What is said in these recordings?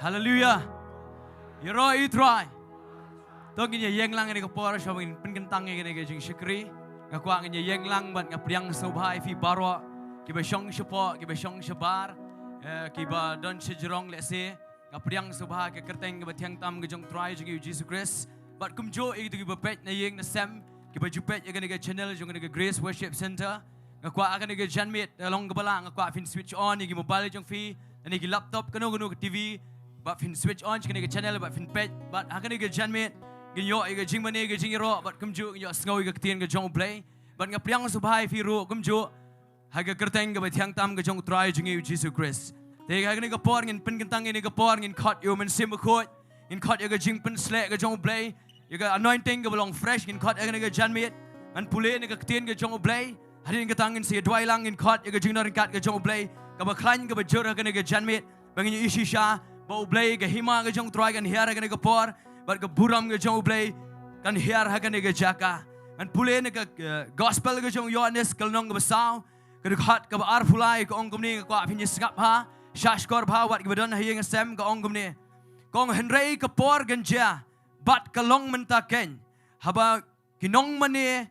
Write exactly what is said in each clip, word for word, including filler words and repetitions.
Haleluia. Ïaroh ïa u Trai. To ngin ïa ïeng lang ïa kane ka por, sha ba ngin pynkyntang ïa kane ka jingshakri. Nga kwah ngin ïa ïeng lang bad nga pdiang sngewbha ïa phi baroh, kiba shong shapoh, kiba shong shabar, eh, kiba don shajrong lehse. Nga pdiang sngewbha ha ka kyrteng kaba thiang tam ka jong u Trai jong ngi u Jisu Khrist. Bad kumjuh ïa kito kiba peit na ïing na sem, kiba ju peit ïa kane ka channel jong kane ka Grace Worship Centre. Nga kwah ha kane ka janmiet, eh, long kaba lah, nga kwah phin switch on ïa ki mobile jong phi, ne ki laptop, kano kano ka T V, bad phin switch on ïa kane ka channel, bad phin peit, bad ha kane ka janmiet ngin ïoh ïa ka jingmane, ka jingïaroh, bad kumjuh ngin ïoh sngew ïa ka ktien ka jong u Blei. Bad nga pdiang sngewbha ïa phi ruh kumjuh ha ka kyrteng kaba thiang tam ka jong u Trai jong ngi u Jisu Khrist. Te ha kane ka por ngin pynkyntang, ïa kane ka por ngin khot ïa u Mynsiem Bakhuid, ngin khot ïa ka jingpynsleh ka jong u Blei, ïa ka anointing kaba long fresh, ngin khot ha kane ka janmiet. Ngan pule na ka ktien ka jong u Blei. Hadien kata ngin sa ïa duwai lang, ngin khot ïa ka jingdon ryngkat ka jong u Blei kaba khlaiñ kaba jur ha kane ka janmiet, ba ngin ïohi shisha ba u Blei, ka hima ka jong u Trai kan hiar ha kane ka por, bad ka burom ka jong u Blei kan hiar ha kane ka jaka. Ngan pule na ka, eh, gospel ka jong u Ïohannes ka lynnong kaba saw, ka dkhot kaba arphew lai, ka ong kumne, nga kwah phin ïa sngap bha, shahshkor bha wat kiba don ha ïing ha sem, ka ong kumne. Ka ong, hynrei ka por kan jia, bad ka long mynta keiñ, haba ki nongmane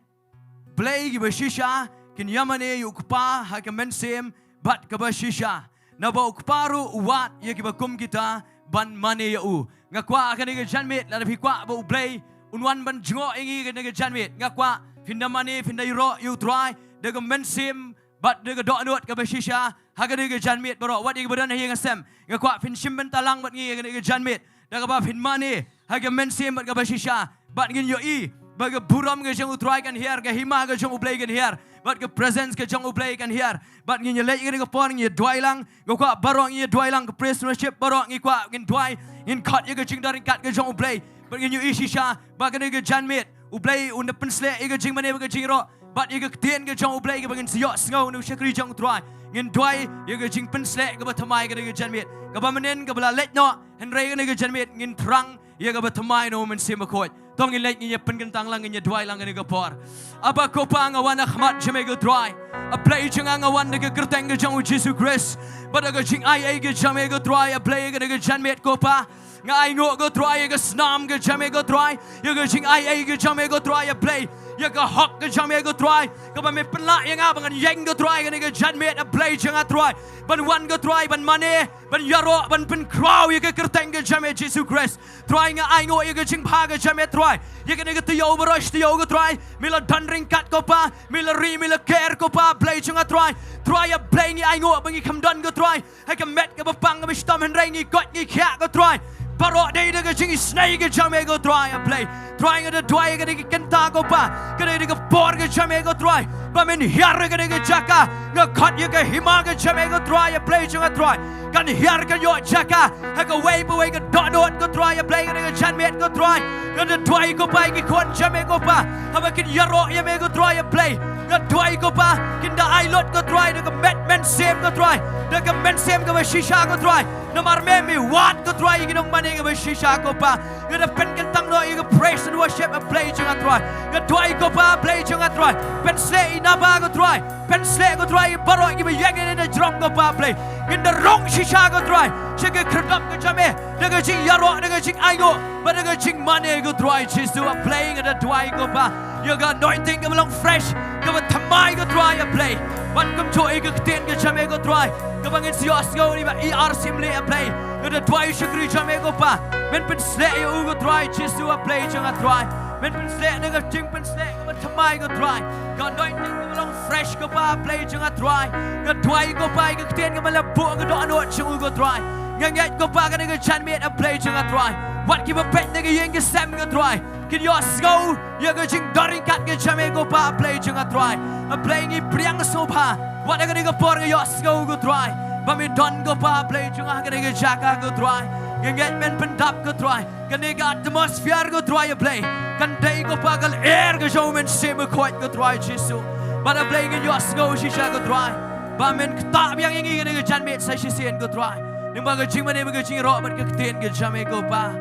Blei kiba shisha kin ïamane ïa u Kpa ha ka mynsiem bad kaba shisha, naba u Kpa ruh u wad ïa kiba kum kita ban mane ïa u. Nga kwah ha kane ka janmiet, lada phi kwah ba u Blei un wan ban jngoh ïa ngi ha kane ka janmiet, nga kwah phin da mane, phin da ïaroh ïa u Trai da ka mynsiem bad da ka dohnud kaba shisha ha kane ka janmiet baroh. Wat ïa kiba don ha ïing ha sem, nga kwah phin shim bynta lang bad ngi ha kane ka janmiet, da kaba phin mane ha ka mynsiem bad kaba shisha, bad ngin ïohi ba ka burom ka jong u Trai kan hiar, ka hima ka jong u Blei kan hiar, bad ka presence ka jong u Blei kan hiar. Bad ngin ïa leit ha kane ka por, ngin ïa duwai lang. Nga kwah baroh ngin ïa duwai lang, ka praise worship baroh ngi kwah ngin duwai, ngin khot ïa ka jingdon ryngkat ka jong u Blei. Bad ngin ïohi shisha ba ha kane ka janmiet u Blei un da pynsleh ïa ka jingmane bad ka jingïaroh, bad ïa ka ktien ka jong u Blei kaba ngin sa ïohsngew na u shakri jong u Trai. Ngin duwai ïa ka jingpynsleh kaba thymmai ha kane ka janmiet, kaba mynnin kaba la leit noh, hynrei ha kane ka janmiet ngin thrang ïa kaba thymmai na u Mynsiem Bakhuid. To ngin leit, ngin ïa pynkyntang lang, ngin ïa duwai lang ha kane ka por. Aba ko Pa, nga wan ha khmat jong me ko Trai. A Blei jong nga, nga wan da ka kyrteng ka jong u Jisu Khrist, bad da ka jingai ei ka jong me ko Trai. A Blei, ha kane ka janmiet ko Pa, nga ainguh ko Trai ïa ka snam ka jong me ko Trai, ïa ka jingai ei ka jong me ko Trai. A Blei, ïa ka hok ka jong me ko Trai, kaba me pynlah ïa nga ba ngan ïeng ko Trai ha kane ka janmiet, a Blei jong nga Trai, ban wan ko Trai ban mane, ban ïaroh, ban pynkhraw ïa ka kyrteng ka jong me Jisu Khrist. Trai, nga ainguh ïa ka jingbha ka jong me Trai, ïa kane ka taïew baroh shi taïew ko Trai. Me la don ryngkat ko Pa, me la ri, me la ker ko Pa, Blei jong nga Trai. Trai, a Blei, ngi ainguh ba ngi khlem don ko Trai ha ka met kaba pang kaba shitom, hynrei ngi koit ngi khiah ko Trai, baroh dei da ka jingisynei ka jong me ko Trai, a Blei. Trai, nga da duwai ha kane ka kynta ko Pa, ka dei da ka por ka jong me ko Trai, ba men hiar ha kane ka jaka. Nga khot ïa ka hima ka jong me ko Trai, a Blei jong nga Trai, kan hiar, kan ïoh jaka ha kawei pa kawei ka dohnud ko Trai, a Blei, ha kane ka janmiet ko Trai. Nga da duwai ko Pa ïa ki khun jong me ko Pa, haba kin ïaroh ïa me ko Trai, a Blei, nga duwai ko Pa kin da ai lut ko Trai da ka met mynsiem ko Trai, da ka mynsiem kaba shisha ko Trai. Namar me, me wad ko Trai ïa ki nongmane kaba shisha ko Pa. Nga da pynkyntang noh ïa ka praise and worship, a Blei jong nga Trai. Nga duwai ko Pa, a Blei jong nga Trai, pynsleh ïa i naba ko Trai, pynsleh ko Trai ïa baroh kiba ïeng ïa na jrong ko Pa, a Blei. Ngin da rung shisha ko Trai sha ka khyrdop ka jong me da ka jingïaroh, da ka jingainguh, bad da ka jingmane ko Trai Jisu, a Blei. Nga da duwai ko Pa ïa ka anointing kaba long fresh, kaba thymmai ko Trai, a Blei, bad kumjuh ïa ka ktien ka jong me ko Trai, kaba ngin sa ïohsngew na i Bah E R Syiemlieh, a Blei. Nga da duwai ïa u shakri jong me ko Pa, men pynsleh ïa u ko Trai Jisu, a Blei jong nga Trai. Men pynsleh da ka jingpynsleh kaba thymmai ko Trai, ka anointing kaba long fresh ko Pa, a Blei jong nga Trai. Nga duwai ko Pa ïa ka ktien kaba la buh ha ka dohnud jong u ko Trai. Nga ngeit ko Pa, ha kane ka janmiet, a Blei jong nga Trai, wat kiba peit na ka ïing ka sem ko Trai, kin ïohsngew ïa ka jingdon ryngkat ka jong me ko Pa, a Blei jong nga Trai. A Blei, ngi pdiang sngewbha, wat ha kane ka por ngi ïohsngew ko Trai ba me don ko Pa, a Blei jong nga, ha kane ka jaka ko Trai. Nga ngeit men pyndap ko Trai, kane ka atmosphere ko Trai, a Blei, kan dei ko Pa ka lyer ka jong u Mynsiem Bakhuid ko Trai Jisu. Bad a Blei, ngin ïohsngew shisha ko Trai ba men ktah biang ïa ngi ha kane ka janmiet sa shisien ko Trai, lyngba ka jingmane bad ka jingïaroh bad ka ktien ka jong me ko Pa.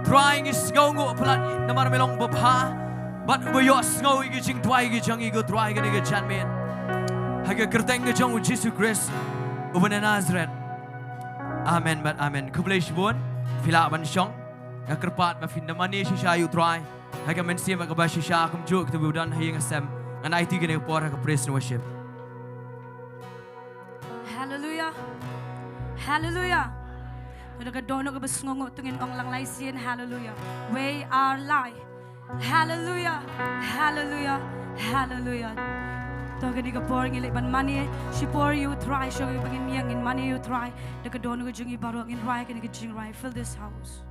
Trai, ngi sngewnguh palat namar me long babha, bad uba ïohsngew ïa ka jingduwai ka jong ngi ko Trai ha kane ka janmiet, ha ka kyrteng ka jong u Jisu Khrist uba na Nasareth. Amen bad amen. Khublei shibun. Phi lah ban shong. Nga kyrpad ba phin da mane shisha ïa u Trai ha ka mynsiem bad kaba shisha, kumjuh kata ba u don ha ïing ha sem. Ngan aiti kane ka por ha ka praise and worship. Hallelujah. Hallelujah. To da ka dohnud kaba sngewnguh to ngin ong lang lai sien, hallelujah. We are light. Hallelujah. Hallelujah. Hallelujah. To kane ka por ngi leit ban mane shipor ïa u Trai, shuh ba ngin ïeng ngin mane ïa u Trai. Da ka dohnud ka jong ngi baroh ngin rai kane ka jingrwai, fill this house.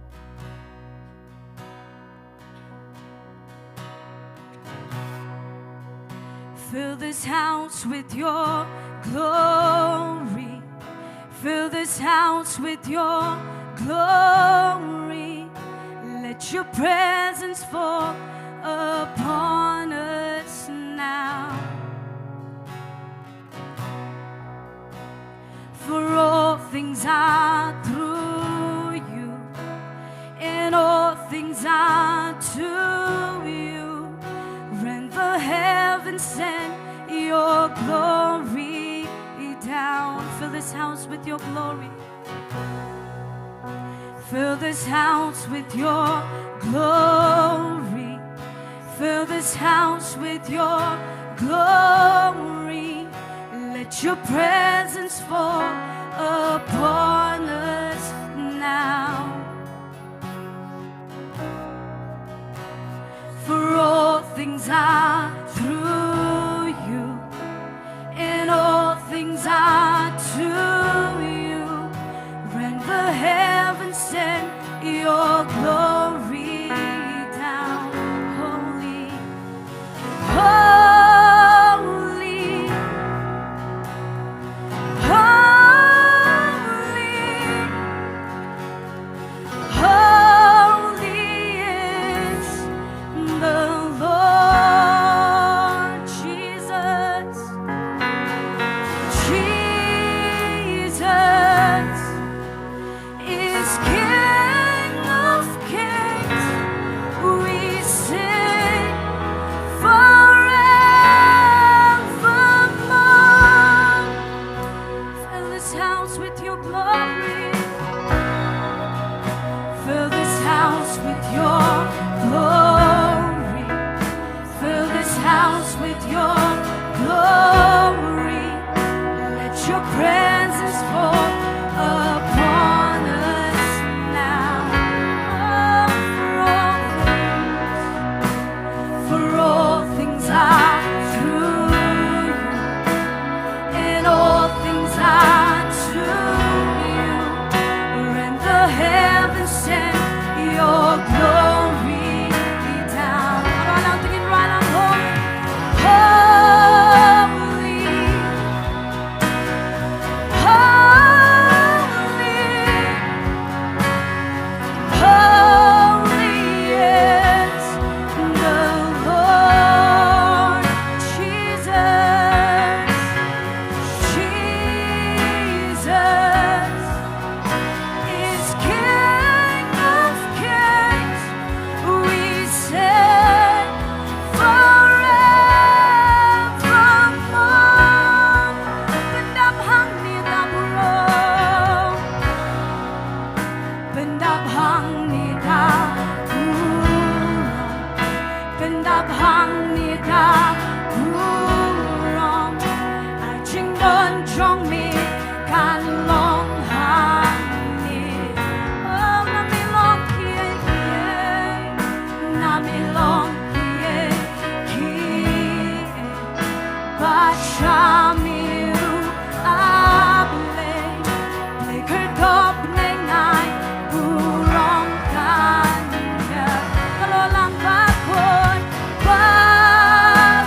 Fill this house with your glory. Fill this house with your glory. Let your presence fall upon us now. For all things are through you, and all things are to you. Rend the heavens, send your glory down. Fill this house with your glory. Fill this house with your glory. Fill this house with your glory. Let your presence fall upon us now. For all things are through you, and all things are to you. Rend the heavens, send your glory down. Holy, holy, holy. Holy is the Lord Jesus. Jesus is King of kings. We sing forevermore. Fill this house with your glory. Fill this house with your glory. Fill this house with your glory. Let your presence fall upon us now. Oh, for all things For all things are through you, and all things are to you. Rend the heavens, send your glory down. Holy, holy, holy is the Lord Jesus. Jesus is King of kings. We sing forevermore. Pyndap hangne da burom. Pyndap hangne da burom. Pyndap hangne da burom. A jingdon jong me kan long hangne. Oh, na me long kiei kiei. Na me long kiei kiei. Bad sha me ruh, a Blei, Blei kyrkhu, Blei ngai burom kan ïa. Ka long lang bakhoi bad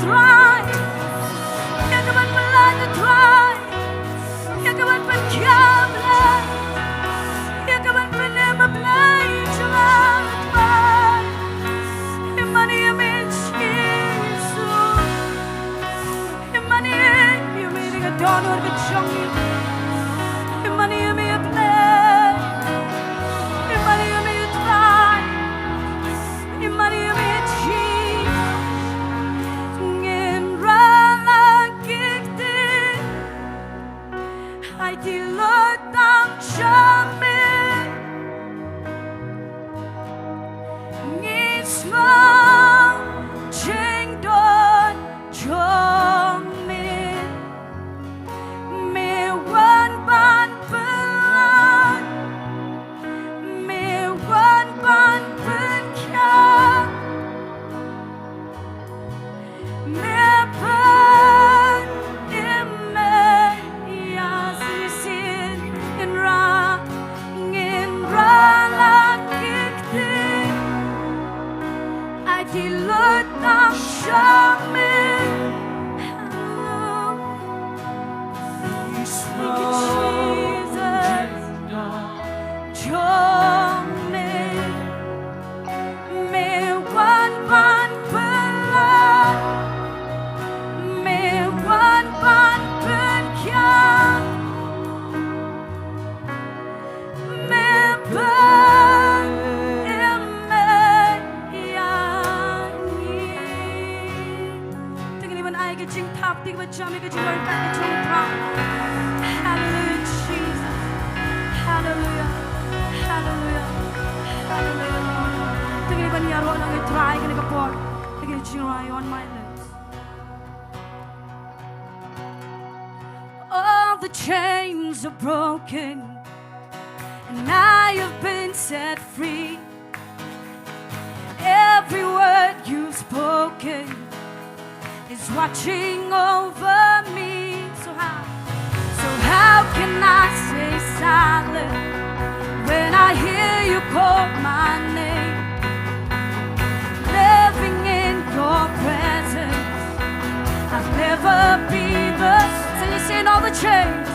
Trai. Ïa ka ban pyllait, Trai. Ïa ka ban pynkhia, Blei. Ïa ka ban pynim, Blei jong nga, Trai. Ïa mane ïa me Jisu. Ïa mane ïa me da ka dohnud ka jong ngi. Ïa mane ïa me Blei. Ïa mane ïa me Trai. Ïa mane ïa me Jisu. Ngin rah la ki ktien. Aiti lut tang sha me. Ngi sngew jingdon jong me. Me wan ban pynlait. Me wan ban pynkhia. Me pynïaid ïa shisien. Ngin rah, ngin rah la ki ktien. Aiti lut tang sha me. Thank you, Jesus. Jong me. Me wan ban pynlait. Me wan ban pynkhia. Me pynïaid ïa ngi. Te ngin ïa ban ai ka jingthap, te ngin ïa ban jam ïa ka jingwan pat ka jong u Trai. Hallelujah, Jesus. Hallelujah. Hallelujah. Hallelujah, Lord. Te ngin ïa ban ïaroh lang ïa u Trai kane ka por. Te ngin ïa jingrwai On My Lips. All the chains are broken, and I have been set free. Every word you've spoken is watching over me. So how, so how can I stay silent when I hear you call my name? Living in your presence, I'll never be the same. Sing, sing, all the chains,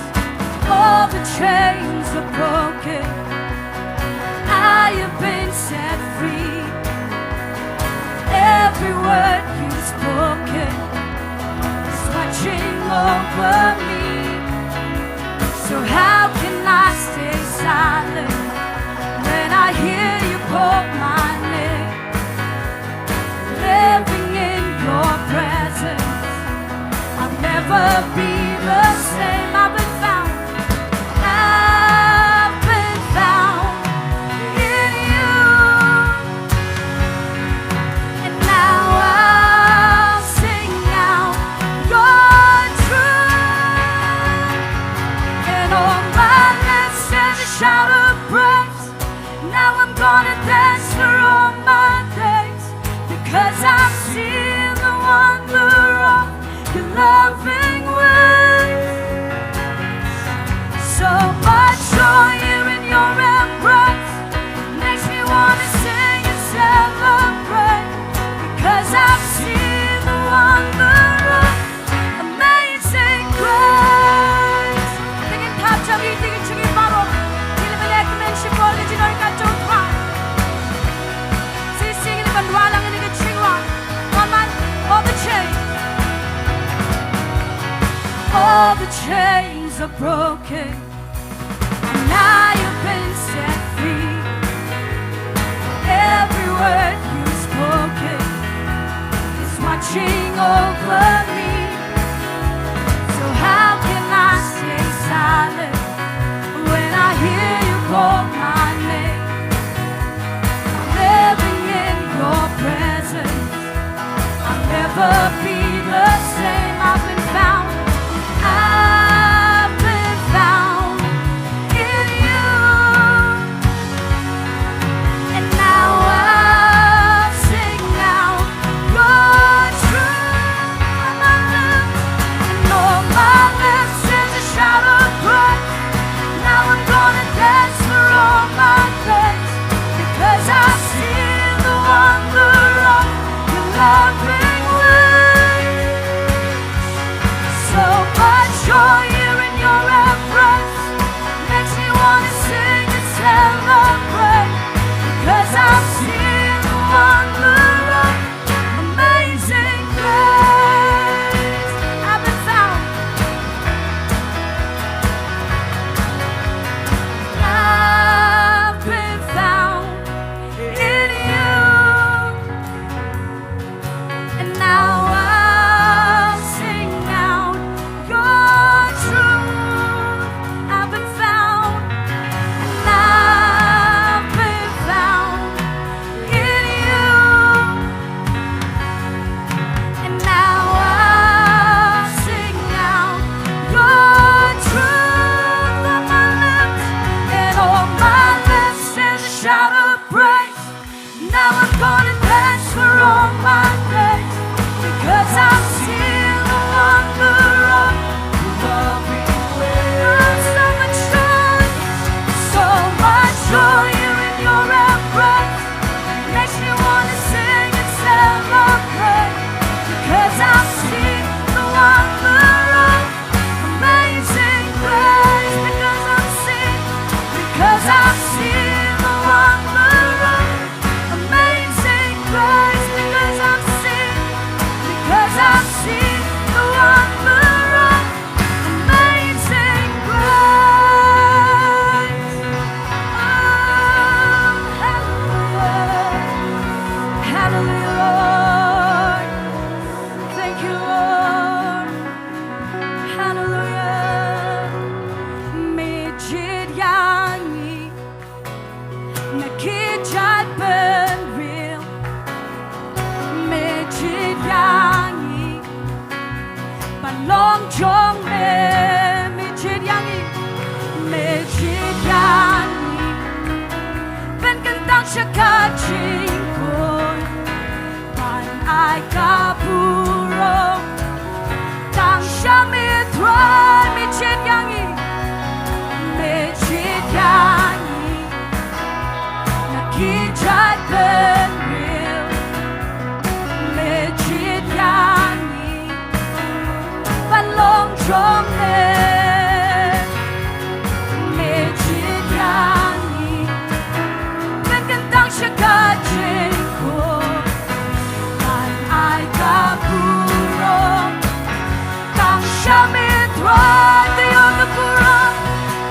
all the chains are broken. I have been set free. Every word you've spoken is watching over me. So how can I stay silent when I hear you call my name? Living in your presence, I'll never be the same. I've been found, I've been found in you. And now I'll sing out your truth. And all my lips stand a shout of praise. Now I'm gonna dance for all my days, because I've seen the wonder of your loving ways. So much joy here in your embrace makes me wanna sing and celebrate, because I've seen the wonder of Amazing Grace. Te ngin thap jam ïa kine ki jingim baroh. Ngin ïa ban leh kmen shipor ïa ka jingdonkam jong u Trai. Shisien ngin ïa ban wanrah ïa kane ka jingrwai. Wan man, all the chains. All the chains are broken. And now you've been set free. Every word you've spoken is watching over me. So how can I stay silent when I hear you call my name? Living in your presence, I'll never be the same. I've been found, I've been found in you. And now I'll sing out your truth. Sing the wonder of amazing grace. I've been found. I've been found in you. And now I'll sing out your truth. I've been found, and I've been found in you. And now I'll sing out your truth on my lips, and on my lips is a shout of praise. Now I'm gonna dance for all my days, because I've seen the wonder of your loving ways. Oh, so much joy, so much joy here in your embrace. Makes me wanna sing and celebrate, because I've seen the wonder of amazing grace, because I've seen, because I've seen the wonder of amazing grace, because I've seen, because I've seen the wonder of amazing grace. Oh, hallelujah, hallelujah, Lord. Thank you, Lord. Hallelujah. Me jied ïa ngi na ki jait bynriew. Me jied ïa ngi ban long jong me. Me jied ïa ngi, me jied ïa ngi ban kyntang sha ka jingkhuid. Ban ai ka burom tang sha me Trai. Me jied ïa ngi, me jied ïa ngi na ki jait bynriew. Me jied ïa ngi ban long jong me. Me jied ïa ngi ban kyntang sha ka jingkhuid. Ban ai ka burom tang sha me Trai. To ïoh ka burom,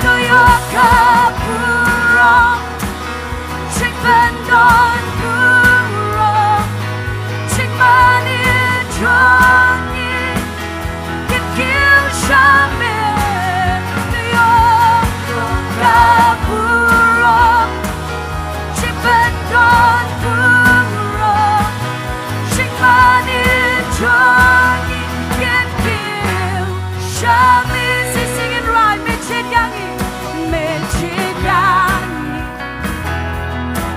to ïoh ka burom. Jingpyndonkam burom, jingmane jong ngi kin kiew sha me. To ïoh ka burom, jingpyndonkam burom, jingmane jong ngi kin kiew sha me. Sing, sing it right, me jied ïa ngi, me jied ïa ngi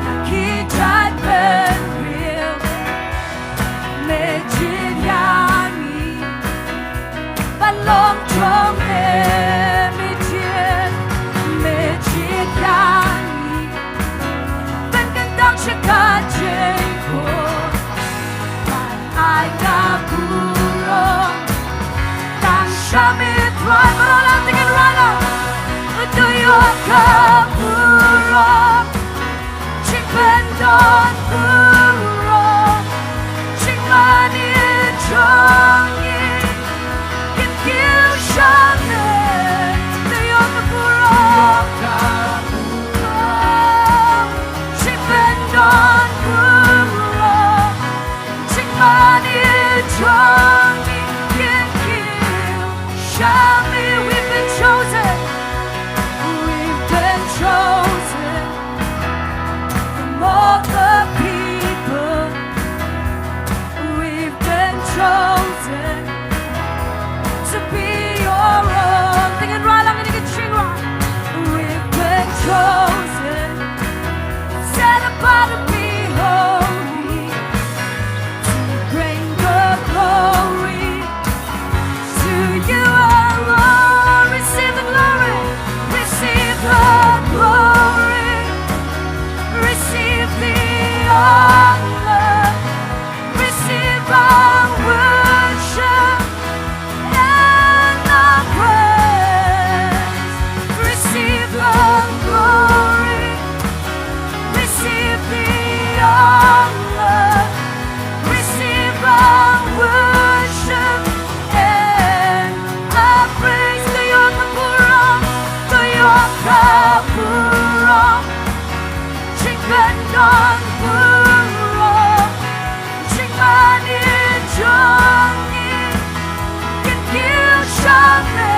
na ki jait bynriew. Me jied ïa ngi ban long jong me. Me jied, me jied ïa ngi ban kyntang sha ka jingkhuid. Ban ai ka burom tang sha me Trai. Baroh lang, sing it right out. To ïoh ka burom, jingpyndonkam burom, jingmane jong ngi kin kiew sha me. To ïoh ka burom, jingpyndonkam burom, jingmane jong ngi kin kiew sha me. We've been chosen. We've been chosen from all the people. We've been chosen to be your own. Sing it right, I'm gonna get you right. We've been chosen, set apart to be holy, to bring the glory to you alone. Receive the glory, receive the glory, receive the honor, receive our worship and our praise. Receive the glory, receive the Don burom jingmane jong ngi kin kiew sha me.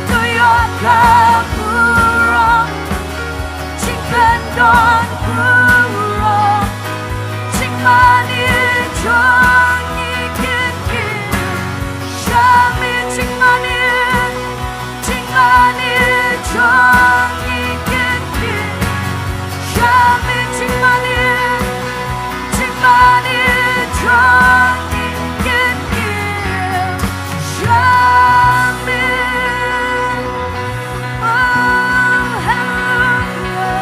To ïoh ka burom jingkyndon burom jingmane jong ngi kin kiew sha me. Jingmane Jingmane jong ngi kin kiew sha me. Jingmane, jingmane jong ngi kin kiew sha me. Oh, hallelujah.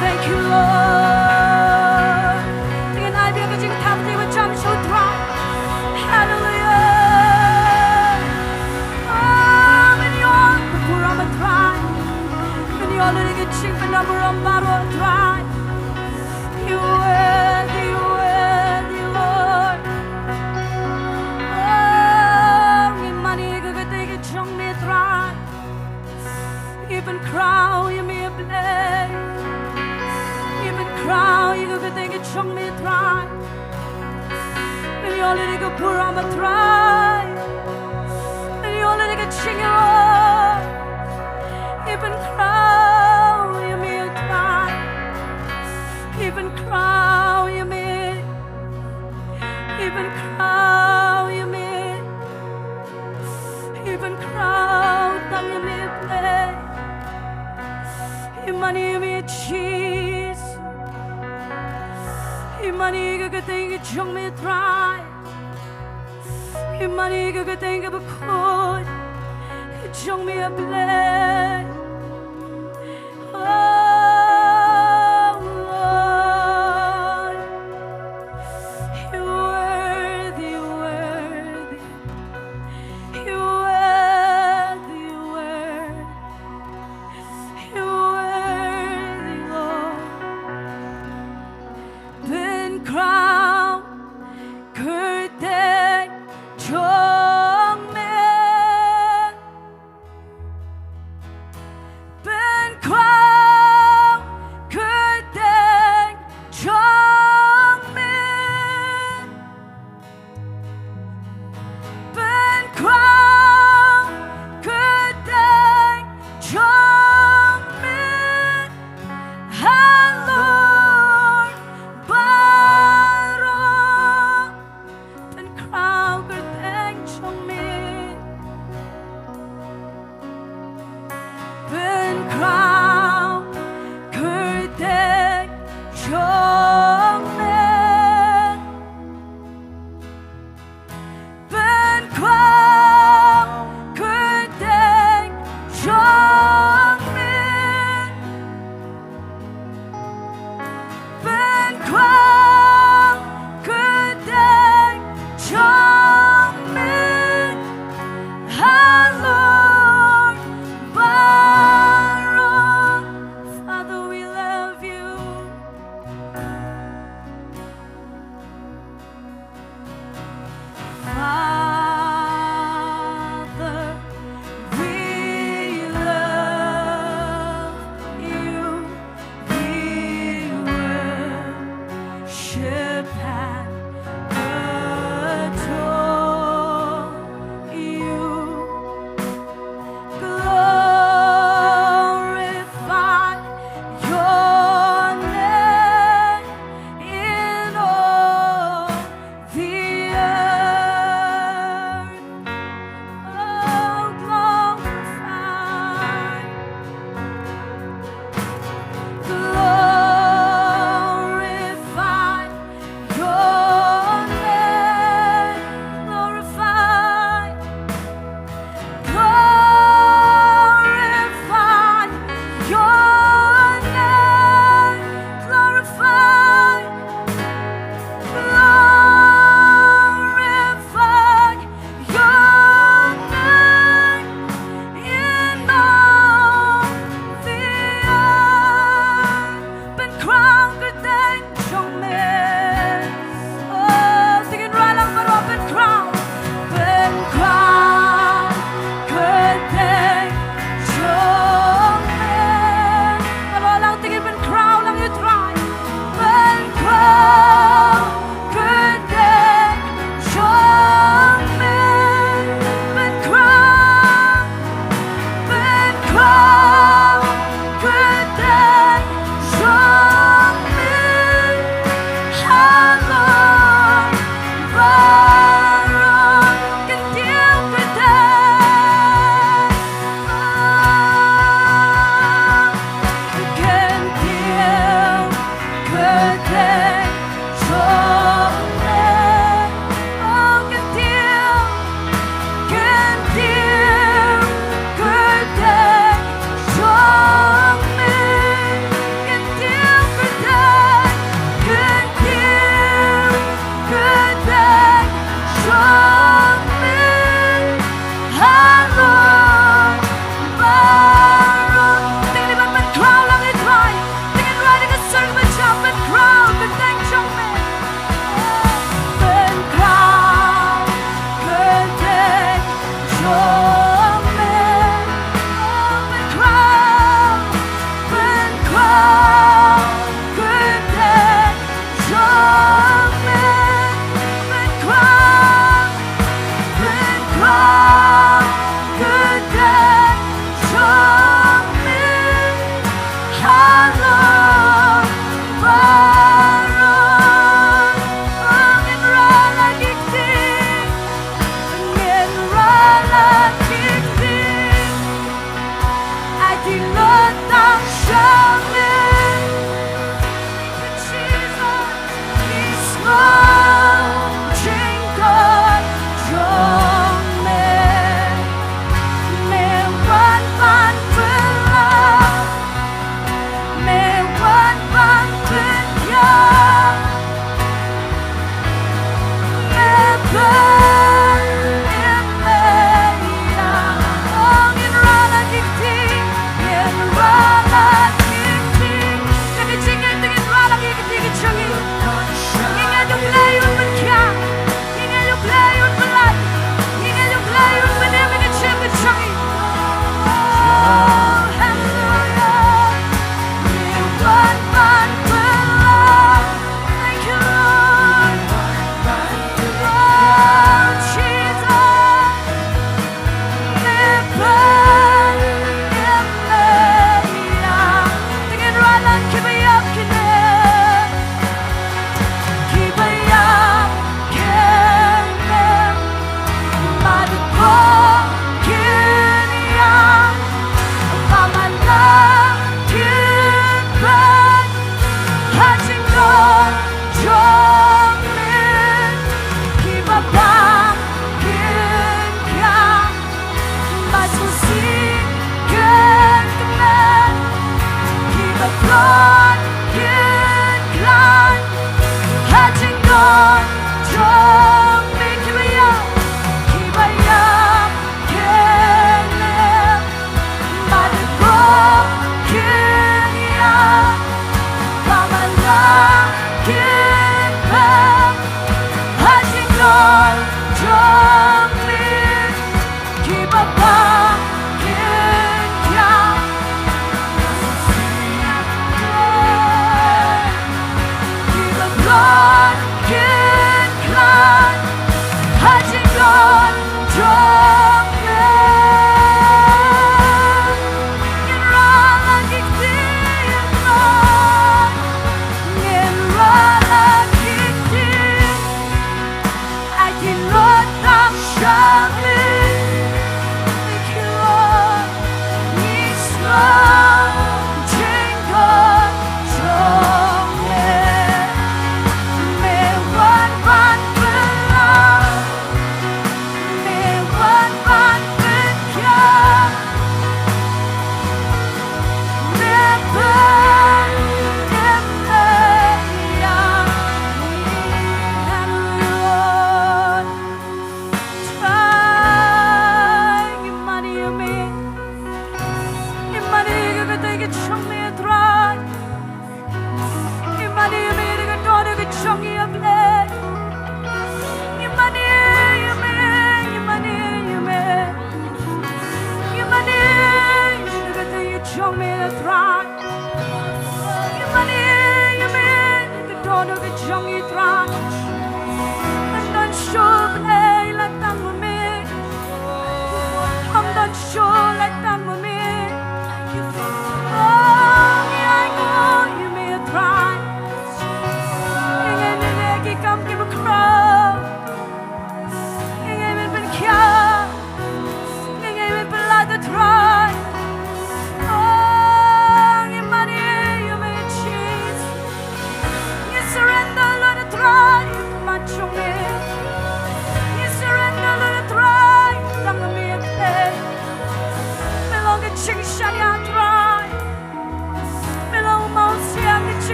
Thank you, Lord. Te ngin ai biang ka jingthap te ba jam sha U Trai. Hallelujah. Oh, men ïoh ka burom, U Trai. Men ïoh lade ka jingpyndonkam burom baroh, U Trai. You worthy, you worthy, Lord. Oh, ngi mane ka kyrteng ka jong me, Trai. Ngi pynkhraw ïa me, Blei. Ngi pynkhraw ïa ka kyrteng ka jong me, Trai. Men ïoh lade ka burom, Trai. Men ïoh lade ka jingïaroh. Ngi pynkhraw ïa me, Trai. Ngi pynkhraw ïa me. Ngi pynkhraw ïa me. Ngi pynkhraw tang ïa me, Blei. Ngi mane ïa me, Jisu. Ngi mane ïa ka kyrteng ka jong me, Trai. Ngi mane ïa ka kyrteng kaba khuid ka jong me, Blei. Oh, Lord, you're worthy, worthy. You're worthy, worthy. You're worthy, Lord. Pynkhraw kyrteng jong me.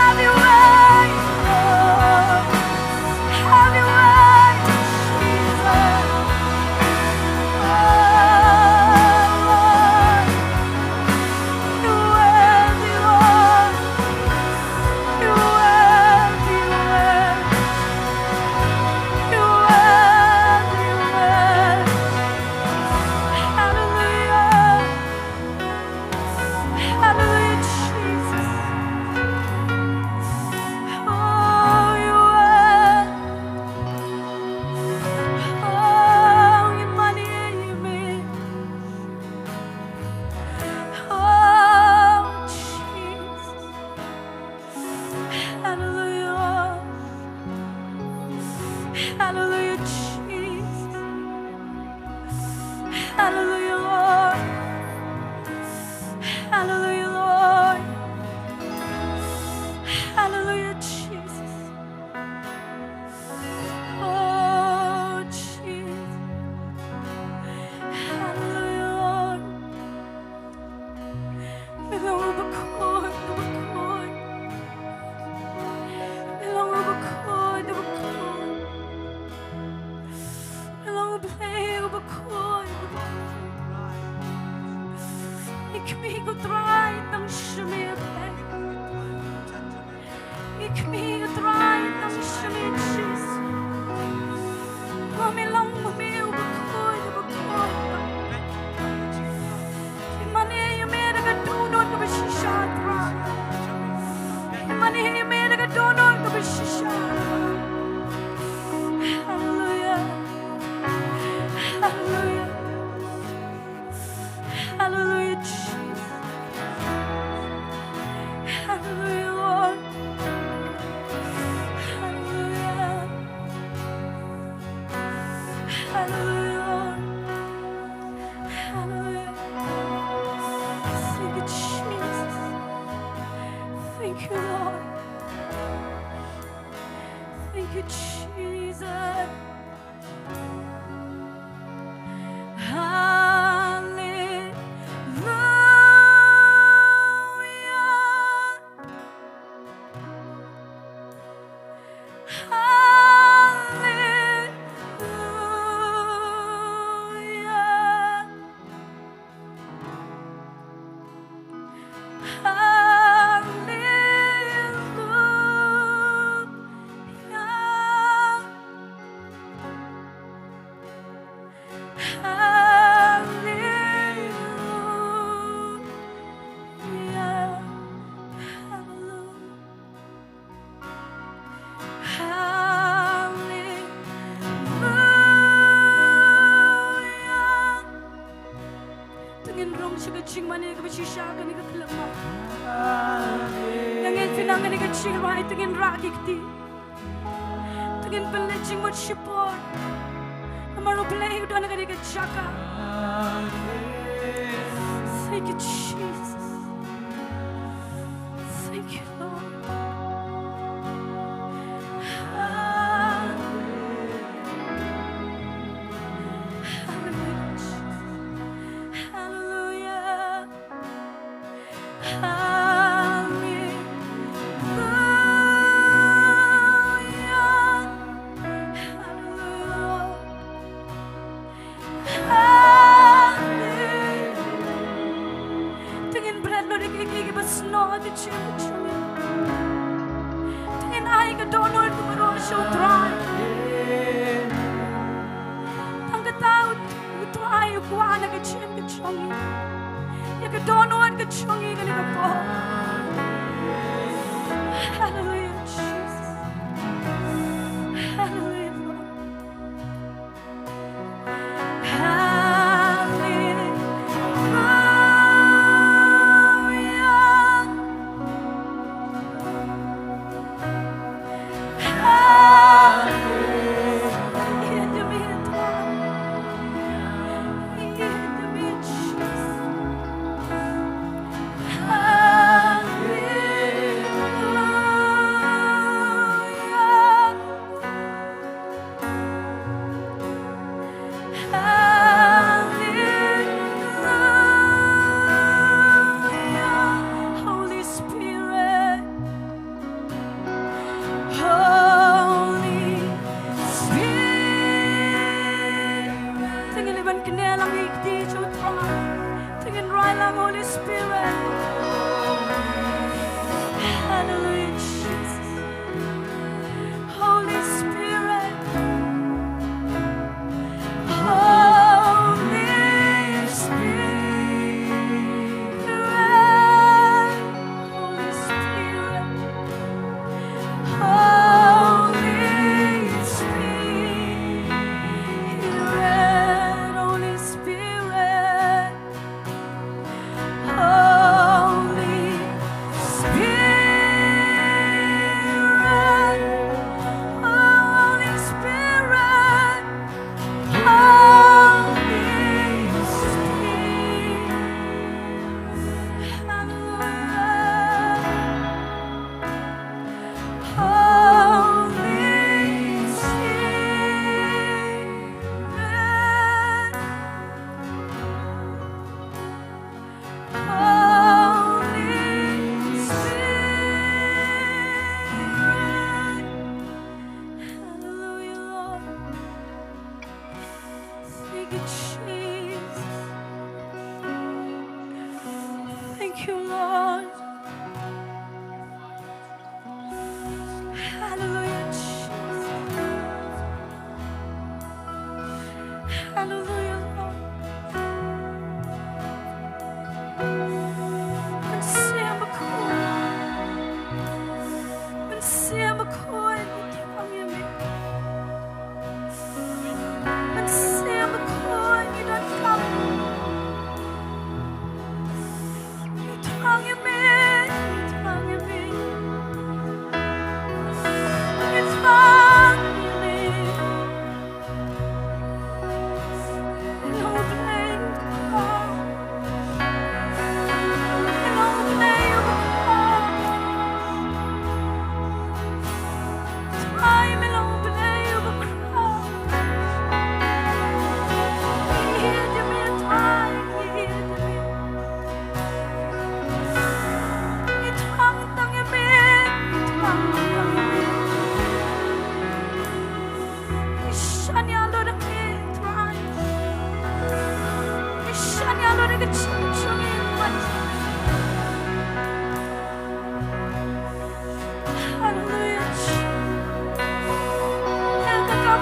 Have your way, Lord. Have your way, Jesus. Oh, Lord. You're worthy, Lord. You're worthy, Lord. You're worthy, Lord. Hallelujah. Hallelujah, Jesus. Oh, you are. Oh, you money, you me. Oh, Jesus. Hallelujah. Hallelujah, Jesus. Hallelujah, Lord. Hallelujah, Lord. Hallelujah, Jesus. Oh, Jesus. Hallelujah, Lord. Me long u bakhuid, u bakhuid. Me long u bakhuid, u bakhuid. Me long u Blei u bakhuid, u bakhuid. Ïa khmih ko Trai tang sha me, Blei. Ïa khmih ko Trai tang sha me, Jisu. Mo me long mo me u bakhuid, u bakhuid. Ïa mane ïa me da ka dohnud kaba shisha, Trai. Ïa mane ïa me da ka dohnud kaba shisha. Hallelujah. Hallelujah. Hallelujah, Jesus. Hallelujah, Lord. Hallelujah. Hallelujah, Lord. Hallelujah. Thank you, Jesus. Thank you, Lord. Thank you, Jesus. Hallelujah. Hallelujah. Hallelujah. Hallelujah. Hallelujah. Hallelujah. To ngin rung sha ka jingmane kaba shisha kane ka khyllipmat. Ïa ngin pynang kane ka jingrwai, to ngin rah ki kti. To ngin pynleit jingmut shipor. Namar U Blei u don ha kane ka jaka. Thank you, Jesus. Thank you, Lord. Hallelujah. Hallelujah, Jesus. Hallelujah. Hallelujah. Hallelujah. Hallelujah. To ngin bret lut ïa kiei kiei kiba snoh ha ka jingim ka jong ngi. To ngin ai ka dohnud kaba roh sha U Trai. Tang kata U Trai u kwah na ka jingim ka jong ngi. Ïa ka dohnud ka jong ngi kane ka por. Hallelujah, Jesus. Hallelujah, Lord. Hallelujah. Hallelujah.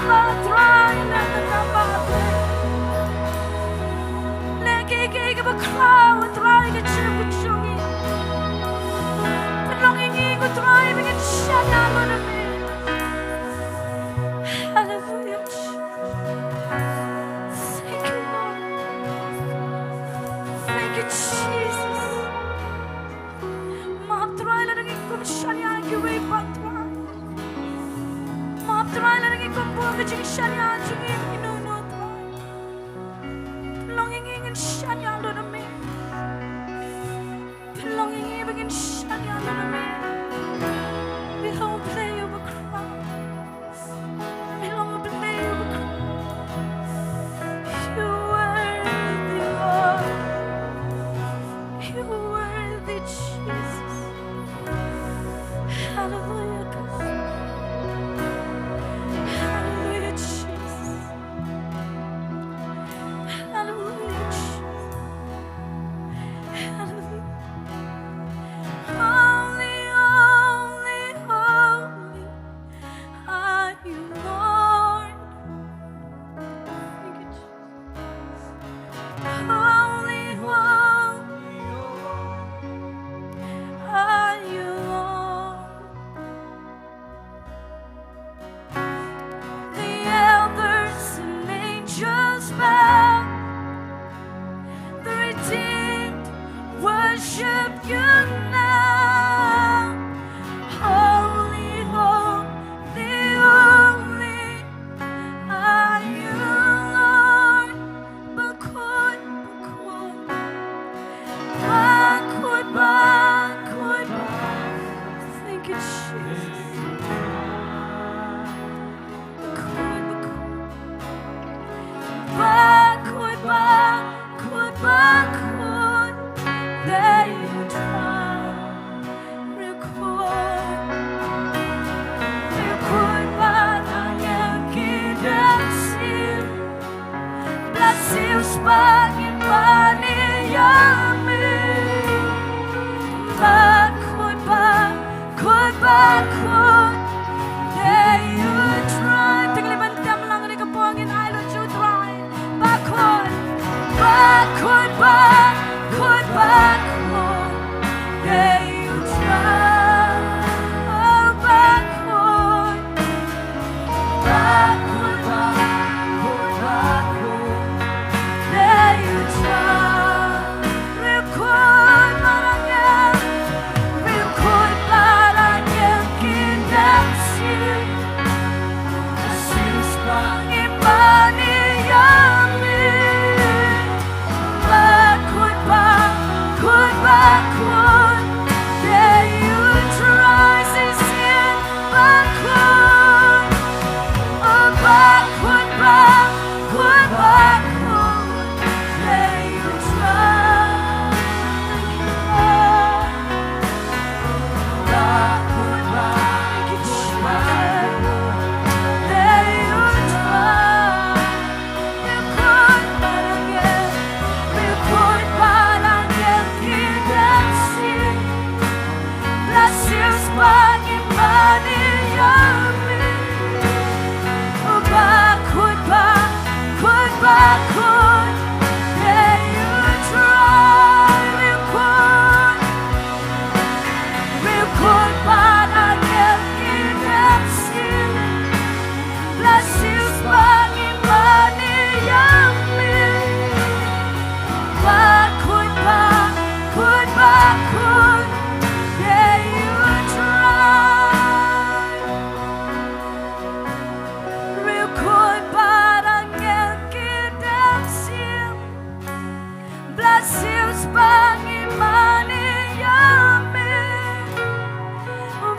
Ba Trai, leh ka kam ba Trai. Leh kiei kiei kiba khraw Trai ka jingim ka jong ngi. Pynlong ïa ngi ko Trai ba ngin shaniah lut ïa me. Hallelujah. Thank you, Lord. Thank you, Jesus. Map Trai lada ngi kum shaniah kiwei pat Trai. Map Trai lada ngi kum bun ka jingshaniah jong ngi ïano ïano Trai. Pynlong ïa ngi ngin shaniah lut ïa me. Pynlong ïa ngi ba ngin shaniah lut ïa me. Ngi long Blei uba khraw. Ngi long Blei uba khraw. You're worthy, Lord. You're worthy, Jesus. Hallelujah, God. Hallelujah, Jesus. Hallelujah, Jesus. Hallelujah. Holy, holy, holy are you, Lord. Thank you, Jesus. Holy, holy are you, Lord. The elders and angels bow. The redeemed worship you now. Holy, holy, holy are you, Lord. Bakhot, bakhot. Bakhot, bakhot, bakhot. Thank you, Jesus. Bakhot, bakhot. Bakhot, bakhot, bakhot. Dei U Trai. Bakhot. Bakhot, bakhot, ïa ki dang siew. Ba siew spah ngim mane ïa me. Bakhot, bakhot, bakhot, dei U Trai. Te ngi la ban dem lang kane ka por ngin ai lut sha U Trai. Bakhot, bakhot, bakhot, bakhot, dei U Trai. Oh, bakhot. Bless you, spang imani yami.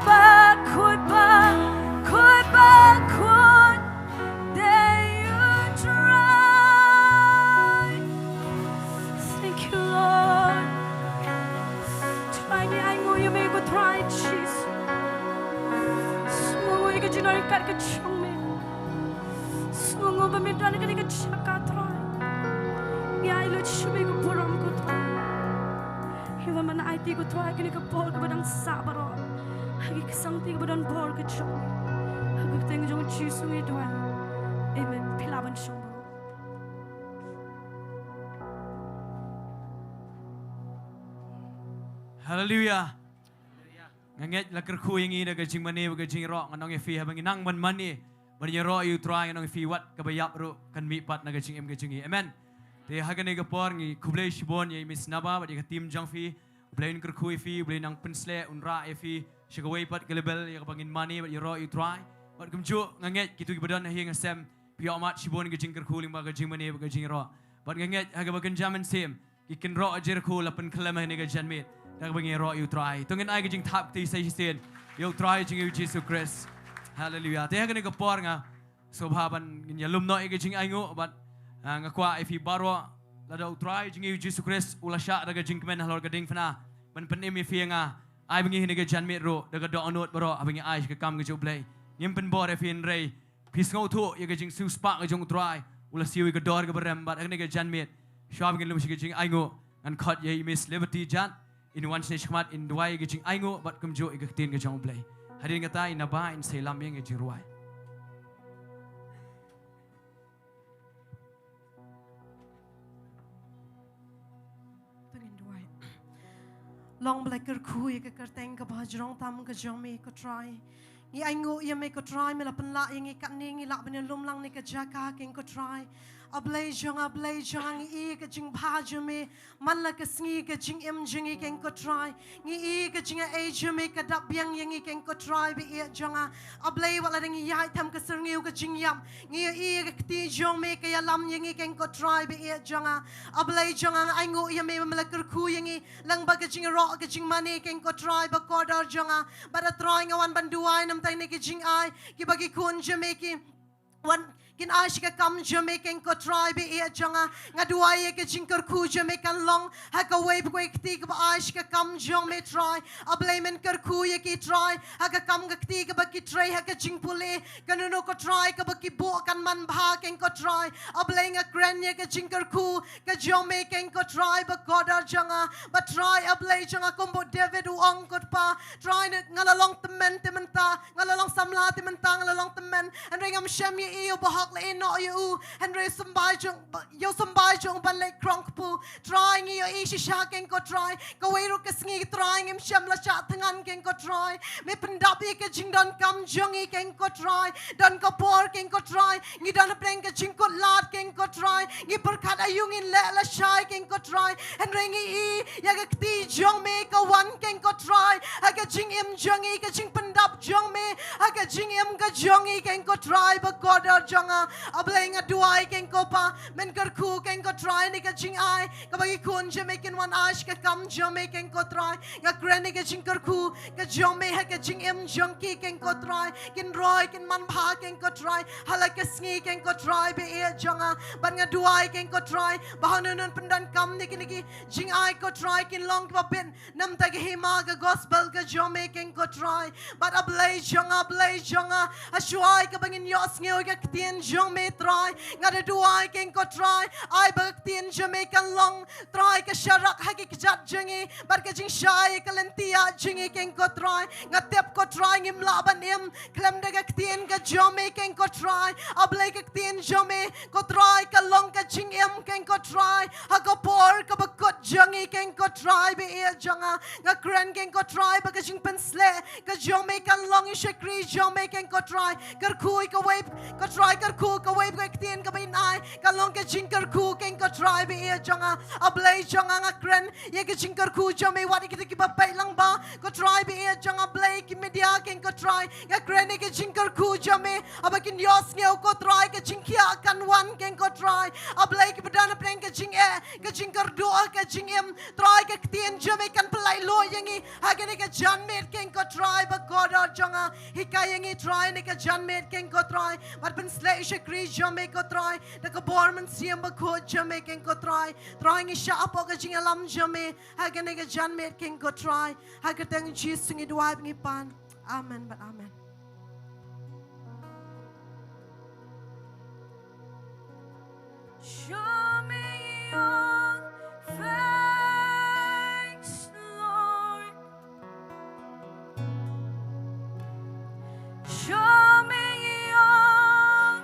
Bakhot, bakhot, bakhot, dei U Trai. Thank you, Lord. Trai, ngi ainguh ïa me ko Trai Jisu. Sngewnguh ïa ka jingdonkam ka jong me. Sngewnguh ba me don kane ka jaka Trai. Ngi ai lut sha me ka burom ko Trai. Ngi wan ban aiti ko Trai kane ka por kaba dang sah baroh ha ki ksangti kiba don bor ka jong me. Ha ka kyrteng jong U Jisu ngi duwai. Amen. Phi lah ban shong baroh. Haleluya. Nga ngeit la kyrkhu ïa ngi da ka jingmane bad ka jingïaroh, ngan ong ïa phi haba ngi nang ban mane bad ïaroh ïa U Trai, ngan ong ïa phi wat kaba ïap ruh kan mih pat na ka jingim ka jong ngi. Amen. Te ha kane ka por ngi khublei shibun ïa i Miss Naba bad ïa ka team jong phi. U Blei un kyrkhu ïa phi, U Blei un nang pynsleh, un rah ïa phi sha kawei pat ka level ïa kaba ngin mane bad ïaroh ïa U Trai. Bad kumjuh nga ngeit kito kiba don ha ïing ha sem, phi ïohmad shibun ka jingkyrkhu lyngba ka jingmane bad ka jingïaroh. Bad nga ngeit ha kaba kynja mynsiem ki kynroh jingkyrkhu la pynkhlem ha kane ka janmiet da kaba ngi ïaroh ïa U Trai. To ngin ai ka jingthap kti sa shisien ïa U Trai jong ngi U Jisu Khrist. Haleluya. Te ha kane ka por nga sngewbha ban ngin ïalum noh ïa ka jingainguh bad, ah, nga kwah ïa phi baroh, lada U Trai jong ngi U Jisu Khrist u la shah da ka jingkmen halor ka diengphna ban pynim ïa phi ïa nga, ai ba ngi ha kane ka janmiet ruh da ka dohnud baroh haba ngi ai sha ka kam ka jong U Blei. Ngim pynbor ïa phi hynrei phi sngewthuh ïa ka jingsiewspah ka jong U Trai, u la siew ïa ka dor kaba rem. Bad ha kane ka janmiet shuwa ba ngin lum sha ka jingainguh, ngan khot ïa i Miss Liberty Jat in wan shane shakhmat in duwai ïa ka jingainguh bad kumjuh ïa ka ktien ka jong U Blei. Hadien kata i Naba in sa ïalam ïa ka jingrwai. To ngin duwai. Long Blei, kyrkhu ïa ka kyrteng kaba hajrong tam ka jong me ko Trai. Ngi ainguh ïa me ko Trai, me la pynlah ïa ngi katne, ngi lah ban ïalum lang ne ka jaka keng ko Trai. A Blei jong nga, Blei jong nga, ngi i ka jingbha jong me man la ka sngi ka jingim jong ngi keng ko Trai. Ngi i ka jingai jong me ka dap biang ïa ngi keng ko Trai ba ïeit jong nga. A Blei, wat la dang ïaid tam ka syrngiew ka jingïap, ngi i ka kti jong me ka ïalam ïa ngi keng ko Trai ba ïeit jong nga. A Blei jong nga, nga ainguh ïa me ba me la kyrkhu ïa ngi lang bad ka jingïaroh ka jingmane keng ko Trai ba kordor jong nga. Bad A Trai nga wan ban duwai namar kine ki jingai kiba ki khun jong me ki wan kin ai sha ka kam jong me keng ko Trai ba ïeit jong nga. Nga duwai ïa ka jingkyrkhu jong me kan long ha kawei pa kawei ka kti kaba ai sha ka kam jong me Trai. A Blei men kyrkhu ïa ki Trai ha ka kam ka kti kaba ki trei ha ka jingpule. Kano kano ko Trai kaba ki buh kan manbha keng ko Trai. A Blei nga kren ïa ka jingkyrkhu ka jong me keng ko Trai ba kordor jong nga. Ba Trai A Blei jong nga, kumba u David u ong ko Pa, Trai ne nga la long tymmen te mynta, nga la long samla te mynta, nga la long tymmen. Hynrei ngam shem ïa i u bahok la ïehnoh ïa u. Hynrei symbai jong, ïa u symbai jong u ban leit krong kpu. Trai ngi ïohi shisha keng ko Trai, kawei ruh ka sngi Trai ngim shem la shah thngan keng ko Trai. Me pyndap ïa ka jingdonkam jong ngi keng ko Trai. Don ka por keng ko Trai ngi don hapdeng ka jingkut lad keng ko Trai. Ngi pyrkhat aïu ngin leh lashai keng ko Trai. Hynrei ngi i ïa ka kti jong me ka wan keng ko Trai ha ka jingim jong ngi, ka jingpyndap jong me ha ka jingim ka jong ngi keng ko Trai ba kordor jong nga. A Blei nga duwai keng ko Pa, men kyrkhu keng ko Trai ne ka jingai kaba ki khun jong me kin wan ai sha ka kam jong me keng ko Trai. Nga kren ïa ka jingkyrkhu ka jong me ha ka jingim jong ki keng ko Trai. Kin roi kin manbha keng ko Trai ha la ka sngi keng ko Trai ba ïeit jong nga. Bad nga duwai keng ko Trai ba hangno hangno pyndonkam ne kine ki jingai ko Trai kin long kiba bit namar ka hima ka gospel ka jong me keng ko Trai. Bad A Blei jong nga, Blei jong nga, ha shuwa kaba ngin ïohsngew ïa ka ktien jong me Trai, nga da duwai keng ko Trai, ai ba ka ktien jong me kan long Trai ka sharak ha ki kjat jong ngi bad ka jingshai ïa ka lynti jong ngi keng ko Trai. Nga tip ko Trai ngim lah ban im khlem da ka ktien ka jong me keng ko Trai. A Blei ka ktien jong me ko Trai ka long ka jingim keng ko Trai ha ka por kaba kut jong ngi keng ko Trai ba ïeit jong nga. Nga kren keng ko Trai ba ka jingpynshlur ka jong me kan long ïa shakri jong me keng ko Trai. Kyrkhu ïa kawei ko Trai, kyrkhu ïa kawei ka ktien kaba in ai kan long ka jingkyrkhu keng ko Trai ba ïeit jong nga. A Blei jong nga, nga kren ïa ka jingkyrkhu jong me wat ïa kita kiba peit lang ba ko Trai ba ïeit jong nga. Blei ki media keng ko Trai, nga kren ïa ka jingkyrkhu jong me haba kin ïohsngew ko Trai ka jingkhiah kan wan keng ko Trai. A Blei kiba don hapdeng ka jingeh, ka jingkyrduh, ka jingim Trai ka ktien jong me kan pynlait luid ïa ngi ha kane ka janmiet keng ko Trai ba kordor jong nga. Hikai ïa ngi Trai ne ka janmiet keng ko Trai bad pynshlur ïa shakri jong me ko Trai da ka bor mynsiem bakhuid jong me keng ko Trai. Trai ngi shah hapoh ka jingïalam jong me ha kane ka janmiet keng ko Trai. Ha ka kyrteng Jisu ngi duwai ngi pan. Amen bad amen. Show me your face, Lord. Show me your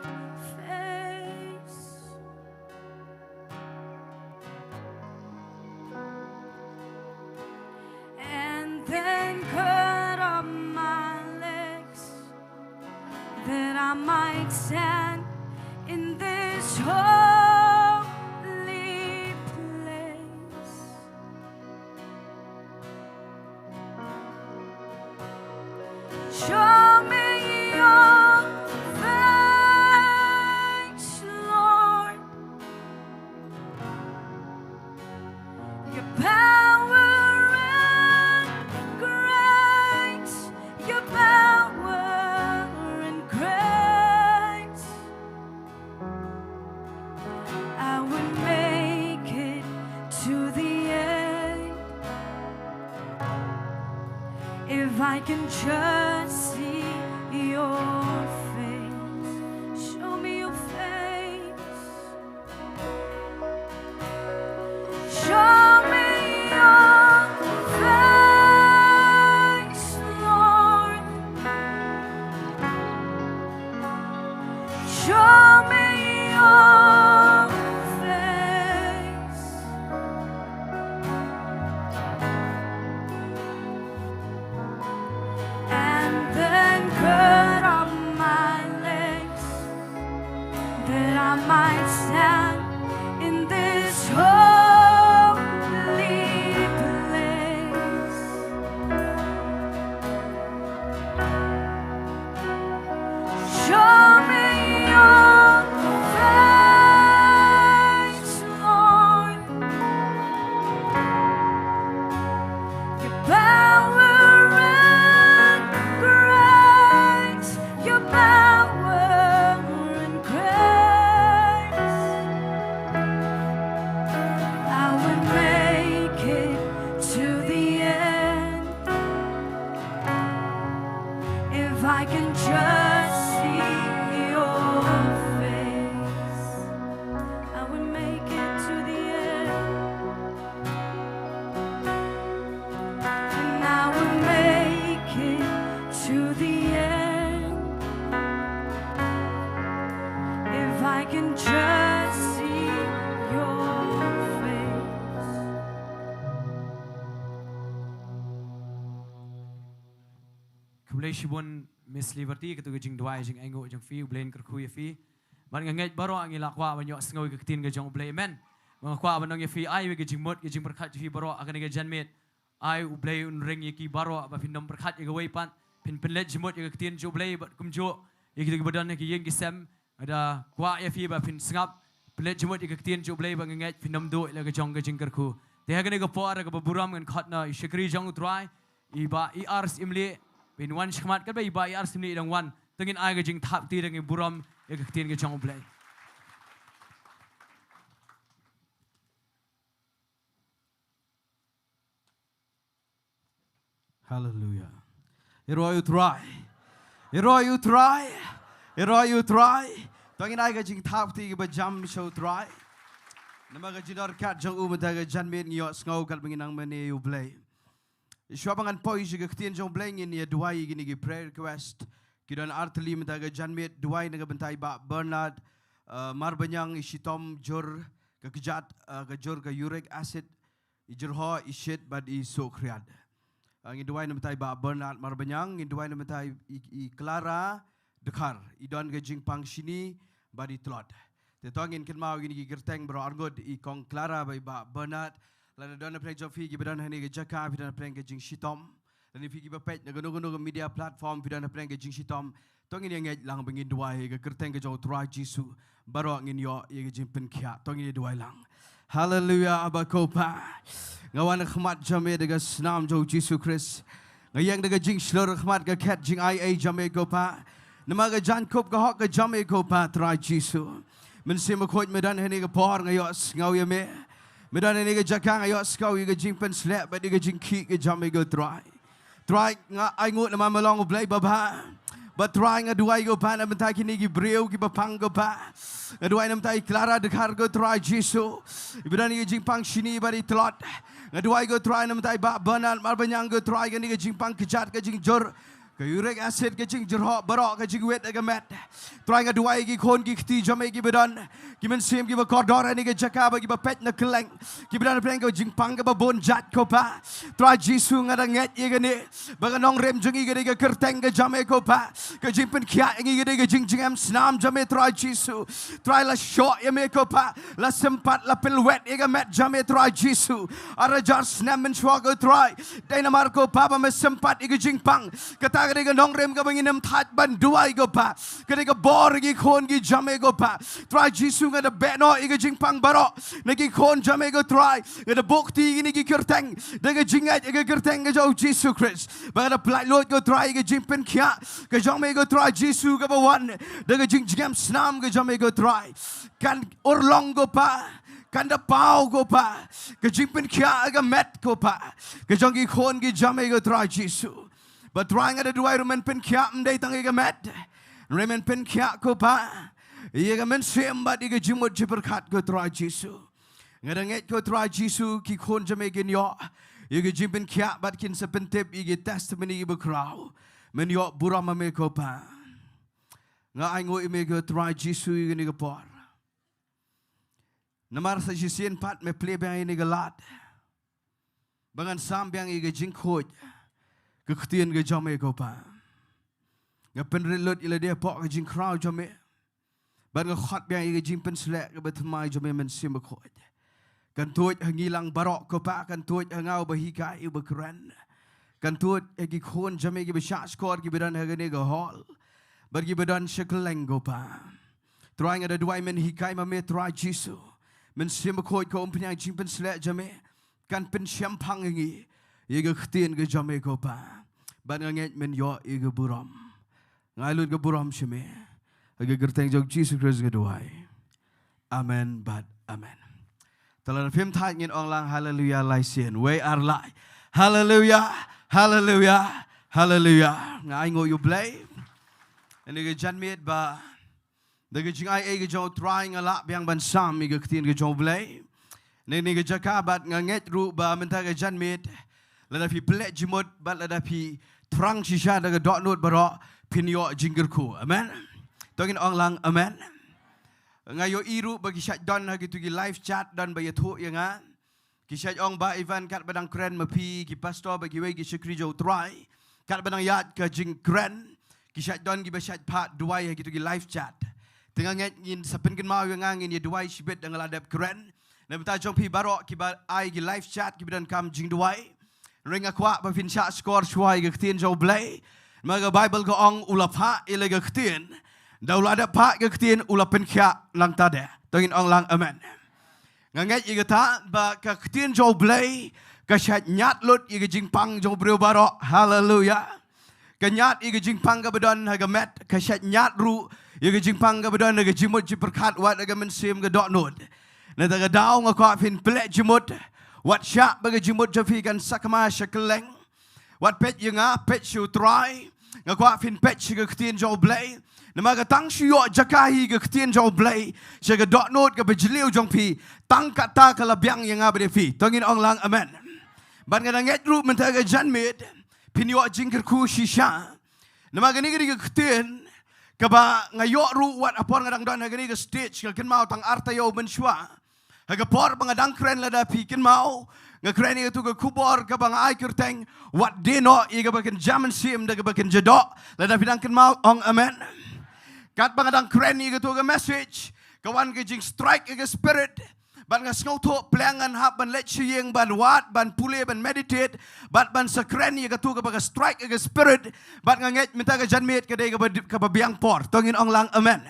face. that I might stand in this holy place. Show me your face, Lord. Your power and grace, your power and grace. I would make it to the end if I can just see your face. Show me your face. Show me your face, Lord. Show me your face. And then gird up my legs, that I might stand in this holy place. Show me your face, Lord. Your power and grace, your power and grace. I will make it to the end if I can just see your face. I will make it to the end. And I will make it to the end if I can just see your face. Khublei shibun Miss Liberty, katu ka jingduwai jingainguh jong phi, U Blei un kyrkhu ïa phi. Bad nga ngeit baroh ngi la kwah ban ïohsngew ïa ka ktien ka jong U Blei, amen. Nga kwah ban ong ïa phi, ai ïa ka jingmut, ka jingpyrkhat jong phi baroh ha kane ka janmiet. Ai U Blei un ring ïa ki baroh ba phin nym pyrkhat ïa kawei pat, phin pynleit jingmut ïa ka ktien jong U Blei, bad kumjuh ïa kita kiba don ha ki ïing ki sem. Nga da kwah ïa phi ba phin sngap, pynleit jingmut ïa ka ktien jong U Blei, ba nga ngeit phin nym duh ïa la ka jong ka jingkyrkhu. Te ha kane ka por kaba burom ngan khot noh ïa i shakri jong U Trai, i Bah E R Syiemlieh, ba in wan shakhmat. Katba i Bah E R Syiemlieh i dang wan, to ngin ai ka jingthap kti, to ngin burom ïa ka ktien ka jong U Blei. Haleluia. Ïaroh ïa U Trai. Ïaroh ïa U Trai. Ïaroh ïa U Trai. To ngin ai ka jingthap kti kaba jam sha U Trai. Namar ka jingdon ryngkat jong u mynta ka janmiet, ngi ïohsngew katba ngin nang mane ïa U Blei. Shuwa ba ngan poi sha ka ktien jong U Blei, ngin ïa duwai ïa kine ki prayer request. Ki don ar tylli mynta ka janmiet. Duwai na ka bynta i Bah Bernard, eh, Marbaniang, i shitom jur ka kjat, eh, ka jur ka uric acid, i jyrhoh, i shit bad i suh khriat. Ah, ngin duwai na ka bynta i Bah Bernard Marbaniang, ngin duwai na ka bynta i, i Clara Dkhar, i don ka jingpang shini bad i tlot. Te to ngin kynmaw ïa kine ki kyrteng baroh arngut, i Kong Clara bad i Bah Bernard. Lada don na pdeng jong phi kiba don ha kane ka jaka, phi don na pdeng ka jingshitom, lane phi kiba peit na kano kano ka media platform, phi don na pdeng ka jingshitom, to ngin ïa ngeit lang ba ngin duwai ïa ka kyrteng ka jong U Trai Jisu. Baroh ngin ïoh ïa ka jingpynkhiah. To ngin ïa duwai lang. Haleluia, Aba ko Pa. Nga wan ha khmat jong me da ka snam jong U Jisu Khrist. Nga ïeng da ka jingshlur ha khmat ka khet jingaiei jong me ko Pa. Namar ka jaiñkup ka hok ka jong me ko Pa Trai Jisu. Mynsiem Bakhuid, me don ha kane ka por, nga ïohsngew ïa me. Me don ha kane ka jaka, nga ïohsngew ïa ka jingpynsleh bad ïa ka jingkhih ka jong me ko Trai. Trai, nga ainguh namar me long U Blei babha. Bad Trai, nga duwai ko Pa na ka bynta kine ki briew kiba pang ko Pa. Nga duwai na ka bynta i Clara Dkhar ko Trai Jisu, iba don ïa ka jingpang shini bad i tlot. Nga duwai ko Trai na ka bynta i Bah Bernard Marbaniang ko Trai, kane ka jingpang kjat ka jingjur Ka uric acid, ka jingjyrhoh baroh, ka jingwit ha ka met. Trai, nga duwai ki khun ki kti jong me kiba don, ki mynsiem kiba kordor ha kane ka jaka bad kiba peit na kylleng, kiba don pdeng ka jingpang kaba bun jait ko Pa. Trai Jisu, nga da ngeit ïa kane ba ka nongrim jong ngi ka dei ka kyrteng ka jong me ko Pa. Ka jingpynkhiah ïa ngi ka dei ka jingjngem snam jong me Trai Jisu. Trai, la shoh ïa me ko Pa, la sympat, la pynwit ïa ka met jong me Trai Jisu. Ar hajar snem mynshuwa ko Trai, dei namar ko Pa ba me sympat ïa ka jingpang. Kata ka dei ka nongrim kaba ngin ym thait ban duwai ko Pa. Ka dei ka bor ïa ki khun ki jong me ko Pa. Trai Jisu, nga da beh noh ïa ka jingpang baroh na ki khun jong me ko Trai. Nga da buh kti ïa kine ki kyrteng da ka jingngeit ïa ka kyrteng ka jong u Jisu Khrist. Ba nga da pyllait lut ko Trai ïa ka jingpynkhiah ka jong me ko Trai Jisu kaba wan da ka jingjngem snam ka jong me ko Trai. Kan urlong ko Pa, kan da paw ko Pa ka jingpynkhiah ha ka met ko Pa ka jong ki khun ki jong me ko Trai Jisu. Bad Trai, nga da duwai ruh men pynkhiah ym dei tang ïa ka met, ruh men pynkhiah ko Pa ïa ka mynsiem bad ïa ka jingmut jingpyrkhat ko Trai Jisu. Nga da ngeit ko Trai Jisu, ki khun jong me kin ïoh ïa ka jingpynkhiah bad kin sa pyntip ïa ki testimony kiba khraw. Men ïoh burom ha me ko Pa. Nga ainguh ïa me ko Trai Jisu ïa kane ka por. Namar sa shisien pat me plie biang ïa kane ka lad ba ngan sam biang ïa ka jingkhuid ka ktien ka jong me ko Pa. Nga pynrit lut ïa lade hapoh ka jingkhraw jong me bad nga khot biang ïa ka jingpynsleh kaba thymmai jong me Mynsiem Bakhuid. Kan tuid ha ngi lang baroh ko Pa, kan tuid ha nga uba hikai, uba kren. Kan tuid ha ki khun jong me kiba shah shkor, kiba don ha kane ka hall bad kiba don sha kylleng ko Pa. Trai, nga da duwai men hikai ma me Trai Jisu. Mynsiem Bakhuid ko, ym pynïaid jingpynsleh jong me kan pynshemphang ïa ngi ïa ka ktien ka jong me ko Pa. Bad nga ngeit men ïoh ïa ka burom. Nga ai lut ka burom sha me. Ha ka kyrteng jong Jisu Khrist nga duwai. Amen bad amen. Te lada phim thait ngin ong lang haleluya lai sien. Wei ar lai. Haleluya, haleluya, haleluya. Nga ainguh ïa U Blei. Ïa kane ka janmiet ba da ka jingai ei ka jong U Trai nga lah biang ban sam ïa ka ktien ka jong U Blei. Ïa kane ka jaka bad nga ngeit ruh ba mynta ka janmiet, lada phi pynleh jingmut bad lada phi thrang shisha da ka dohnud baroh, phin ïoh jingkyrkhu. Amen. To ngin ong lang amen. Nga ïohi ruh ba ki shait don ha kito ki live chat don ba ïathuh ïa nga. Ki shait ong, Bah Ivan, katba dang kren ma phi ki pastor bad kiwei ki shakri jong U Trai, katba dang ïaid ka jingkren, ki shait don kiba shait phah duwai ha kito ki live chat. Te nga ngeit ngin sa pynkynmaw ïa nga, ngin ïa duwai shibit da nga la dep kren. Na bynta jong phi baroh kiba ai ki live chat, kiba donkam jingduwai, hynrei nga kwah ba phin shah shkor shuwa ïa ka ktien jong U Blei. Namar ka Baibl ka ong, u la phah ïa la ka ktien, da u la dep phah ïa ka ktien u la pynkhiah nangta de. To ngin ong lang amen. Nga ngeit ïa kata ba ka ktien jong U Blei ka shait ñiad lut ïa ka jingpang jong u briew baroh. Haleluya. Ka ñiad ïa ka jingpang kaba don ha ka met, ka shait ñiad ruh ïa ka jingpang kaba don ha ka jingmut jingpyrkhat wat ha ka mynsiem ka dohnud. Nangta ka daw nga kwah phin pynleh jingmut, wat shah ba ka jingmut jong phi kan sakma sha kylleng. Wat peit ïa nga, peit sha U Trai. Nga kwah phin peit sha ka ktien jong U Blei. Namar ka tang shu ïoh jaka hi ka ktien jong U Blei sha ka dohnud kaba jylliew jong phi, tang kata ka la biang ïa nga bad ïa phi. To ngin ong lang amen. Bad nga da ngeit ruh mynta ka janmiet phin ïoh jingkyrkhu shisha. Namar kane ka dei ka ktien kaba nga ïoh ruh wat ha por nga dang don ha kane ka stage, nga kynmaw tang ar taïew mynshuwa. Ha ka por ba nga dang kren, lada phi kynmaw, nga kren ïa kato ka khubor kaba nga ai kyrteng, wat die noh ïa kaba kynja mynsiem da kaba kynja doh. Lada phi dang kynmaw ong amen. Katba nga dang kren ïa kato ka message, ka wan ka jingstrike ïa ka spirit. Bad nga sngewthuh, pleng ngan hap ban leit sha ïing ban wad, ban pule, ban meditate, bad ban sa kren ïa kato kaba ka strike ïa ka spirit. Bad nga ngeit mynta ka janmiet ka dei kaba, kaba biang por. To ngin ong lang amen.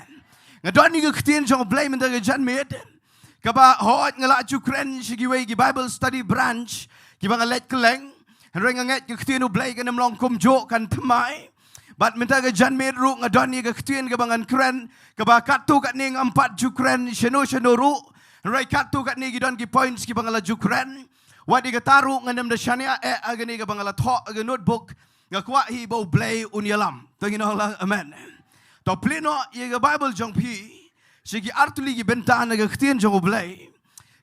Nga don ïa ka ktien jong U Blei mynta ka janmiet kaba hooid nga la ju kren sha kiwei ki Bible study branch kiba nga leit kylleng. Hynrei nga ngeit ka ktien U Blei kan ym long kumjuh, kan thymmai. Bad mynta ka janmiet ruh nga don ïa ka ktien kaba ngan kren, kaba katto katne ngam pat ju kren shano shano ruh. Hynrei katto katne ki don ki points kiba nga la ju kren. Wat ïa kata ruh ngan ym da shaniah eh ha kane kaba nga la thoh ha ka notebook. Nga kwah hi ba U Blei un ïalam. To ngin ong lang amen. To plie noh ïa ka Bible jong phi sha ki artylli ki bynta na ka ktien jong U Blei.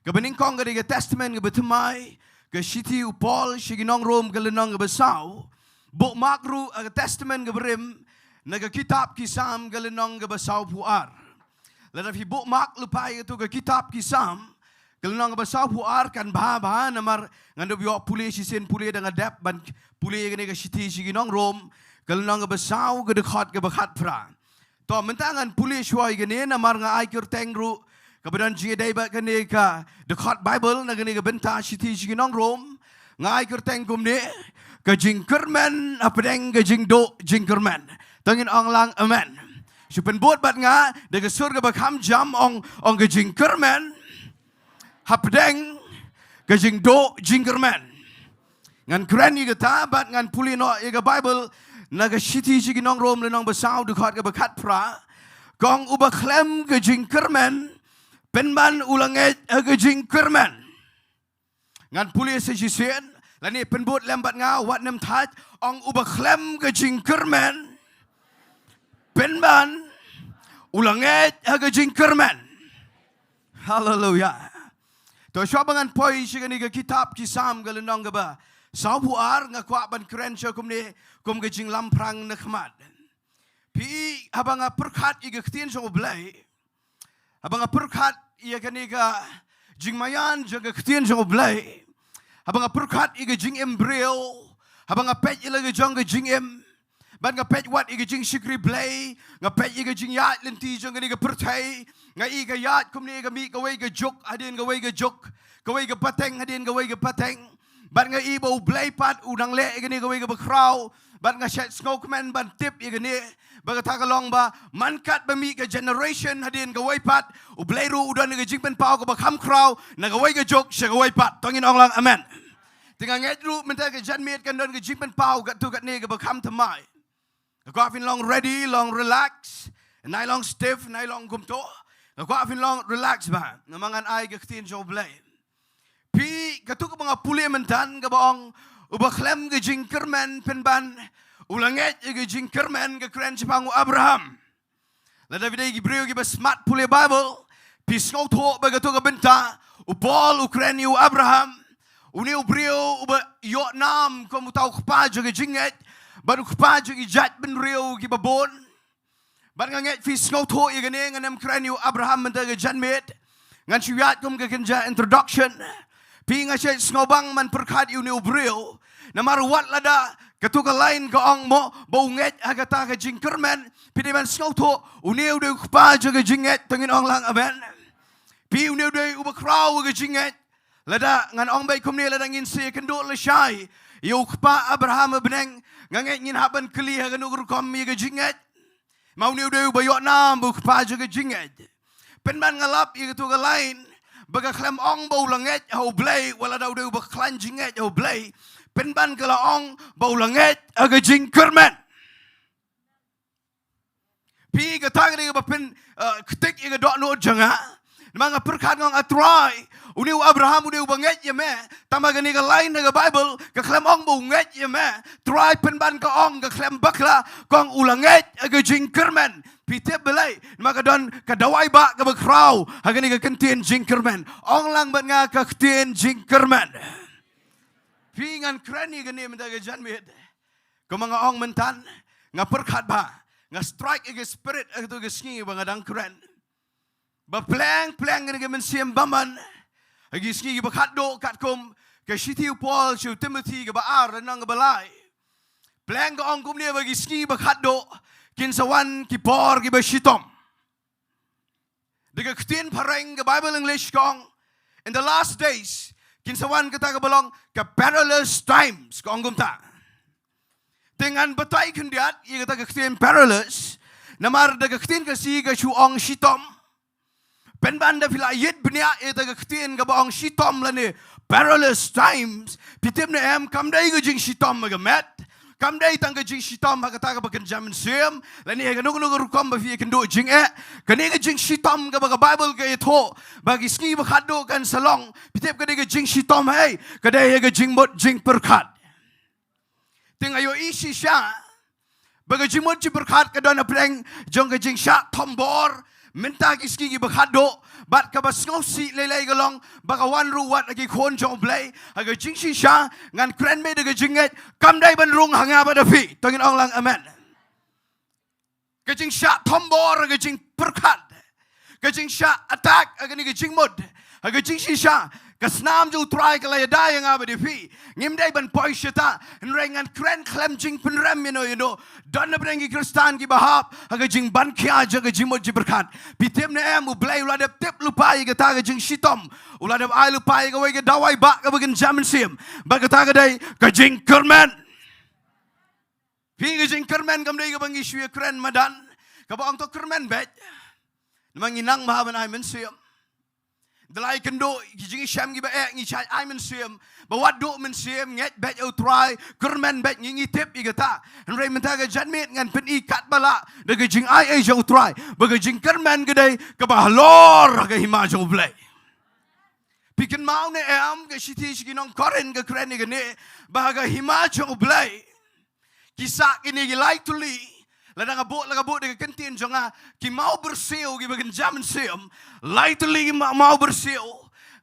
Kaba nyngkong ka dei ka Testament kaba thymmai, ka shithi u Paul sha ki nong Rom, ka lynnong kaba saw. bookmark ruh ha ka Testament kaba rim, na ka kitab Ki Salm ka lynnong kaba sawphew ar. Lada phi bookmark lypa ïa kato ka kitab Ki Salm ka lynnong kaba sawphew ar, kan bha bha namar ngan da ïoh pule shisien pule da nga dep ban pule ïa kane ka shithi sha ki nong Rom ka lynnong kaba saw ka dkhot kaba khatphra. To, mynta ngan pule shuwa ïa kane namar nga ai kyrteng ruh kaba don jingïadei bad kane ka dkhot Baibl na kane ka bynta shithi sha ki nong Rom. Nga ai kyrteng kumne: Ka jingkyrmen hapdeng ka jingduh jingkyrmen. To ngin ong lang amen. Shu pynbud bad nga da ka sur kaba kham jam, ong, ong: Ka jingkyrmen hapdeng ka jingduh jingkyrmen. Ngan kren ïa kata bad ngan pule noh ïa ka Baibl na ka shithi sha ki nong Rom lynnong ba saw dkhot kaba khatphra. Ka ong: Uba khlem ka jingkyrmen pynban u la ngeit ha ka jingkyrmen. Ngan pule sa shisien, lane pynbud lem bad nga, wat nym thait. Ong: Uba khlem ka jingkyrmen pynban u la ngeit ha ka jingkyrmen. Haleluya. To, shuwa ba ngan poi sha kane ka kitab Ki Salm ka lynnong kaba sawphew ar, nga kwah ban kren shuwa kumne kum ka jinglamphrang na khmat. Phi, haba nga pyrkhat ïa ka ktien jong U Blei, haba nga pyrkhat ïa kane ka jingmaïan jong ka ktien jong U Blei, haba nga pyrkhat ïa ka jingim briew, haba nga peit ïa la ka jong ka jingim, bad nga peit wat ïa ka jingshakri Blei, nga peit ïa ka jingïaid lynti jong kane ka pyrthei, nga i ka ïaid kumne, ka mih kawei ka juk hadien kawei ka juk, kawei ka pateng hadien kawei ka pateng. Bad nga i ba U Blei pat u nang leh ïa kane kawei kaba khraw. Bad nga shait sngewkmen ban tip ïa kane, ba kata ka long ba man kat ba mih ka generation hadien kawei pat, U Blei ruh u don ka jingpynpaw kaba kham khraw na kawei ka juk sha kawei pat. To ngin ong lang amen. Te nga ngeit ruh mynta ka janmiet kan don ka jingpynpaw katto katne kaba kham thymmai. Nga kwah phin long ready, long relax. Nai long stiff, nai long kumto. Nga kwah phin long relax bha namar ngan ai ka ktien jong U Blei. Phi, kato kaba nga pule mynta kaba ong: Uba khlem ka jingkyrmen pynban u la ngeit ha ka jingkyrmen, ka kren shaphang u Abraham. Lada phi dei ki briew kiba smat pule Baibl, phi sngewthuh ba kato ka bynta u Paul u kren ïa u Abraham, une u briew uba ïoh nam kum uta u kpa jong ka jingngeit bad u kpa jong ki jaitbynriew kiba bun. Bad nga ngeit phi sngewthuh ïa kane, ngan ym kren ïa u Abraham mynta ka janmiet. Ngan shu ïaid kum ka kynja introduction. Phi, nga shait sngewbang ban pyrkhat ïa une u briew. Namar wat lada kato ka lain ka ong mo ba u ngeit ha kata ka jingkyrmen, phi dei ban sngewthuh une u dei u kpa jong ka jingngeit. To ngin ong lang amen. Phi, une u dei uba khraw ka jingngeit. Lada ngan ong beit kumne, lada ngin sa ïakynduh lashai ïa u kpa Abraham ha bneng, nga ngeit ngin hap ban kylli ha kano ka rukom ïa ka jingngeit. Ma une u dei uba ïoh nam ba u kpa jong ka jingngeit. Pynban nga lap ïa kato ka lain ba ka khlem ong ba u la ngeit ha U Blei, wat lada u dei uba khlaiñ jingngeit ha U Blei. Pynban ka la ong ba u la ngeit ha ka jingkyrmen. Phi, kata ka dei kaba pyn, eh, ktik ïa ka dohnud jong nga. Namar nga pyrkhat, nga ong, A Trai, une u Abraham u dei uba ngeit ïa me. Tangba kane ka lain ha ka Baibl ka khlem ong ba u ngeit ïa me. Trai, pynban ka ong, ka khlem bakla, ka ong u la ngeit ha ka jingkyrmen. Phi tip balei? Namar ka don ka dawai ba kaba khraw ha kane ka ktien jingkyrmen. Ong lang bad nga, ka ktien jingkyrmen. Phi, ngan kren ïa kane mynta ka janmiet. Kumba nga ong mynta, nga pyrkhat ba nga strike ïa ka spirit ha kato ka sngi ba nga dang kren. Ba pleng pleng kane ka mynsiem bymman ha ki sngi kiba khatduh, katkum ka shithi u Paul sha u Timothi kaba ar, lynnong kaba lai. Pleng ka ong kumne ba ki sngi kiba khatduh kin sa wan ki por kiba shitom. Da ka ktien phareng, ka Baibl English ka ong, in the last days, kin sa wan kata kaba long ka perilous times, ka ong kumta. Te ngan batai khyndiat ïa kata ka ktien perilous, namar da ka ktien Khasi ka shu ong shitom. Pynban da phi la ïit bniah ïa kata ka ktien kaba ong shitom lane perilous times, phi tip ne em, kam dei ka jingshitom ha ka met, kam dei tang ka jingshitom ha kata kaba kynja mynsiem, lane ha kano kano ka rukom ba phi ïakynduh jingeh. Kane ka jingshitom kaba ka Baibl ka ïathuh ba ki sngi ba khatduh kan sa long, phi tip ka dei ka jingshitom hei, ka dei ha ka jingmut jingpyrkhat. Te nga ïohi shisha ba ka jingmut jingpyrkhat ka don hapdeng jong ka jingshah thombor Mynta ki sngi kiba khatduh, bad kaba sngewsih lei lei ka long ba ka wan ruh wat ha ki khun jong U Blei ha ka jingshisha. Ngan kren beit da ka jingngeit, kam dei ban rung ha nga bad ha phi. To ngin ong lang amen. Ka jingshah thombor ha ka jingpyrkhat, ka jingshah attack ha kane ka jingmut ha ka jingshisha. Ka snam jong U Trai ka la ïada ïa nga bad ïa phi. Ngim dei ban poi shata. Hynrei ngan kren khlem jingpynrem ïa no ïa no. Don na pdeng ki Khristan kiba hap ha ka jingban khia jong ka jingmut jingpyrkhat. Phi tip ne em, U Blei u la dep tip lypa ïa kata ka jingshitom. U la dep ai lypa ïa kawei ka dawai ba kaba kynja mynsiem. Bad kata ka dei ka jingkyrmen. Phi, ka jingkyrmen kam dei kaba ngi shu ïakren madan, kaba ong to kyrmen beit. Namar ngi nang bha ban ai mynsiem. Da la ïakynduh ki jingshem kiba eh ngi shait ai mynsiem. Ba wat duh mynsiem, ngeit beit ïa U Trai, kyrmen beit, ngi ngi tip ïa kata. Hynrei mynta ka janmiet ngan pyni katba lah da ka jingai ei jong U Trai ba ka jingkyrmen ka dei kaba halor ha ka hima jong U Blei. Phi kynmaw ne em, ka shithi sha ki nong Korinth ka kren ïa kane, ba ha ka hima jong U Blei ki sah kine ki lai tylli. Lada nga buh, la ka buh da ka kyntien jong nga, ki maw byrsiew kiba kynja mynsiem. Lai tylli ki ma-, maw byrsiew.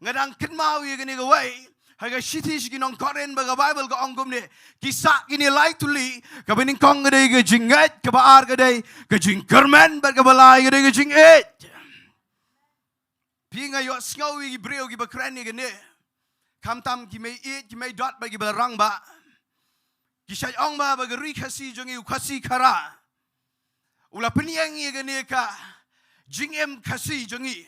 Nga dang kynmaw ïa kane kawei ha ka shithi sha ki nong Korinth, ba ka Baibl ka ong kumne. Ki sah kine lai tylli, kaba nyngkong ka dei ka jingngeit, kaba ar ka dei ka jingkyrmen, bad kaba lai ka dei ka jingïeit. Phi, nga ïohsngew ïa ki briew kiba kren ïa kane. Khamtam ki mei ïeit, ki mei dot bad kiba la rangbah, ki shait ong ba, ba ka ri Khasi jong ngi, u Khasi Khara, u la pynïeng ïa kane ka jingim Khasi jong ngi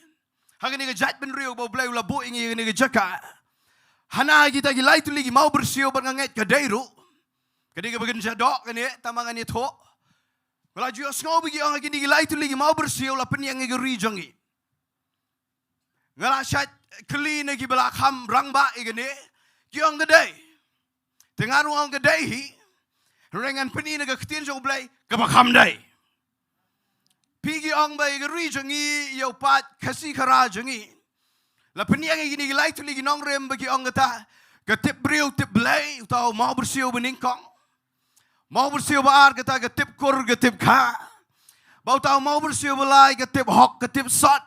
ha kane ka jaitbynriew ba U Blei u la buh ïa ngi ha kane ka jaka. Hana kita ki lai tylli ki maw byrsiew, bad nga ngeit ka dei ruh. Ka dei kaba kynja doh kane, tangba ngan ïathuh. Nga la ju ïohsngew ba ki ong ha kine ki lai tylli ki maw byrsiew la pynïeng ïa ka ri jong ngi. Nga la shait kylli na kiba la kham rangbah ïa kane, ki ong ka dei. Te nga ruh nga ong ka dei hi. Hynrei ngan pyni na ka ktien jong U Blei kaba kham dei. Phi, ki ong ba ïa ka ri jong ngi, ïa u paid Khasi Khara jong ngi, la pynïeng ïa kine ki lai tylli ki nongrim ba ki ong kata, ka tip briew tip Blei, uta u maw byrsiew ba nyngkong. Maw byrsiew ba ar kata ka tip kur ka tip kha. Bad uta u maw byrsiew ba lai ka tip hok ka tip sot.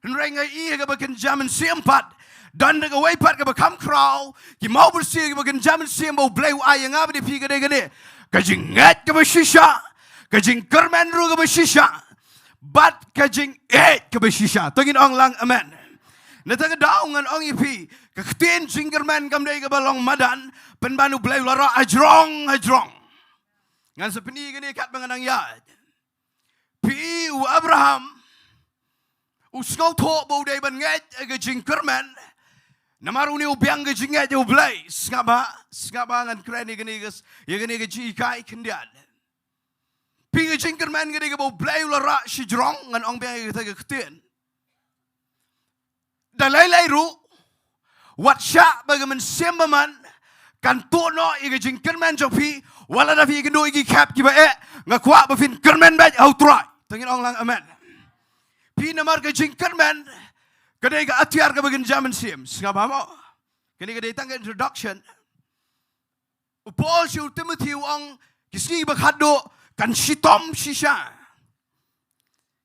Hynrei nga ïohi ha kaba kynja mynsiem pat, don da kawei pat kaba kham khraw, ki maw byrsiew kiba kynja mynsiem ba U Blei u ai ïa nga bad ïa phi, ka dei kane. Ka jingngeit kaba shisha, ka jingkyrmen ruh kaba shisha, bad ka jingïeit kaba shisha. To ngin ong lang amen. Nangta ka daw ngan ong ïa phi, ka ktien jingkyrmen kam dei kaba long madan, pynban U Blei u la rah hajrong hajrong. Ngan sa pyni kane katba nga nang ïaid. Phi, u Abraham u sngewthuh ba u dei ban ngeit ïa ka jingkyrmen. Namar une u biang ka jingngeit ïa U Blei. Sngap bha, sngap bha, ngan kren ïa kane ka, ïa kane ka jinghikai khyndiat. Phi, ka jingkyrmen ka dei kaba U Blei u la rah shajrong, ngan ong biang ïa kata ka ktien. Da lei lei ruh, wat shah ba ka mynsiem bymman kan tuh noh ïa ka jingkyrmen jong phi, wat lada phi ïakynduh ïa ki khep kiba eh, nga kwah ba phin kyrmen beit ha U Trai. To ngin ong lang amen. Phi, namar ka jingkyrmen ka dei ka atiar kaba kynja mynsiem. Sngap bha mo. Kane ka dei tang ka introduction. U Paul sha u Timothy u ong, ki sngi ba khatduh kan shitom shisha.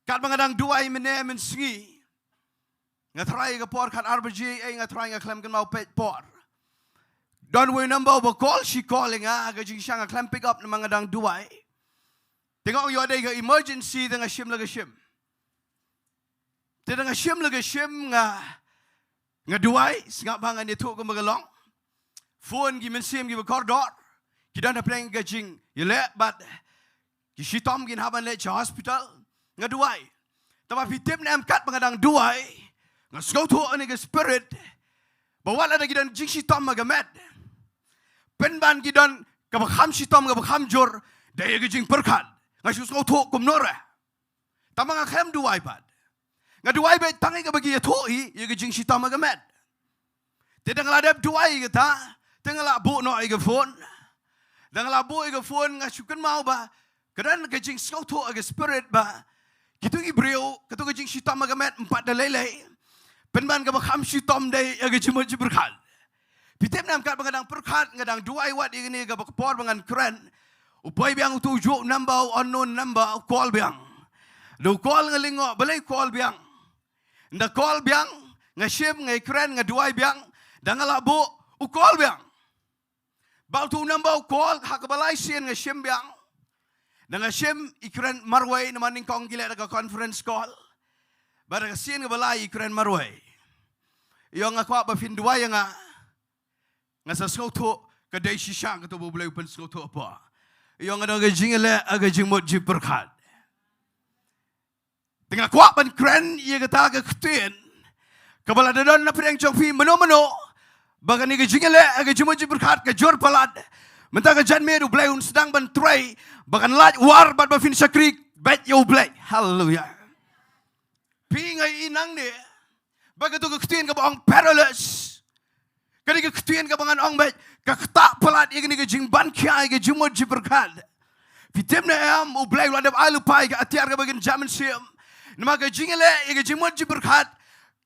Katba nga dang duwai mynne mynsngi, nga tharai ka por khatar baje, eh, nga tharai nga khlem kynmaw peit por. Don uwei u number uba call, shi call ïa nga, ka jingshisha nga khlem pick up namar nga dang duwai. Te nga ong ïoh dei ka emergency, te nga shim la ka shim. Te da nga shim la ka shim, nga, nga duwai, sngap bha, ngan ïathuh kumba ka long. Phone, ki mynsiem kiba kordor ki don hapdeng ka jingïaleh bad ki shitom kin hap ban leit sha hospital. Nga duwai. Tangba phi tip ne em, katba nga dang duwai, nga sngewthuh ïa kane ka spirit ba wat lada ki don jingshitom ha ka met, pynban ki don kaba kham shitom, kaba kham jur, da ïa ka jingpyrkhat. Nga shu sngewthuh kumno re. Tangba nga khlem duwai pat. Nga duwai beit tang ïa kaba ki ïathuh hi, ïa ka jingshitom ha ka met. Te da nga la dep duwai ïa kata, te nga la buh noh ïa ka phone. Da nga la buh ïa ka phone, nga shu kynmaw ba ka don ka jingsngewthuh ha ka spirit ba kito ki briew, kato ka jingshitom ha ka met ym pat da lei lei. Pynban kaba kham shitom dei ïa ka jingmut jingpyrkhat. Phi tip ne em, katba nga dang pyrkhat, nga dang duwai wat ïa kane, kaba ka por ba ngan kren, u poi biang uto u juh number, u unknown number, u call biang. Da u call nga lyngngoh, balei u call biang? Nda call biang, nga shim, nga kren, nga duwai biang, da nga lah buh, u call biang. Ba utu u number u call, ha kaba lai sien nga shim biang. Da nga shim, i kren marwei, namar nyngkong ki leh da ka conference call. Bad da ka sien kaba lai i kren marwei. Ïa nga kwah ba phin duwai ïa nga. Nga sa sngewthuh, ka dei shisha kata ba U Blei u pynsngewthuh hapoh. Ïa nga don ka jingïaleh, ha ka jingmut jingpyrkhat. Te nga kwah ban kren ïa kata ka ktien. Kaba lada don na pdeng jong phi mano mano. Ba kane ka jingïaleh, ha ka jingmut jingpyrkhat, ka jur palat. Mynta ka janmiet U Blei un sdang ban trei. Ba kan lait war bad ba phin shakri beit ïa U Blei. Haleluia. Phi nga i nangne. Ba katu ka ktien kaba ong perilous. Kane ka ktien kaba ngan ong beit, ka ktah palat ïa kane ka jingban khia ïa ka jingmut jingpyrkhat. Phi tip ne em, U Blei u la dep ai lypa ïa ka atiar kaba kynja mynsiem. Namar ka jingïaleh ïa ka jingmut jingpyrkhat,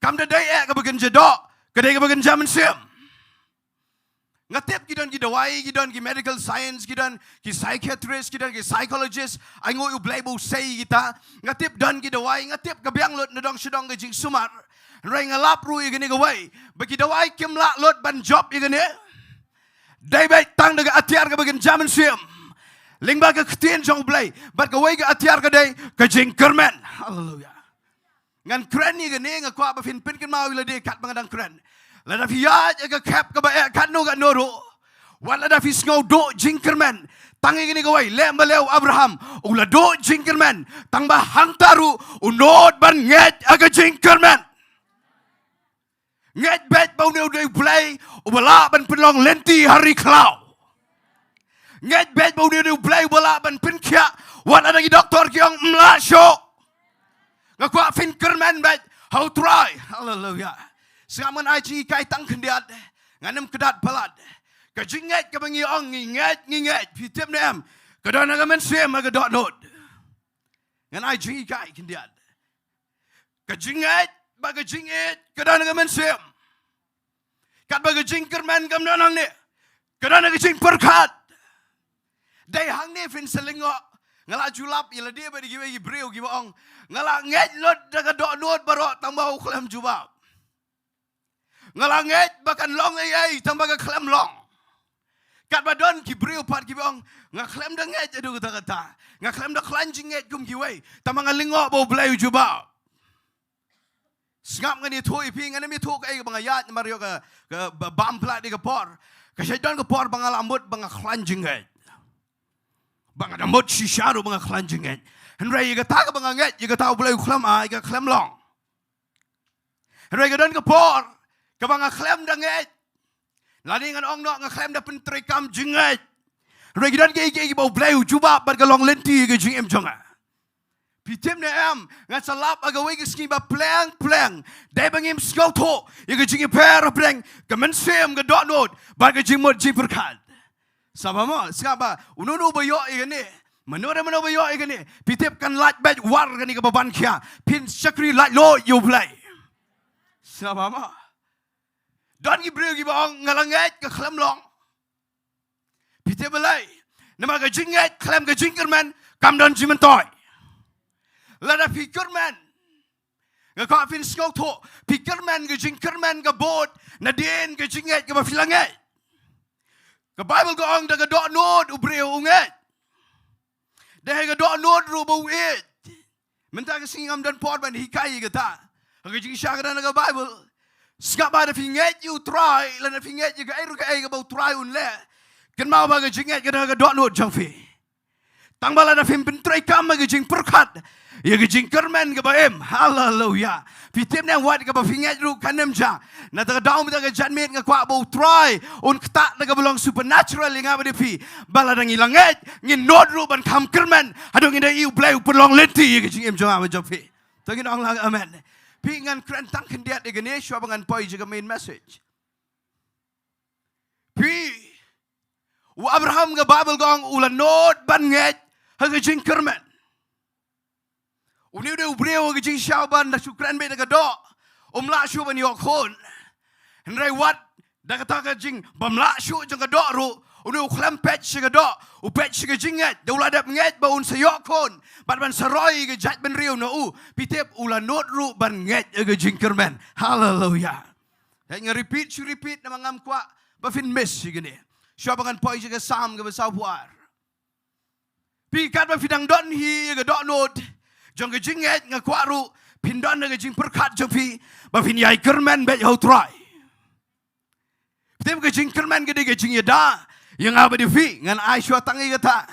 kam da dei eh kaba kynja doh, ka dei kaba kynja mynsiem. Nga tip ki don ki dawai, ki don ki medical science, ki don ki psychiatrist, ki don ki psychologist, ai nguh ïa U Blei ba u sei ïa kita. Nga tip don ki dawai, nga tip ka biang lut na dong sha dong ka jingsumar. Hynrei nga lap ruh ïa kane kawei. Ba ki dawai kim lah lut ban jop ïa kane. Dei beit tang da ka atiar kaba kynja mynsiem. Lyngba ka ktien jong U Blei. Bad kawei ka atiar ka dei ka jingkyrmen. Haleluia. Ngan kren ïa kane, nga kwah ba phin pynkynmaw ïa lade katba nga dang kren. Lada phi ïaid ïa ka khep kaba eh katno katno ruh. Wat lada phi sngew duh jingkyrmen. Tang ïa kane kawei, leh balei u Abraham u la duh jingkyrmen. Tang ba hangta ruh u nud ban ngeit ha ka jingkyrmen. Ngeit beit ba une u dei U Blei uba lah ban pynlong lynti ha ri khlaw. Ngeit beit ba une u dei U Blei uba lah ban pynkhiah wat lada ki doktor ki ong ym lah shuh. Nga kwah phin kyrmen beit ha U Trai. Haleluia. Sngap, ngan ai jinghikai tang khyndiat. Ngan ym kdat palat. Ka jingngeit kaba ngi ong ngi ngeit, ngi ngeit. Phi tip ne em? Ka don ha ka mynsiem, ha ka dohnud. Ngan ai jinghikai khyndiat. Ka jingngeit bad ka jingïeit ka don ha ka mynsiem. Katba ka jingkyrmen kam don hangne. Ka don ha ka jingpyrkhat. Dei hangne phin sa lyngngoh. Nga la ju lap ïa lade bad ïa kiwei ki briew kiba ong, nga la ngeit lut da ka dohnud baroh tang ba u khlem jubab. Nga la ngeit ba kan long ei ei tang ba ka khlem long. Katba don ki briew pat kiba ong, nga khlem da ngeit haduh katta katta. Nga khlem da khlaiñ jingngeit kum kiwei. Tang ba nga lyngngoh ba U Blei u jubab. Sngap, ngan ïathuh ïa phi, ngan ym ïathuh kaei kaba nga ïaid namar ïoh ka, ka ba-, bam palat ïa ka por. Ka shait don ka por ba nga la mut ba nga khlaiñ jingngeit. Ba nga da mut shisha ruh ba nga khlaiñ jingngeit. Hynrei ïa kata kaba nga ngeit, ïa kata U Blei u khlem ai, ka khlem long. Hynrei ka don ka por kaba nga khlem da ngeit. Lane ngan ong noh, nga khlem da pyntreikam jingngeit. Hynrei ki don kiei kiei kiba U Blei u jubab bad ka long lynti ïa ka jingim jong nga. Phi tip ne em, ngan sa lap ha kawei ka sngi ba pleng pleng. Dei ba ngim sngewthuh ïa ka jingïapher hapdeng ka mynsiem, ka dohnud bad ka jingmut jingpyrkhat. Sngap mo, sngap ba uno uno ba ïoh ïa kane, mano re mano ba ïoh ïa kane, phi tip kan lait beit war kane kaba ban khia. Phin shakri laitluid ïa U Blei. Sngap mo. Don ki briew kiba ong, nga la ngeit, ka khlem long. Phi tip balei? Namar ka jingngeit khlem ka jingkyrmen kam don jingmyntoi. Lada phi kyrmen, nga kwah phin sngewthuh, phi kyrmen, ka jingkyrmen ka bud nadien ka jingngeit kaba phi la ngeit. Ka Baibl ka ong, da ka dohnud u briew u ngeit. Da ka dohnud ruh ba u ïeit. Mynta ka sngi ngam don por ban hikai ïa kata. Ka jingshisha ka don ha ka Baibl. Sngap ba da phi ngeit ïa U Trai, lane phi ngeit ïa kaei ruh kaei kaba U Trai un leh, kynmaw ba ka jingngeit ka don ha ka dohnud jong phi. Tang ba lada phim pyntreikam ha ka jingpyrkhat ïa ka jingkyrmen kaba im. Haleluia. Phi tip ne em, wat kaba phi ngeit ruh kan ym jia. Na kata ka daw mynta ka janmiet nga kwah ba U Trai un ktah da kaba long supernatural ïa nga bad ïa phi. Ba lada ngi la ngeit, ngin nud ruh ban kham kyrmen haduh ngin da ïohi U Blei u pynlong lynti ïa ka jingim jong nga bad jong phi. To ngin ong lang amen. Phi, ngan kren tang khyndiat ïa kane shuwa ba ngan poi sha ka main message. Phi, u Abraham, ka Baibl ka ong u la nud ban ngeit ha ka jingkyrmen. Une u dei u briew ha ka jingshisha uba ym da shu kren beit da ka doh, um lah shuh ban ïoh khun. Hynrei wat da kata ka jing bym lah shuh jong ka doh ruh, Une u khlem peit sha ka doh, u peit sha ka jingngeit, da u la dep ngeit ba un sa ïoh khun, bad ban sa roi ïa ka jaitbynriew na u, phi tip u la nud ruh ban ngeit ïa ka jingkyrmen. Haleluia. Hynrei nga repeat, shu repeat, namar ngam kwah ba phin miss ïa kane. Shuwa ba ngan poi sha ka Salm kaba sawphew ar. Phi katba phi dang don hi ïa ka dohnud jong ka jingngeit, nga kwah ruh phin don ïa ka jingpyrkhat jong phi ba phin ïai kyrmen beit ha u Trai. Phi tip ka jingkyrmen ka dei ka jingïada ïa nga bad ïa phi, ngan ai shuwa tang ïa kata.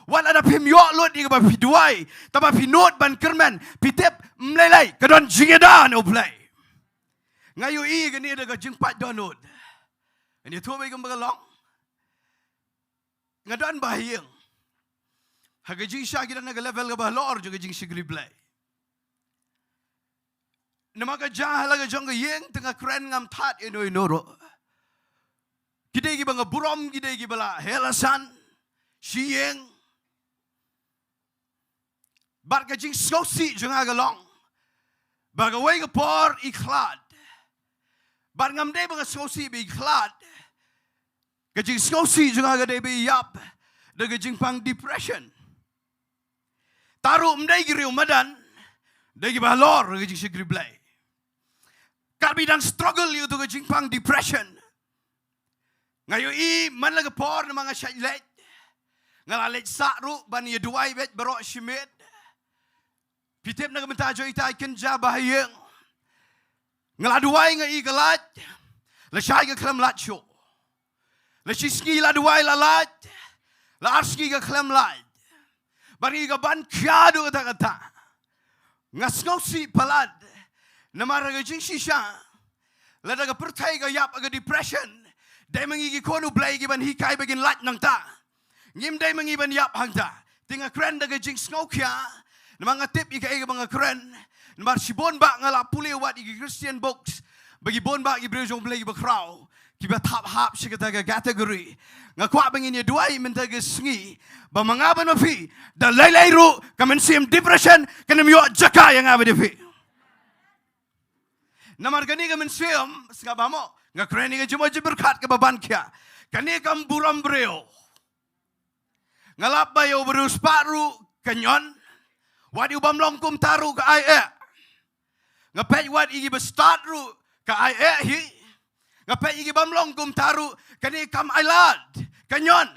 Wat lada phim ïoh lut ïa kaba phi duwai, tangba phi nud ban kyrmen, phi tip, ym lei lei, ka don jingïada na U Blei. Nga ïohi kane da ka jingpait dohnud. Ngan ïathuh beit kumba ka long. Nga don ba ha ïing. Ha ka jingshisha ki don ha ka level kaba halor jong ka jingshakri Blei. Namar ka jia ha la ka jong ka ïing, te nga kren, ngam thad ïano ïano ruh. Ki dei kiba nga burom, ki dei kiba la heh la san sha ïing. Bad ka jingsngewsih jong nga ka long ba kawei ka por i khlad. Bad ngam dei ba nga sngewsih ba i khlad. Ka jingsngewsih jong nga ka dei ba i ïap da ka jingpang depression. Te ruh ym dei ki riew madan, dei kiba halor ka jingshakri Blei. Katba i dang struggle ïa uto ka jingpang depression, nga ïohi man la ka por, namar nga shait leit, nga la leit sah ruh ban ïa duwai beit baroh shi miet. Phi tip, na ka bynta jong ita i kynja ba ha ïing, nga la duwai, nga i ka lait, lashai ka khlem lait shuh. La shi sngi la duwai, la lait, la ar sngi ka khlem lait. Bad nga i ka ban khia duh katta katta. Nga sngewsih palat. Namar ka jingshisha, lada ka pyrthei ka ïap ha ka depression, dei ma ngi ki khun U Blei kiban hikai ba kin lait nangta. Ngim dei ma ngi ban ïap hangta. Te nga kren da ka jingsngewkhia, namar nga tip ïa kaei kaba nga kren. Namar shibun ba nga la pule wat ïa ki Christian books, ba ki bun ba ki briew jong U Blei kiba khraw, kiba thap hap sha kata ka category. Nga kwah ba ngin ïa duwai mynta ka sngi ba ma nga bad ma phi, da lei lei ruh ka mynsiem depression kan ym ïoh jaka ïa nga bad ïa phi. Namar kane ka mynsiem, sngap bha mo, nga kren ïa ka jingmut jingpyrkhat kaba ban khia. Kane kam burom briew. Nga lap ba ïa u briew spah ruh ka ñion. Wat ïa u bym long kumta ruh ka ai eh. Nga peit wat ïa kiba stad ruh ka ai eh hi. Nga peit ïa ki bym long kumta ruh, kane kam ailad, ka ñion.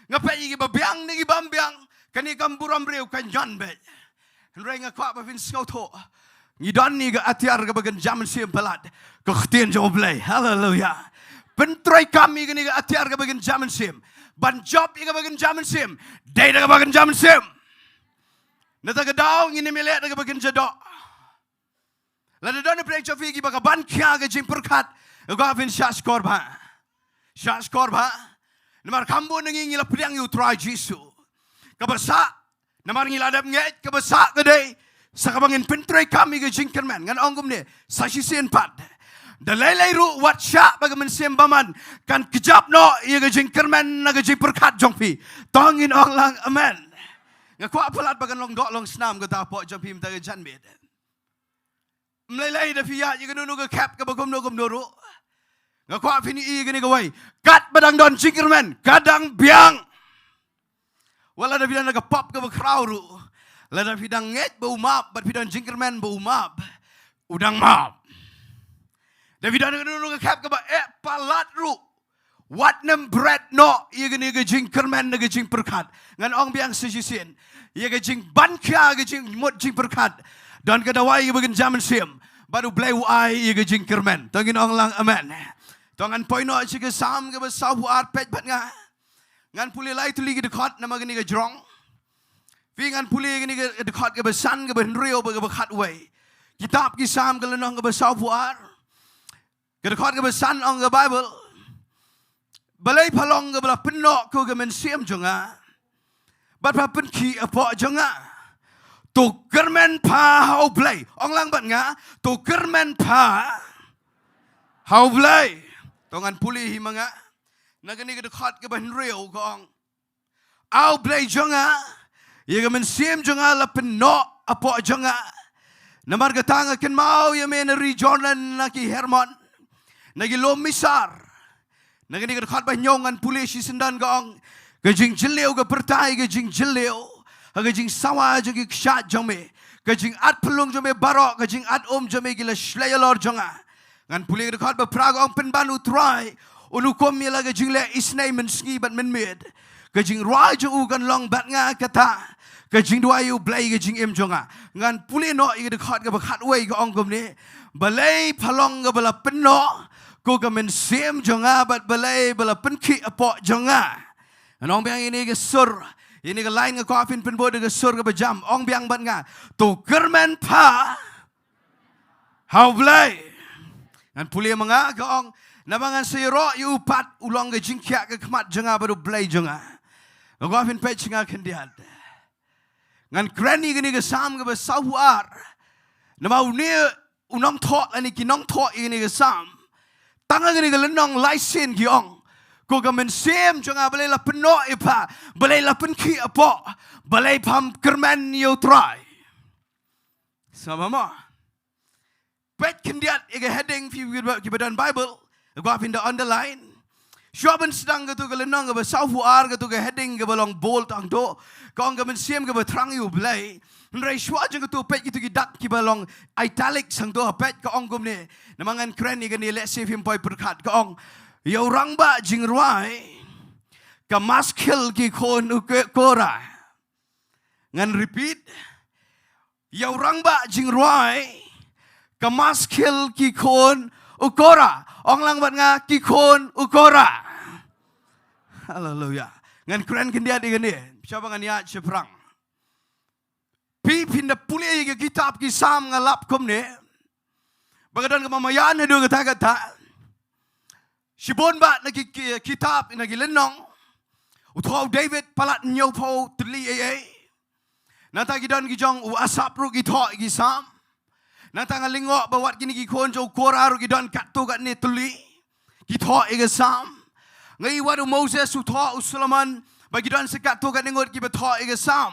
Nga peit ïa kiba biang ne ki bym biang, kane kam burom briew, ka ñion beit. Hynrei nga kwah ba phin sngewthuh, ngi don ïa ka atiar kaba kynja mynsiem palat, ka ktien jong U Blei. Haleluia. Pyntreikam ïa kane ka atiar kaba kynja mynsiem. Ban jop ïa kaba kynja mynsiem, dei da kaba kynja mynsiem. Nangta ka daw ngin ym leh da kaba kynja doh. Lada don na pdeng jong phi kiba ka ban khia ka jingpyrkhat, nga kwah phin shah shkor bha. Shah shkor bha. Namar kham bun na ngi ngi la pdiang ïa u Trai Jisu. Kaba sah, namar ngi la dep ngeit, kaba sah ka dei sa kaba ngin pyntreikam ïa ka jingkyrmen. Ngan ong kumne, sa shisien pat, da lei lei ruh wat shah ba ka mynsiem bymman kan kjap noh ïa ka jingkyrmen na ka jingpyrkhat jong phi. To ngin ong lang amen. Nga kwah palat ba kan long doh long snam kata hapoh jong phi mynta ka janmiet. Ym lei lei da phi ïaid ïa kano kano ka khep kaba kumno kumno ruh. Nga kwah phin ïohi ïa kane kawei, katba dang don jingkyrmen, ka dang biang. Wat lada phi don ha ka pop kaba khraw ruh, lada phi dang ngeit ba u map bad phi don jingkyrmen ba u map, u dang map. Da phi don ha kano kano ka khep kaba eh palat ruh, wat nym bret noh ïa kane ka jingkyrmen na ka jingpyrkhat. Ngan ong biang sa shisien, ïa ka jingban khia ka jingmut jingpyrkhat, don ka dawai kaba kynja mynsiem, bad U Blei u ai ïa ka jingkyrmen. To ngin ong lang amen. To ngan poi noh sha ka Salm kaba sawphew ar, peit bad nga. Ngan pule lai tylli ki dkhot namar kane ka jrong. Phi, ngan pule kane ka dkhot kaba san, kaba hynriew bad kaba khatwei. Kitab ki Salm ka lynnong kaba sawphew ar, ka dkhot kaba san, ong ka Baibl: Balei pha long kaba la pynnoh ko ka mynsiem jong nga, bad pha pynkhih hapoh jong nga? To kyrmen pha ha U Blei. Ong lang bad nga, to kyrmen pha ha U Blei. To ngan pule hi ma nga. Na kane ka dkhot kaba hynriew ka ong: A U Blei jong nga, ïa ka mynsiem jong nga la pynnoh hapoh jong nga. Namar kata nga kynmaw ïa me na ri Jordan, na ki Hermon, na ki lum Misar, Na kane ka dkhot ba hynñiew ngan pule shisyndon ka ong, ka jingjylliew ka pyrta ïa ka jingjylliew ha ka jingsawa jong ki kshaid jong me, ka jingat phyllung jong me baroh, ka jingat um jong me ki la shlei halor jong nga. Ngan pule ka dkhot ba phra ka ong, pynban U Trai un hukum ïa la ka jingleh isynei mynsngi bad mynmiet. Ka jingrwai jong u kan long bad nga, kata ka jingduwai ïa U Blei ka jingim jong nga. Ngan pule noh ïa ka dkhot kaba khatwei, ka ong kumne, balei pha long kaba la pynnoh, ko ka mynsiem jong nga, bad balei ba la pynkhih hapoh jong nga? Ngan ong biang ïa kane ka sur, ïa kane ka lain, nga kwah phin pynbud da ka sur kaba jam. Ong biang bad nga, to kyrmen pha ha U Blei. Ngan pule ma nga, ka ong, naba ngan sa ïaroh ïa u pat, u long ka jingkhiah ka khmat jong nga bad U Blei jong nga. Nga kwah phin peit sha nga khyndiat. Ngan kren ïa kane ka Salm kaba sawphew ar. Namar une u nongthoh lane ki nongthoh ïa kane ka Salm, tang ha kane ka lynnong lai sien ki ong, ko ka mynsiem jong nga, balei la pynnoh ïa pha, balei la pynkhih hapoh, balei pham kyrmen ïa U Trai? Sngap bha mo. Peit khyndiat ïa ka heading, phi, phi, phi, kiba don Bible, nga kwah phin da underline. Shuwa ban sdang katu ka lynnong kaba sawphew ar, katu ka heading kaba long bold hangto, ka ong ka mynsiem kaba thrang ïa U Blei. Hynrei shuwa jong katu, peit kitu ki dak kiba long italic hangto, peit, ka ong kumne. Namar ngan kren ïa kane, lehse phim poi pyrkhat, ka ong, ïa u rangbah jingrwai, ka maskil ki khun u Ke-, Kora. Ngan repeat. Ïa u rangbah jingrwai, ka maskil ki khun u Kora. Ong lang bad nga, ki khun u Kora. Haleluia. Ngan kren khyndiat ïa kane, shwa ba ngan ïaid shaphrang. Phi, phin da pule ïa ka kitab ki Salm, nga lap kumne, ba ka don kaba maïan haduh katta katta. Shibun bah na ki, ki, kitab, na ki lynnong, u thoh u David palat hynñiewphew tylli ei ei. Nangta ki don ki jong u Asaph ruh ki thoh ïa ki Salm. Nangta nga lyngngoh ba wat kine ki khun jong u Kora ruh ki don katto katne tylli ki thoh ïa ki Salm. Nga ïohi wat u Moses u thoh, u Solomon, ba ki don sa katto katne ngut kiba thoh ïa ki Salm.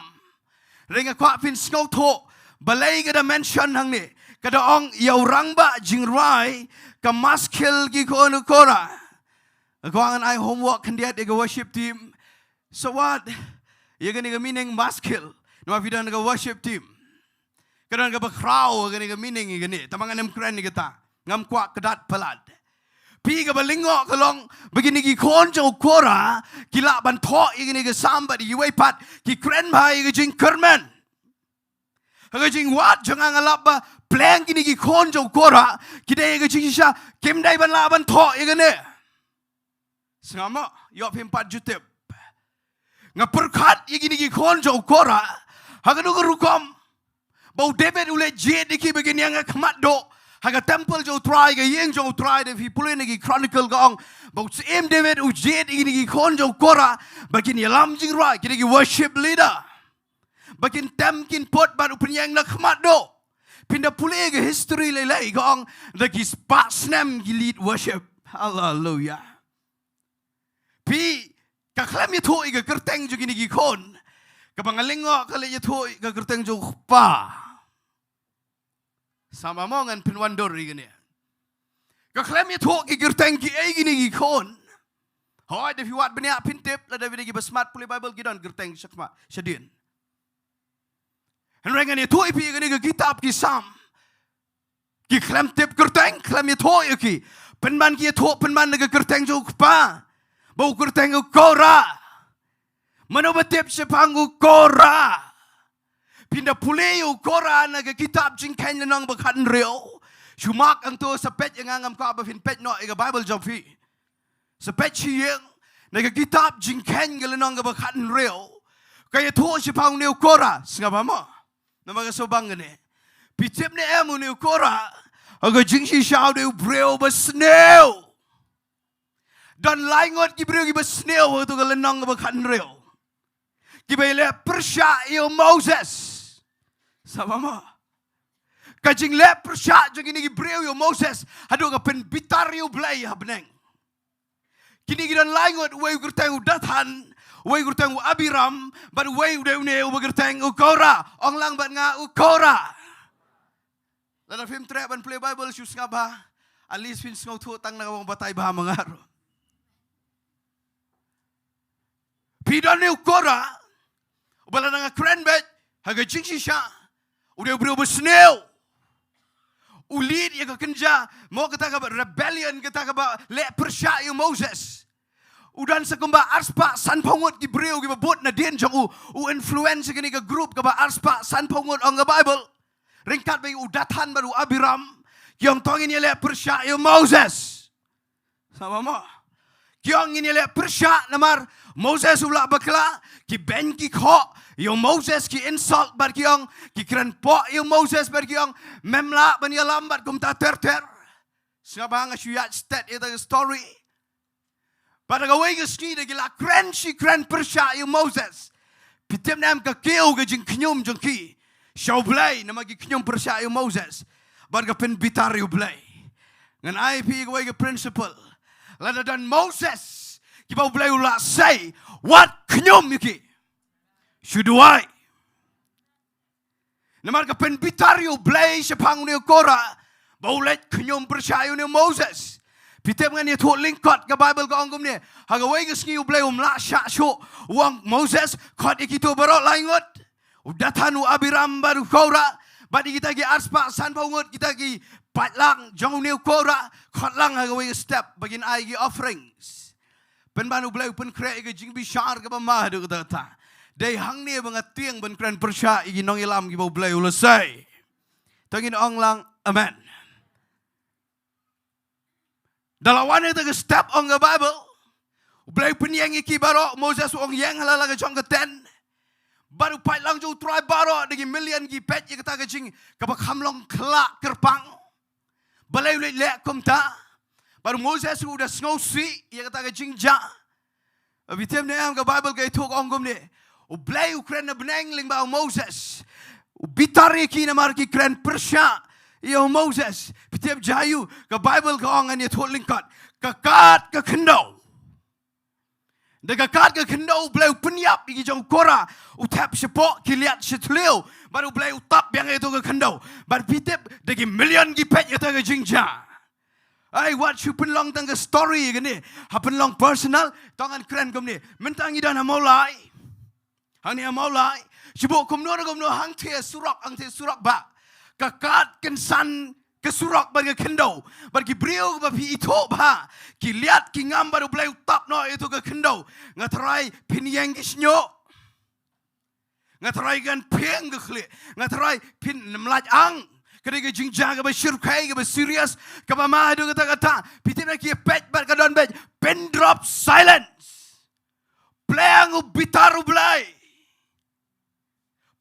Hynrei nga kwah phin sngewthuh balei ka da mention hangne, ka da ong, ïa u rangbah jingrwai, ka maskil ki khun u Kora. Nga kwah ngan ai homework khyndiat ïa ka worship team. Sa wad ïa kane ka meaning maskil, namar phi don ka worship team. Ka don kaba khraw kane ka meaning ïa kane, tangba ngam kren ïa kata, ngam kwah kdat palat. Phi, kaba lyngngoh ka long ba kine ki khun jong u Kora ki lah ban thoh ïa kane ka Salm, bad ïa kiwei pat ki kren bha ïa ka jingkyrmen. Ha ka jingwad jong nga, nga lap ba pleng kine ki khun jong u Kora ki dei ïa ka jingshisha, kim dei ban lah ban thoh ïa kane. Sngap mo, ïoh phim pat ju tip. Nga pyrkhat ïa kine ki khun jong u Kora ha kano ka rukom, ba u David u leit jied ïa ki ba kin ïeng ha khmat duh ha ka temple jong u Trai, ka ïing jong u Trai. Da phi pule na ki Chronicle ka ong ba u Syiem David u jied ïa kine ki khun jong u Kora ba kin ïalam jingrwai, ki dei ki worship leader, ba kin tem kin put bad u pynïeng na khmat duh. Phin da pule ka history lei lei, ka ong da ki spah snem ki lead worship. Haleluia. Phi, ka khlem ïathuh ïa ka kyrteng jong kine ki khun. Kaba nga lyngngoh ka leit ïathuh ïa ka kyrteng jong u kpa. Sngap mo, ngan pynwandur ïa kane. Ka khlem ïathuh ki kyrteng kiei kine ki khun. Hooid, da phi wad bniah phin tip, lada phi dei kiba smat pule Bible ki don kyrteng shakma shadien. Hynrei ngan ïathuh ïa phi, kane ka kitab ki Salm, ki khlem tip kyrteng, khlem ïathuh ïa ki. Pynban ki ïathuh pynban da ka kyrteng jong u kpa, ba u kyrteng u Kora. Mano ba tip shaphang u Kora? Phin da pule ïa u Kora na ka kitab Jingkheiñ lynnong ba khathynriew. Shu mark hangto, sa peit ïa nga, ngam kwah ba phin peit noh ïa ka Bible jong phi. Sa peit shi ïing na ka kitab Jingkheiñ ka lynnong kaba khathynriew. Ka ïathuh shaphang une u Kora, sngap bha mo. Namar ka sngewbang kane. Phi tip ne em, une u Kora ha ka jingshisha u dei u briew ba sniew. Don lai ngut ki briew kiba sniew ha kato ka lynnong kaba khathynriew, kiba ïaleh pyrshah ïa u Moses. Sngap bha mo. Ka jingleh pyrshah jong kine ki briew ïa u Moses haduh ka pynbitar ïa U Blei ha bneng. Kine ki don lai ngut, uwei u kyrteng u Dathan, uwei u kyrteng u Abiram, bad uwei u dei une uba kyrteng u Kora. Ong lang bad nga, u Kora. Lada phim treh ban pule Bible, shu sngap bha. At least phin sngewthuh tang na kaba ong batai bha ma nga ruh. Ki don ïa u Korah, uba lada nga kren beit ha ka jingshisha, u dei u briew ba sniew. U lead ïa ka kynja, mo kata kaba rebellion, kata kaba leh pyrshah ïa u Moses. U don sa kumba arspah sanphew ngut ki briew kiba bud nadien jong u, u influence ïa kane ka group kaba arspah sanphew ngut ong ka Bible. Ryngkat bad u Dathan bad u Abiram, ki ong to ngin ïaleh pyrshah ïa u Moses. Sngap mo. Ki ong ngin ïaleh pyrshah namar Moses u la bakla, ki beiñ ki khoh ïa u Moses, ki insult bad ki ong, ki kren poh ïa u Moses bad ki ong, mem lah ban ïalam bad kumta ter ter. Sngap ba nga shu ïaid stet ïa ka story. Bad ha kawei ka sngi da ki la kren shi kren pyrshah ïa u Moses. Phi tip ne em ka kiew ka jingkhñium jong ki sha u Blei namar ki khñium pyrshah ïa u Moses. Bad ka pynbitar ïa u Blei. Ngan ai phi kawei ka principle. Lada don Moses kiba u Blei u la sei, wat khñium ïa ki. Shu duwai. Namar ka pynbitar ïa u Blei shaphang une u Korah, ba u leit khñium pyrshah ïa une u Moses. Phi tip ngan ïathuh lyngkot, ka Bible ka ong kumne. Ha kawei ka sngi u Blei um lah shah shuh, u ong Moses, khot ïa kito baroh lai ngut. U Dathan, u Abiram bad u Korah, bad ïa kita ki arspah sanphew ngut, kita ki paidlang jong une u Korah, khot lang ha kawei ka step ba kin ai ki offerings. Pynban u Blei u pynkhreh ïa ka jingbishar kaba ma haduh katta katta. Dei hangne ba nga tieng ban kren pyrshah ïa ki nongïalam kiba u Blei u la sei. To ngin ong lang amen. Da la wan ïa ka step ong ka Bible, u Blei u pynïeng ïa ki baroh, Moses u ong ïeng ha la ka jong ka tent. Bad u paidlang jong u Trai baroh da ki million ki peit ïa kata ka jing kaba kham long khyllah kyrpang. Balei u leit leh kumta? Bad u Moses u da sngewsih ïa kata ka jingjia. Phi tip ne em, ka Bible ka ïathuh ka ong kumne. U Blei u kren na bneng lyngba u Moses. U bitar ïa ki namar ki kren pyrshah ïa u Moses. Phi tip jia aiu, ka Bible ka ong, ngan ïathuh lyngkot. Ka kad ka khyndew. Da ka kad ka khyndew u Blei u pynïap ïa ki jong u Korah, u thep shapoh, ki liat sha thliew, bad u Blei u tap biang ïa kato ka khyndew. Bad phi tip, da ki million ki peit ïa kata ka jingjia. Ai, wat shu pynlong tang ka story ïa kane, ha pynlong personal, to ngan kren kumne. Mynta ngi don ha Mawlai. Hangne ha Mawlai, shu buh kumno na kumno hangtei surok, hangtei surok ba. Ka kad kynsan ka surok bad ka khyndew. Bad ki briew ba phi ithuh ba. Ki liat ki ngam bad u Blei u tap noh ïa kato ka khyndew. Nga tharai phin ïeng ki shñiuh. Nga tharai kan phieng ka khlieh. Nga tharai phin nym lait ang. Ka dei ka jingjia kaba shyrkhei, kaba serious, kaba ma haduh katta katta. Phi tip ne, ki peit bad ka don beit. Pin drop silence. Pleng u bitar u Blei.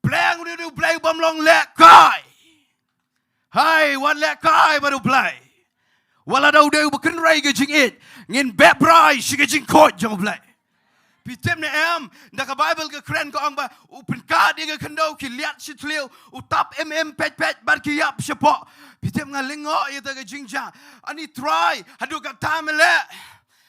Pleng u dei u Blei bym long lehkai. Hai, wat lehkai bad u Blei. Wat lada u dei uba kynrei ka jingïeit, ngin beh brai sha ka jingkhuid jong u Blei. Phi tip ne em, da ka Bible ka kren ka ong ba u pynkad ïa ka khyndew, ki liat sha thliew, u tap im im peit peit bad ki ïap shapoh. Phi tip, nga lyngngoh ïa kata ka jingjia. Ani Trai, haduh katta me leh.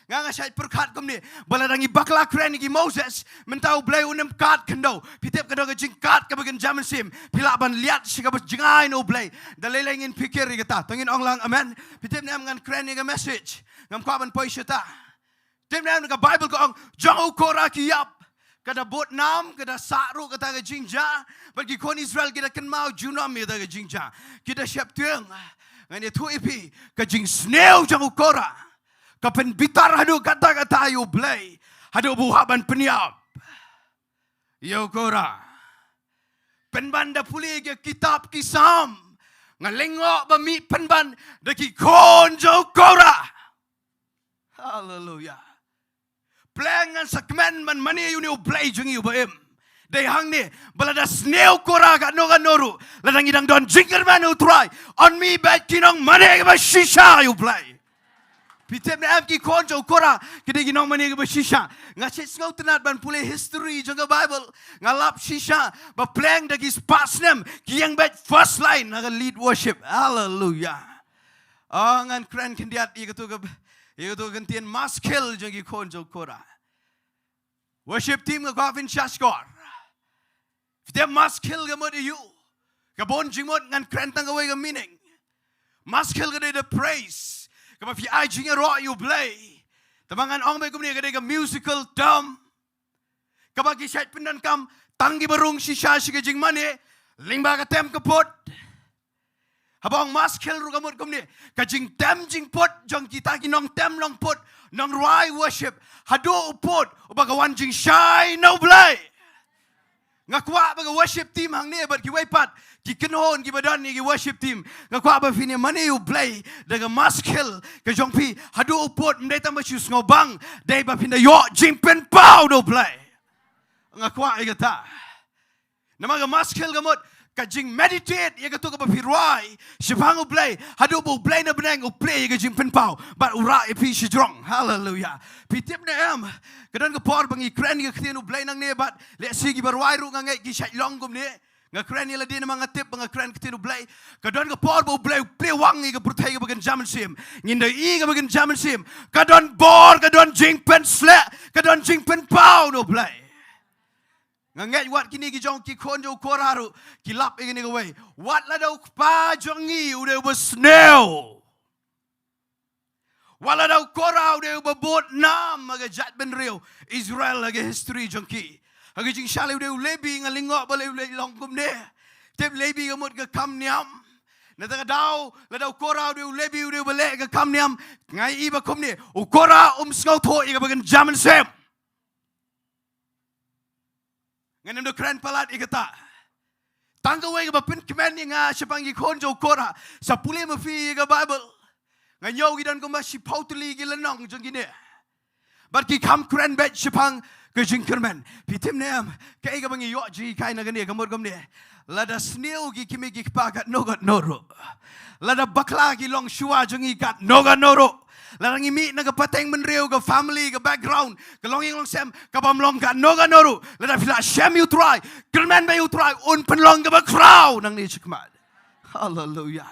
Nga, nga shait pyrkhat kumne, ba lada ngi bakla kren ïa ki Moses, mynta u Blei un ym kad khyndew. Phi tip, ka don ka jingkad kaba kynja mynsiem. Phi lah ban liat sha kaba jngai na u Blei. Da lei lei ngin phikir ïa kata. To ngin ong lang amen. Phi tip ne em, ngan kren ïa ka message. Ngam kwah ban poi shata. Tip ne em, ka Bible ka ong, jong u Korah ki ïap. Ka da bud nam, ka da sah ruh kata ka jingjia. Bad ki khun Israel ki da kynmaw junom ïa kata ka jingjia. Ki da sheptieng. Ngan ïathuh ïa phi, ka jingsniew jong u Korah. Ka pynbitar haduh katta katta ïa u Blei. Haduh ba u hap ban pynïap ïa u Korah. Pynban da pule ïa ka kitab ki Salm, nga lyngngoh ba mih pynban da ki khun jong u Korah. Haleluya. Pleng ngan sa kmen ban mane ïa une u Blei jong ngi uba im. Dei hangne, ba lada sniew u Korah katno katno ruh, lada ngi dang don jingkyrmen u Trai, yn mih beit ki nongmane kiba shisha ïa u Blei. Phi tip ne em, ki khun jong u Korah ki dei ki nongmane kiba shisha. Nga shait sngewtynnat ban pule history jong ka Bible. Nga lap shisha ba pleng da ki spah snem ki ïeng beit first line ha ka lead worship. Haleluya. Oh, ngan kren khyndiat ïa kato ka, ïa kato ka kyntien maskil jong ki khun jong u Korah. Worship team, nga kwah phin shahshkor. Phi tip maskil ka mut aïu? Ka bun jingmut, ngan kren tang kawei ka meaning. Maskil ka dei da praise, kaba phi ai jingïaroh ïa u Blei. Te ma ngan ong beit kumne, ka dei ka musical term. Kaba ki shait pyndonkam tang kiba rung shisha sha ka jingmane lyngba ka tem ka put. Haba ong maskil ruh ka mut kumne, ka jingtem jingput jong kita ki nongtem nongput, nongrwai worship, haduh u put uba ka wan jingshai na U Blei. Nga kwah ba ka worship team hangne bad kiwei pat ki kynhun kiba don ïa ki worship team, nga kwah ba phin ïa mane U Blei da ka maskil ka jong phi haduh u put, ym dei tang ba shu sngewbang, dei ba phin da ïoh jingpynpaw da U Blei. Nga kwah ïa kata. Namar ka maskil ka mut ka jingmeditate ïa kato kaba phi rwai shaphang U Blei, haduh ba U Blei na bneng u plie ïa ka jingpynpaw bad u rah ïa phi shajrong. Haleluya. Phi tip ne em, ka don ka por ba ngi kren ïa ka ktien U Blei nangne bad lehse kiba rwai ruh nga ngeit ki shait long kumne. Nga kren ïa lade namar nga tip ba nga kren ka ktien U Blei. Ka don ka por ba U Blei u plie wang ïa ka pyrthei kaba kynja mynsiem. Ngin da ïohi kaba kynja mynsiem. Ka don bor, ka don jingpynsleh, ka don jingpynpaw na U Blei. Nga ngeit wat kine ki jong ki khun jong u Korah ruh ki lap ïa kane kawei. Wat lada u kpa jong ngi u dei uba sniew, wat lada u Korah u dei uba bud nam ha ka jaitbynriew Israel ha ka history jong ki. Ha ka jingshai u dei u Lebi, nga lyngngoh ba u Lebi long kumne. Tip Lebi ka mut ka kam niam. Na kata ka daw lada u Korah u dei u Lebi u dei uba leh ka kam niam, nga ïohi ba kumne u Korah um sngewthuh ïa kaba kynja mynsiem. Ngam da kren palat ïa kata. Tang kawei kaba pynkmen ïa nga shaphang ki khun jong u Korah, sa pule ma phi ïa ka Baibl. Nga ñiew ki don kumba shiphew tylli ki lynnong jong kine. Bad ki kham kren beit shaphang ka jingkyrmen. Phi tip ne em, kaei kaba ngi ïoh jinghikai na kane ka mut kumne. Lada sniew ki kmie ki kpa katno katno ruh, lada bakla ki longshuwa jong ngi katno katno ruh, lada ngi mih na ka pateng bynriew, ka family, ka background, ka longïing longsem kabym long katno katno ruh, lada phi la shem ïa u Trai, kyrmen beit ïa u Trai, un pynlong kaba khraw nangne shakhmat. Haleluya.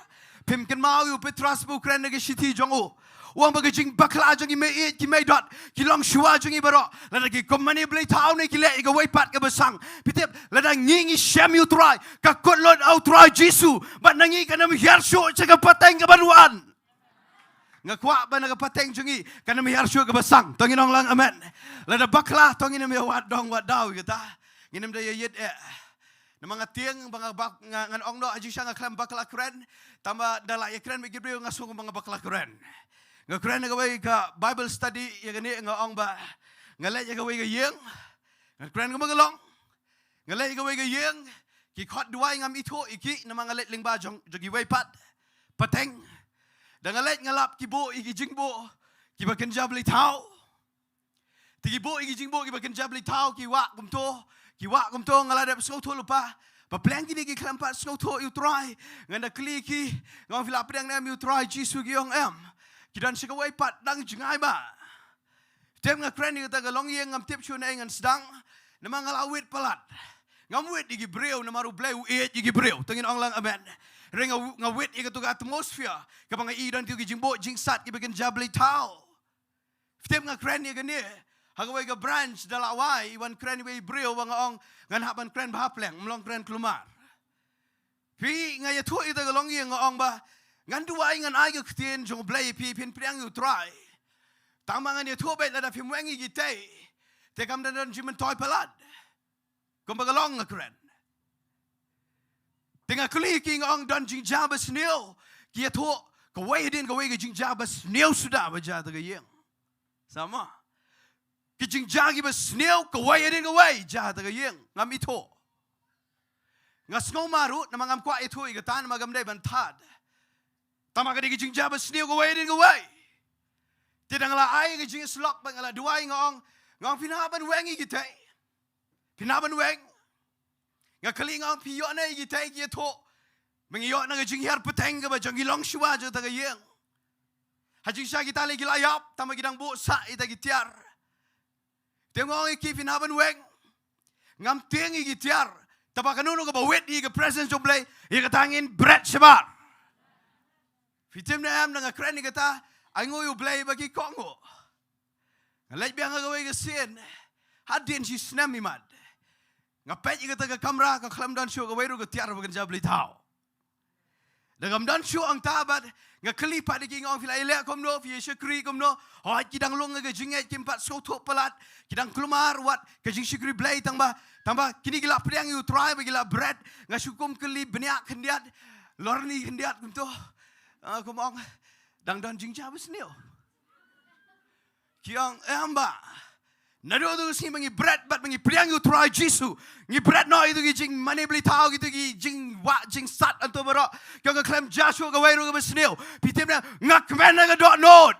Phim kynmaw ïa u Petros ba u kren na ka shithi jong u, u ong ba ka jingbakla jong ngi, meiieit ki meidot, ki longshuwa jong ngi baroh, lada ki kmen ïa u Blei thaw ne ki leh ïa kawei pat kaba sang. Phi tip, lada ngi ngi shem ïa u Trai, ka kut lut ha u Trai Jisu, bad na ngi kan ym hiar shuh sha ka pateng kaba wan. Nga kwah ba na ka pateng jong ngi kan ym hiar shuh kaba sang. To ngin ong lang amen. Lada bakla to ngin ym ïa wad dong wad daw ïa kata. Ngin ym da ïa ïit eh. Namar nga tieng ba nga bak, nga, ngan ong noh ha jingshisha nga khlem bakla kren. Tangba da la ïa kren bad ki briew nga sngew ba nga bakla kren. Nga kren ha kawei ka Bible study ïa kane, nga ong ba nga leit ha kawei ka ïing. Nga kren kumba ka long. Nga leit ha kawei ka ïing, ki khot duwai ngam ithuh ïa ki namar nga leit lyngba jong, jong kiwei pat pateng. Da nga leit nga lap ki buh ïa ki jingbuh kiba kynja blei thaw. Te ki buh ïa ki jingbuh kiba kynja blei thaw, ki wah kumto, ki wah kumto, nga la dep sngewthuh lypa ba pleng kine ki khlem pat sngewthuh ïa u Trai. Ngan da kylli ki, nga ong, phi la pdiang ne em ïa u Trai Jisu? Ki ong em. Ki don sha kawei pat, dang jngai ma. Te nga kren ïa kata ka longïing, ngam tip shuh naei ngan sdang. Namar nga la wit palat. Ngam wit ïa ki briew, namar U Blei u ïeit ïa ki briew. To ngin ong lang amen. Hynrei nga, nga wit ïa kato ka atmosphere kaba nga i don kito ki jingbuh jingsat kiba kynja blei thaw. Phi tip nga kren ïa kane ha kawei ka branch, da la wai, i wan kren iwei i briew ba nga ong ngan hap ban kren bha pleng, ym long kren kulmar. Phi, nga ïathuh ïa kata ka longïing, nga ong ba ngan duwai, ngan ai ka ktien jong U Blei ïa phi, phin pdiang ïa u Trai. Tangba ngan ïathuh beit, lada phim weng ïa kitei te kam da don jingmyntoi palat. Kumba ka long nga kren. Te nga kylli ki, nga ong, don jingjia ba sniew? Ki ïathuh, kawei hadien kawei ka jingjia ba sniew suda ba jia ha kata ka ïing. Sama. Ki jingjia kiba sniew kawei hadien kawei jia ha kata ka ïing. Ngam ithuh. Nga sngew ma ruh, namar ngam kwah ithuh ïa kata namar kam dei ban thad. Tangba ka dei ki jingjia ba sniew kawei hadien kawei. Te da nga la ai ka jingïasyllok bad nga la duwai, nga ong, nga ong, phin hap ban weng ïa kitei. Phin hap ban weng. Nga kylli, nga ong, phi ïoh ne ïa kitei? Ki ïathuh, ba ngi ïoh na ka jinghiar pateng kaba jong ki longshuwa jong kata ka ïing. Ha jingshisha kita lei ki la ïap, tangba ki dang buh sah ïa kita ki tiar. Te nga ong ïa ki, phin hap ban weng. Ngam tieng ïa ki tiar. Tangba kano kano kaba wit ïa ka presence jong U Blei, ïa kata ngin bret shabar. Phi tip ne em, da nga kren ïa kata, ainguh ïa U Blei ba ki kohnguh. Nga leit biang ha kawei ka sien hadien shi snem imat. Nga peit ïa kata ka kamra, ka khlem don shuh kawei ruh ka tiar ba kynja blei thaw. Da ngam don shuh hangta bad nga kylli pat ïa ki, nga ong, phi la ïaleh kumno, phi ïa shakri kumno? Hooid, ki dang long ha ka jingngeit, kim pat sngewthuh palat, ki dang kulmar wat ka jingshakri Blei, tangba, tangba kine ki la pdiang ïa U Trai bad ki la bret. Nga shu kum kylli bniah khyndiat, lorni khyndiat kumto. Ah, kum ong, dang don jingjia ba sniew? Ki ong, em bah. Naduh tu ka sngi ba ngi bret bad ba ngi pdiang ïa U Trai Jisu, ngi bret noh ïa tu ki jingmane blei thaw, ïa tu ki jingwah jingsat hangto baroh. Ki ong, ka khlem jia shuh kawei ruh kaba sniew. Phi tip ne, nga kmen ha ka dohnud.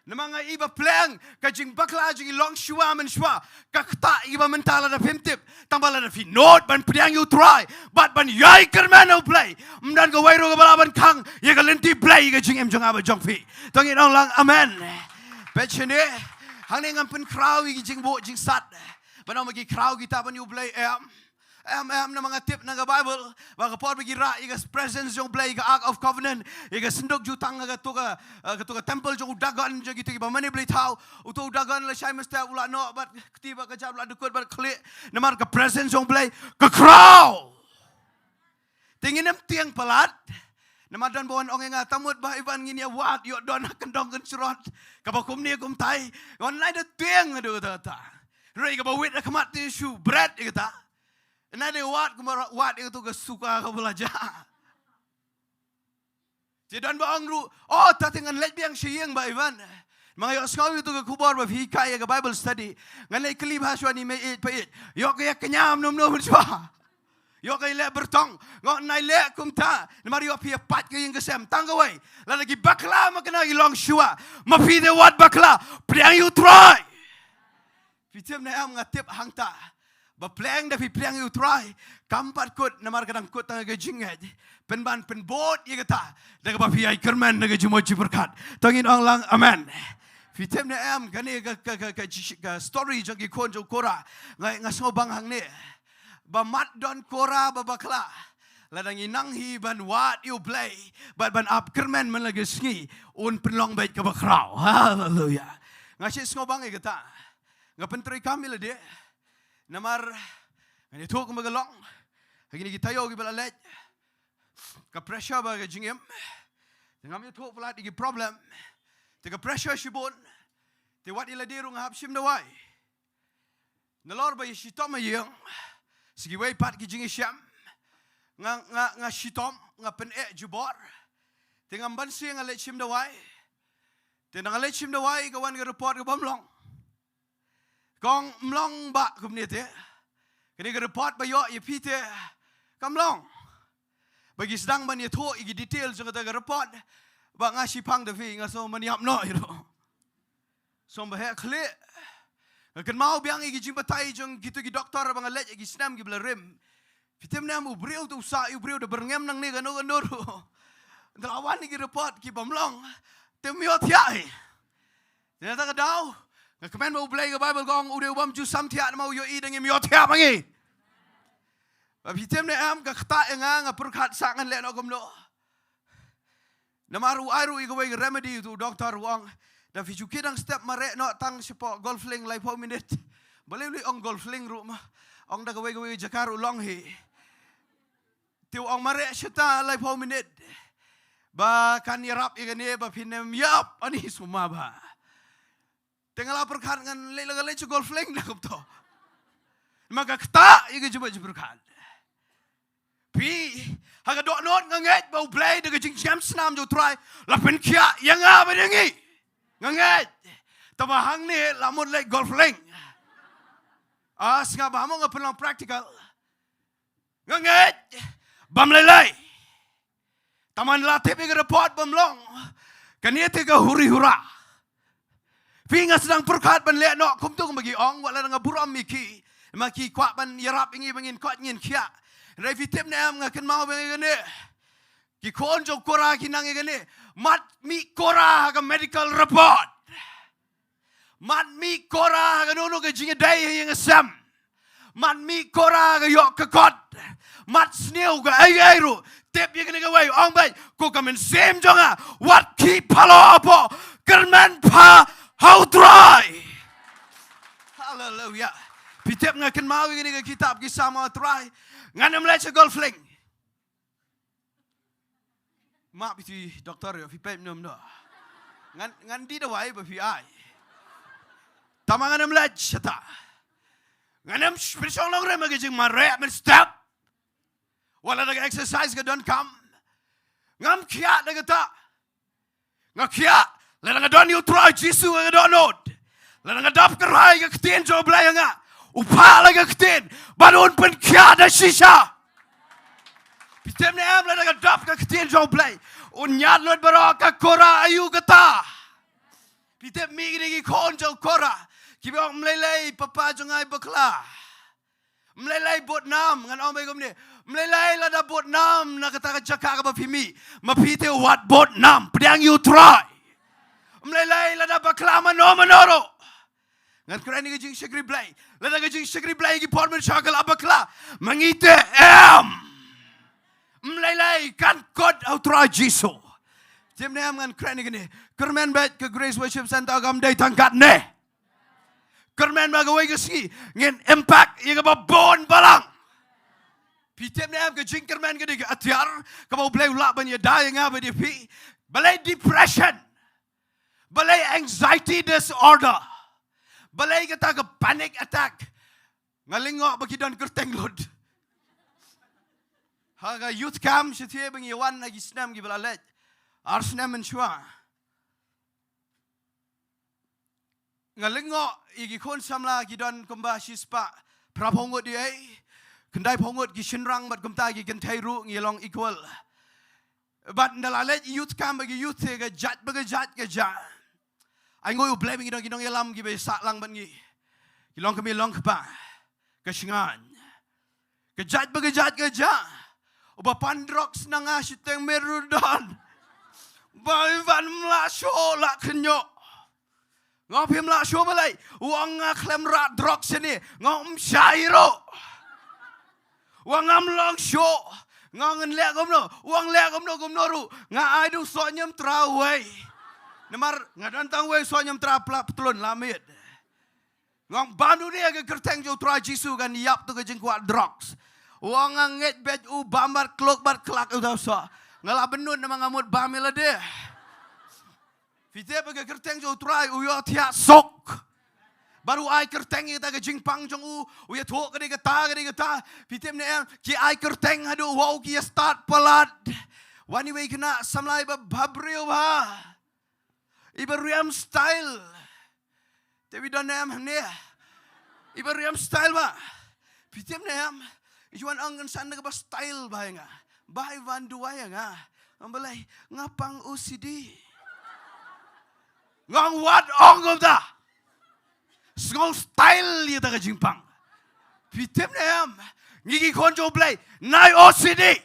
Namar nga i ba pleng ka jingbakla jong ngi longshuwa mynshuwa, ka ktah ïa ba mynta lada phim tip. Tangba lada phi nud ban pdiang ïa U Trai bad ban ïai kyrmen ïa U Blei, ym don kawei ruh kaba lah ban khang ïa ka lynti Blei ïa ka jingim jong nga bad jong phi. To ngin ong lang amen. Peit shane, hangne ngam pynkhraw ïa ki jingbuh jingsat ban ong ba ki khraw kita ban ïa U Blei, em. Em, em, namar nga tip na ka Baibl ba ka por ba ki rah ïa ka presence jong U Blei, ka Ark of Covenant, ïa ka synduk jutang, ha kato ka, eh, kato ka temple jong u Dagon, jong kito kiba mane blei thaw, uto u Dagon la shai mynstep, u la noh bad kti bad kjat, u la dkut bad khlieh. Namar ka presence jong U Blei ka khraw. Te ngin ym tieng palat. Namar don ba wan ong ïa nga, ta mut Bah Ivan, ngin ïa wad ïoh don ha kyndong kynshrot kaba kumne kumtai. Wan, nai da tieng haduh katta katta. Hynrei kaba wit ha khmat te shu bret ïa kata. Nai da wad kumba wad ïa kato ka suka kaba la jah. Te don ba ong ruh, oh, ta te ngan leit biang sha ïing Bah Ivan. Ma nga ïohsngew ïa tu ka khubor ba phi hikai ïa ka Bible study. Ngan leit kylli bha shuwa, ni mei ïeit pa ïeit. Ïoh ka ïa kñia mano mano mynshuwa. Ïoh ka ïa leh byrtong. Nga ong nai leh kumta. Namar ïoh phi ïa pait ka ïing ka sem. Tang kawei, lada ki bakla ma kane ki longshuwa, ma phi te wat bakla. Pdiang ïa U Trai. Phi tip ne em, nga tip hangta ba pleng da phi pdiang ïa U Trai, kam pat kut, namar ka dang kut tang ka jingngeit. Pynban pynbud ïa kata da kaba phi ïai kyrmen na ka jingmut jingpyrkhat. To ngin ong lang amen. Phi tip ne em, kane ka, ka, ka, ka, ka story jong ki khun jong u Kora, nga, nga sngewbang hangne ba mat don Kora ba bakla, lada ngi nang hi ban wad ïa U Blei bad ban ap kyrmen man la ka sngi, un pynlong beit kaba khraw. Haleluya. Nga shu sngewbang ïa kata. Nga pyntreikam ïa lade. Namar ngan ïathuh kumba ka long. Ha kine ki taïew kiba la leit, ka pressure ba ka jingim, te ngam ïathuh palat ïa ki problem. Te ka pressure shibun. Te wat ïa lade ruh nga hap shim dawai. Nalor ba ïa shitom ha ïing, sa kiwei pat ki jingïashem, nga, nga, nga shitom, nga pyneh jubor. Te ngam banse, nga leit shim dawai. Te na nga leit shim dawai, ka wan ka report ka bym long. Ka ong, ym long bah kumne te. Kane ka report ba ïoh ïa phi te kam long. Ba ki sdang ban ïathuh ïa ki detail jong kata ka report, ba nga shiphang da phi, nga sngewmynïap noh ïa ruh. Sngewbha khlieh. Nga kynmaw biang ïa ki jingbatai jong kito ki doktor ba nga leit ïa ki snem kiba la rim. Phi tip ne em, u briew te u sah ïa u briew da byrngem nangne kano kano ruh. Te la wan ïa ki report ki bym long, te ym ïohthiah hi. Te na kata ka daw, nga kmen ba U Blei, ka Baibl ka ong, u dei u bym ju samthiah namar u ïohi da ngim ïohthiah ma ngi. Ba phi tip ne em, ka ktah ïa nga, nga pyrkhat sah ngan leh noh kumno. Namar u ai ruh ïa kawei ka remedy, uto u doktor u ong, da phi ju kit dang step mareh noh tang shapoh Golf Link laiphew minit. Balei u leh ong Golf Link ruh ma, ong da kawei kawei ka jaka ruh long hi. Te u ong mareh shata laiphew minit. Ba kan ïarap ïa kane ba phin ym ïap, ani sumar bah. Te nga la pyrkhat ngan leit la, nga leit sha Golf Link da kumto. Ma ka ktah ïa ka jingmut jingpyrkhat. Phi, ha ka dohnud nga ngeit ba U Blei da ka jingjem snam jong U Trai la pynkhiah ïa nga bad ïa ngi. Nga ngeit. Tangba hangne la mut leit Golf Link. Ah, sngap bha mo, nga pynlong practical. Nga ngeit bym lei lei. Tangba la tip ïa ka report bym long, kane te ka huri hura. Phi, nga sdang pyrkhat ban leh noh kumto kumba ki ong, wat la nga burom ïa ki. Ma ki kwah ban ïarap ïa ngi ba ngin koit ngin khiah. Hynrei phi tip ne em, nga kynmaw biang ïa kane. Ki khun jong u Kora ki nang ïa kane. Mat mih Kora ha ka medical report. Mat mih Kora ha kano kano ka jingïadei ha ïing ha sem. Mat mih Kora ha ka ïoh ka kot. Mat sniew ka ei ei ruh. Tip ïa kane kawei, ong beit, ko ka mynsiem jong nga, wat khih pha lok hapoh, kyrmen pha ha U Trai. Haleluya. Phi tip, nga kynmaw ïa kane ka kitab Ki Salm ha U Trai. Ngan ym leit sha Golf Link. Ma phi ti doktor ïa phi pep nom no. Ngan, ngan die dawai ba phi ai. Tama ngan em leit shata. Ngan em pynshong nongrim ha ka jingmareh mynstep. Wat la da ka exercise ka donkam. Ngam khiah da kata. Nga khiah, lada nga don ïa u Trai Jisu ha ka dohnud. Lada nga dap kyrhai ka ktien jong u Blei ha nga. U phah la ka ktien, bad un pynkhiah da shisha. Phi tip ne em, lada nga dap ka ktien jong u Blei, un ñiad lut baroh ka Kora aïu kata. Phi tip, mih kine ki khun jong u Kora kiba ong, mlei lei papa jong nga i bakla. Mlei lei bud nam, ngan ong beit kumne. Mlei lei lada bud nam na kata ka jaka kaba phi mih, ma phi te wat bud nam, pdiang ïa u Trai. Mlei lei lada bakla mano mano ruh, ngan kren ïa ka jingshakri Blei. Lada ka jingshakri Blei ki por mynshwa ka la bakla, ma ngi te em. Mlei lei kan kut ha u Trai Jisu. Tip ne em, ngan kren ïa kane. Kyrmen beit, ka Grace Worship Centre kam dei tang katne. Kyrmen ba kawei ka sngi ngin impact ïa kaba bun balang. Phi tip ne em, ka jingkyrmen ka dei ka atiar kaba u Blei u lah ban ïada ïa nga bad ïa phi. Balei depression? Balei anxiety disorder? Balei kata ka panic attack? Nga lyngngoh ba ki don kyrteng lut ha ka youth camp shatei ba ngi wan ha ki snem kiba la leit. Ar snem mynshuwa. Nga lyngngoh ïa ki khun samla ki don kumba shispah phraphew ngut ïa ei. Khyndai phew ngut ki shynrang bad kumta ki kynthei ruh ngi long equal. Bad ynda la leit youth camp ba ki youth te ka jait ba ka jait ka jait. Ai nguh ïa u Blei ba ngi don ki nongïalam kiba sah lang bad ngi. Ki long kmie long kpa. Ka shngaiñ. Ka jait ba ka jait ka jait. Uba pan drugs na nga shiteng miet ruh don. Ba i van mla shuh la kynñoh. Nga phim la shuh balei. U ong nga khlem rah drugs shane. Nga ym shai ruh. U ong ngam long shuh. Nga ngan leh kumno. U ong leh kumno kumno ruh. Nga ai da u soh ñiamtra uwei. Namar nga don tang uwei soh ñiamtra pla ptlun la miet. Nga ong bam duni ha ka kyrteng jong u Trai Jisu kan ïap tu ka jingkwah drugs. U ong nga ngeit beit u bam bad kluk bad klak uta u soh. Nga la bynnud namar nga mut bam ïa lade. Phi tip, ha ka kyrteng jong u Trai u ïoh thiah suk. Bad u ai kyrteng ïa kata ka jingpang jong u, u ïathuh ka dei kata ka dei kata. Phi tip ne em, ki ai kyrteng haduh wow ki ïa start palat. Wan iwei i khynnah samla iba bhabriew bha. Iba riam style. Te wi don em ne. Iba riam style ba. Phi tip ne em. I ju wan ong kan san da kaba style ba ïa nga. Ba i wan duwai ïa nga. Ong balei nga pang O C D. Nga ong wat ong kumta. Sngew style ïa kata ka jingpang. Phi tip ne em. Ngi ki khun jong u Blei. Nai O C D.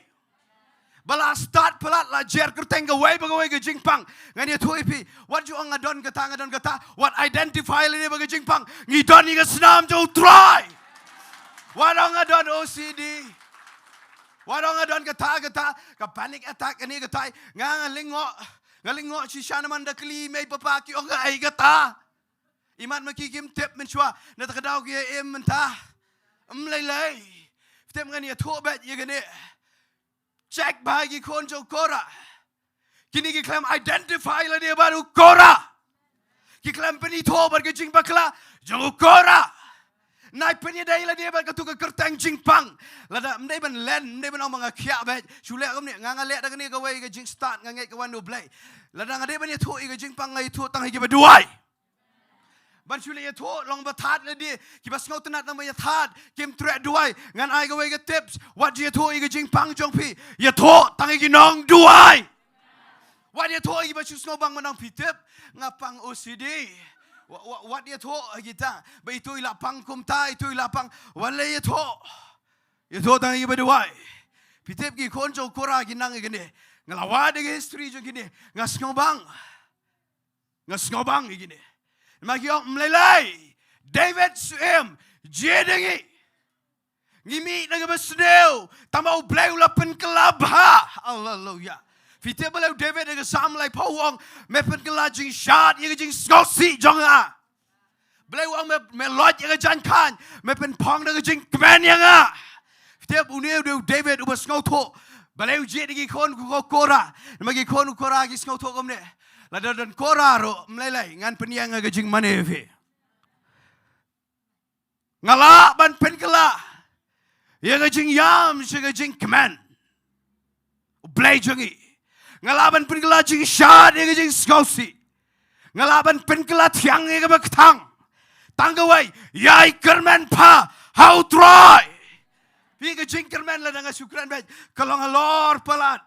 Ba la start palat la jer kyrteng kawei pa kawei ka jingpang. Ngan ïathuh ïa phi. Wat ju ong nga don kata, nga don kata. Wat identify lade bad ka jingpang. Ngi don ïa ka snam jong u Trai. Wat ong nga don O C D. Wat ong nga don kata, kata. Ka panic attack kane kata. Nga, nga lyngngoh. Nga lyngngoh shisha namar da kylli mei papa ki ong nga ai kata. Imat ma ki kim tip mynshuwa. Na kata ka daw ki ïa im mynta. Ym lei lei. Tip, ngan ïathuh beit ïa kane. Check bha ki khun jong u Kora. Kine ki khlem identify lade bad u Kora. Ki khlem pynithuh bad ka jingbakla jong u Kora. Nai pynïadei lade bad katu ka kyrteng jingpang. Lada ym dei ban len, ym dei ban ong ba nga khiah beit. Shu leh kumne, nga, nga leh da kane kawei ka jingstad, nga ngeit ka wan da u Blei. Lada nga dei ban ïathuh ïa ka jingpang, nga ïathuh tang ïa kiba duwai. Ban shu leh ïathuh long ba thad lade, kiba sngewtynnat tang ba ïa thad, kim treh duwai. Ngan ai kawei ka tips, wat ju ïathuh ïa ka jingpang jong phi, ïathuh tang ïa ki nongduwai. Wat ïathuh ïa kiba shu sngewbang, mynta phi tip nga pang O C D. Wa-, wa-, wat ïathuh ïa kita ba itu i la pang kumta, itu i la pang. Wat leh ïathuh. Ïathuh tang ïa kiba duwai. Phi tip, ki khun jong u Kora ki nang ïa kane. Nga la wad ïa ka history jong kine. Nga sngewbang. Nga sngewbang ïa kine. Ma ki ong ym lei lei. David Syiem, jied ïa ngi. Ngi mih na kaba sniew. Tangba u Blei u la pynkylla bha. Haleluya. Phi tip balei u David ha ka Salm laiphew u ong, me pynkylla jingshad ïa ka jingsngewsih jong nga. Balei u ong me, me loit ïa ka jaiñkhain, me pynphong da ka jingkmen ïa nga. Phi tip, une u dei u David uba sngewthuh Balei u jied ïa ki khun u Ko-, Kora? Namar ki khun u Kora ki sngewthuh kumne. Lada don Kora ruh, ym lei lei, ngan pynïeng ïa ka jingmane ïa phi. Nga lah ban pynkylla ïa ka jingïam sha ka jingkmen U Blei jong ngi. Nga lah ban pynkylla jingshad ïa ka jingsngewsih. Nga lah ban pynkylla thiang ïa kaba kthang. Tang kawei, ïai kyrmen pha ha U Trai. Phi, ka jingkyrmen lada nga shu kren beit, ka long halor palat.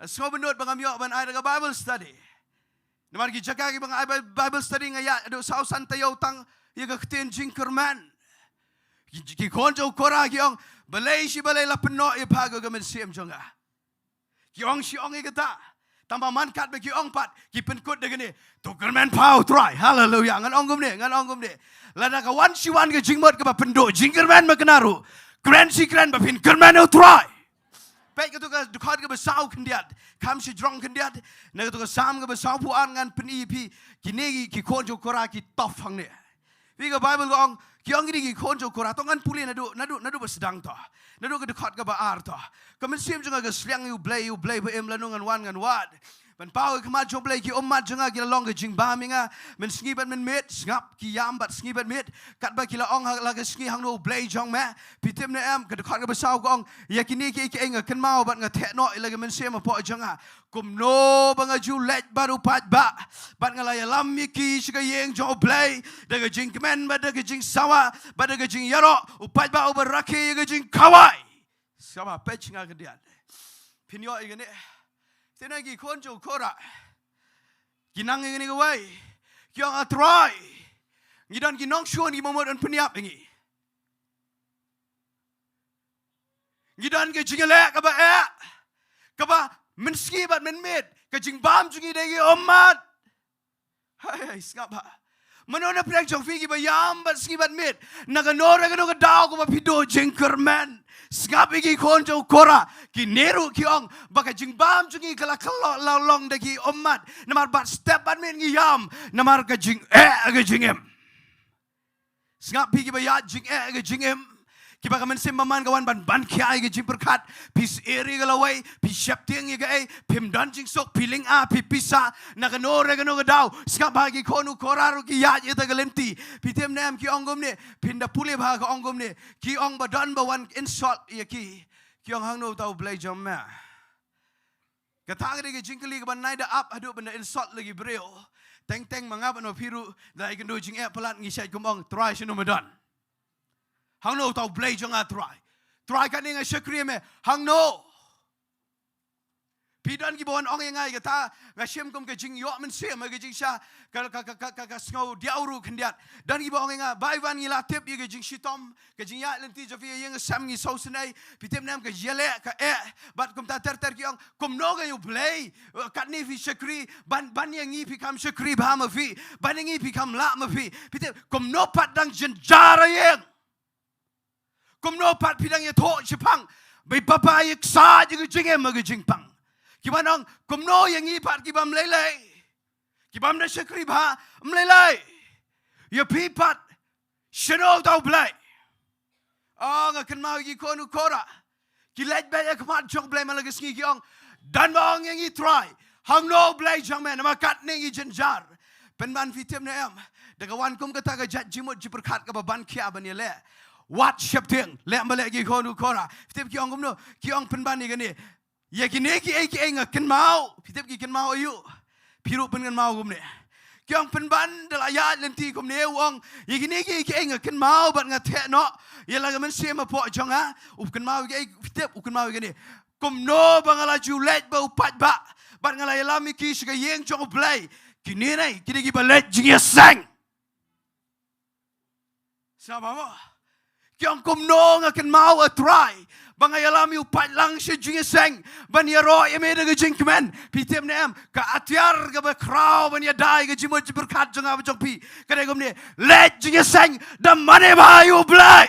Sngewbha nud ba ngam ïoh ban ai da ka Bible study. Namar ki jaka kiba nga ai Bi-, Bible study nga ïaid haduh saw san taïew tang ïa ka ktien jingkyrmen. Ki, ki khun jong u Kora ki ong, balei shi balei la pynnoh ïa pha ka, ka mynsiem jong nga. Ki ong shi ong ïa kata. Tangba man katba ki ong pat, ki pynkut da kane, to kyrmen pha ha U Trai. Haleluia. Ngan ong kumne, ngan ong kumne. Lada ka wan shi wan ka jingmut kaba pynduh jingkyrmen ma kane ruh, kren shi kren ba phin kyrmen ha U Trai. Peit kato ka dkhot kaba saw khyndiat, kham shajrong khyndiat, na kato ka Salm kaba sawphew ar, ngan pyni ïa phi, kine ki, ki khun jong u Kora ki tough hangne. Phi, ka Bible ka ong, ki ong kine ki khun jong u Kora, to ngan pule naduh, naduh, naduh ba sdang to. Naduh ka dkhot kaba ar to. Ka mynsiem jong nga ka sliang ïa U Blei, ïa U Blei ba im, lano ngan wan ngan wad. Ban paw ïa ka khmat jong U Blei, ki ummat jong nga ki la long ka jingbam ïa nga mynsngi bad mynmiet, sngap, ki ïam bad sngi bad miet. Katba ki la ong ha la ka sngi, hangno U Blei jong me? Phi tip ne em, ka dkhot kaba saw ka ong, ïa kine kiei kiei nga kynmaw bad nga theh noh ïa la ka mynsiem hapoh jong nga. Kumno ba nga ju leit bad u paidbah, bad nga la ïalam ïa ki sha ka ïing jong U Blei da ka jingkmen bad da ka jingsawa bad da ka jingïaroh, u paidbah uba rakhe ïa ka jingkhawai. Sngap, peit sha nga khyndiat. Phin ïoh ïa kane. Te na ki khun jong u Kora ki nang ïa kane kawei. Ki ong, A Trai, ngi don ki nongshun kiba mut ban pynïap ïa ngi. Ngi don ka jingïaleh kaba eh, kaba mynsngi bad mynmiet, ka jingbam jong ngi da ki ummat. Hai, hai, sngap bha. Mano na pdeng jong phi kiba ïam bad sngi bad miet? Na kano re kano ka daw kaba phi duh jingkyrmen, sngap ïa ki khun jong u Kora. Kine ruh ki ong ba ka jingbam jong ngi ka la khlong la long da ki ummat. Namar bad step bad miet ngi ïam namar ka jingeh ka jingim. Sngap phi, kiba ïaid jingeh ka jingim, kiba ka mynsiem bymman ka wan ban ban khia ïa ka jingpyrkhat. Phi syier ïa ka lawei, phi sheptieng ïa kaei, phim don jingsuk, phi lynga, phi pisa. Na kano re kano ka daw, sngap bha, ki khun u Kora ruh ki ïaid ïa kata ka lynti. Phi tip ne em, ki ong kumne, phin da pule bha, ka ong kumne. Ki ong ba don ba wan insult ïa ki. Ki ong, hangno uta U Blei jong me? Kata ka dei ka jingkylli kaba nai da ap haduh ban da insult la ki briew. Teng teng ma nga bad ma phi ruh, da ïakynduh jingeh palat ngi shait kum ong, Trai, shano me don? Hangno uta U Blei jong nga, Trai? Trai, katne nga shakri ïa me, hangno? Phi, don kiba wan ong ïa nga ïa kata, nga shim kum ka jingïoh mynsiem, ka jingsha, ka, ka, ka sngew diaw ruh khyndiat. Don kiba ong ïa nga, Bah Ivan, ngi la tip ïa ka jingshitom, ka jingïaid lynti jong phi ha ïing ha sem, ngi sngewsynei. Phi tip ne em, ka jingïaleh ka eh. Bad kumta ter ter ki ong, kumno ka ïa U Blei, eh, katne phi shakri, ban, ban ïa ngi phi kham shakri bha ma phi, ban ïa ngi phi kham lah ma phi. Phi tip, kumno pat dang jynjar ha ïing? Kumno pat phi dang ïathuh shaphang ba i Papa i ksa ïa ka jingim ha ka jingpang? Ki wan ong, kumno ïa ngi pat ki bym lei lei, ki bym da shakri bha, ym lei lei? Ïa phi pat, shano uta U Blei? Oh, nga kynmaw ïa ki khun u Kora. Ki leit beit ha khmat jong U Blei man la ka sngi, ki ong, don ba ong ïa ngi, Trai, hangno U Blei jong me, namar katne ngi jynjar. Pynban, phi tip ne em, da ka wan kum kata ka jait jingmut jingpyrkhat kaba ban khia ban ïaleh, wat sheptieng, leh ba leh ki khun u Kora. Phi tip ki ong kumno? Ki ong, pynban ïa kane, ïa kine kiei kiei nga kynmaw. Phi tip ki kynmaw aïu? Phi ruh pynkynmaw kumne. Ki ong, pynban da la ïaid lynti kumne, u ong, ïa kine kiei kiei nga kynmaw bad nga theh noh ïa la ka mynsiem hapoh jong nga. U kynmaw ïa kiei? Phi tip, u kynmaw ïa kane. Kumno ba nga la ju leit bad u paidbah, bad nga la ïalam ïa ki sha ka ïing jong U Blei. Kine ne, kine kiba leit jingïaseng. Sngap bha mo. Ki ong, kumno nga kynmaw, A Trai, ba nga ïalam ïa u paidlang sha jingïaseng ban ïaroh ïa me da ka jingkmen? Phi tip ne em, ka atiar kaba khraw ban ïada ïa ka jingmut jingpyrkhat jong nga bad jong phi ka dei kumne, leit jingïaseng da mane bha ïa U Blei.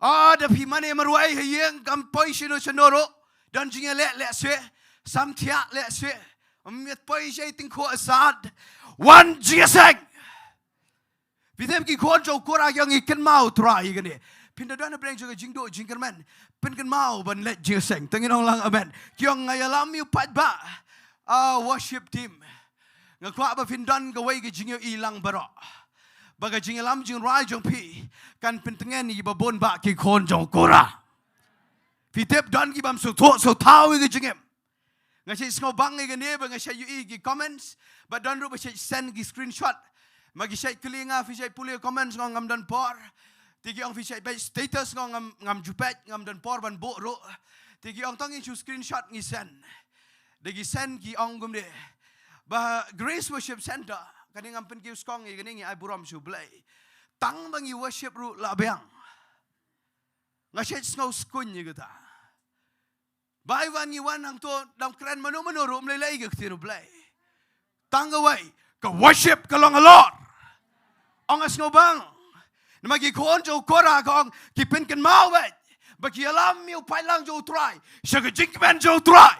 Ah, da phi mane marwei ha ïing, kam poi shano shano ruh, don jingïaleh lehse, sam thiah lehse, ym ïa poi sha i tyngkhuh asad, wan jingïaseng. Phi tip, ki khun jong u Kora ki ong, ngi kynmaw, Trai, ïa kane. Phin da don hapdeng jong ka jingduh jingkyrmen, pynkynmaw ban leit jingïaseng. Te ngin ong lang amen. Ki ong nga ïalam ïa u paidbah. Ah, worship team. Nga kwah ba phin don kawei ka jingïohi lang baroh. Ba ka jingïalam jingrwai jong phi kan pyntngen ïa kiba bun bah ki khun jong u Kora. Phi tip don ki bym sngewthuh sngewthaw ïa ka jingim. Nga shait sngewbang ïa kane ba nga shait ïohi ki comments, ba don ruh ba shait send ki screenshot. Ma ki shait kylli nga, phi shait pule comments, nga ong ngam don por. Te ki ong phi shait peit status, nga ong ngam, ngam ju peit, ngam don por ban buh ruh. Te ki ong tang ngin shu screenshot ngi send. Da ki send ki ong kumne. Ba Grace Worship Center, kane ngam pynkiew skong ïa kane, ngi ai burom sha U Blei. Tang ba ngi worship ruh la biang. Nga shait sngew skuñ ïa kata. Bai wan ngi wan hangto, dang kren mano mano ruh ym lei lei ka ktien U Blei. Tang kawei, ka worship ka long halor. Ong nga sngewbang. Namar ki khun jong u Kora ka ong ki pynkynmaw beit ba ki ïalam ïa u paidlang jong u Trai sha ka jingkmen jong u Trai.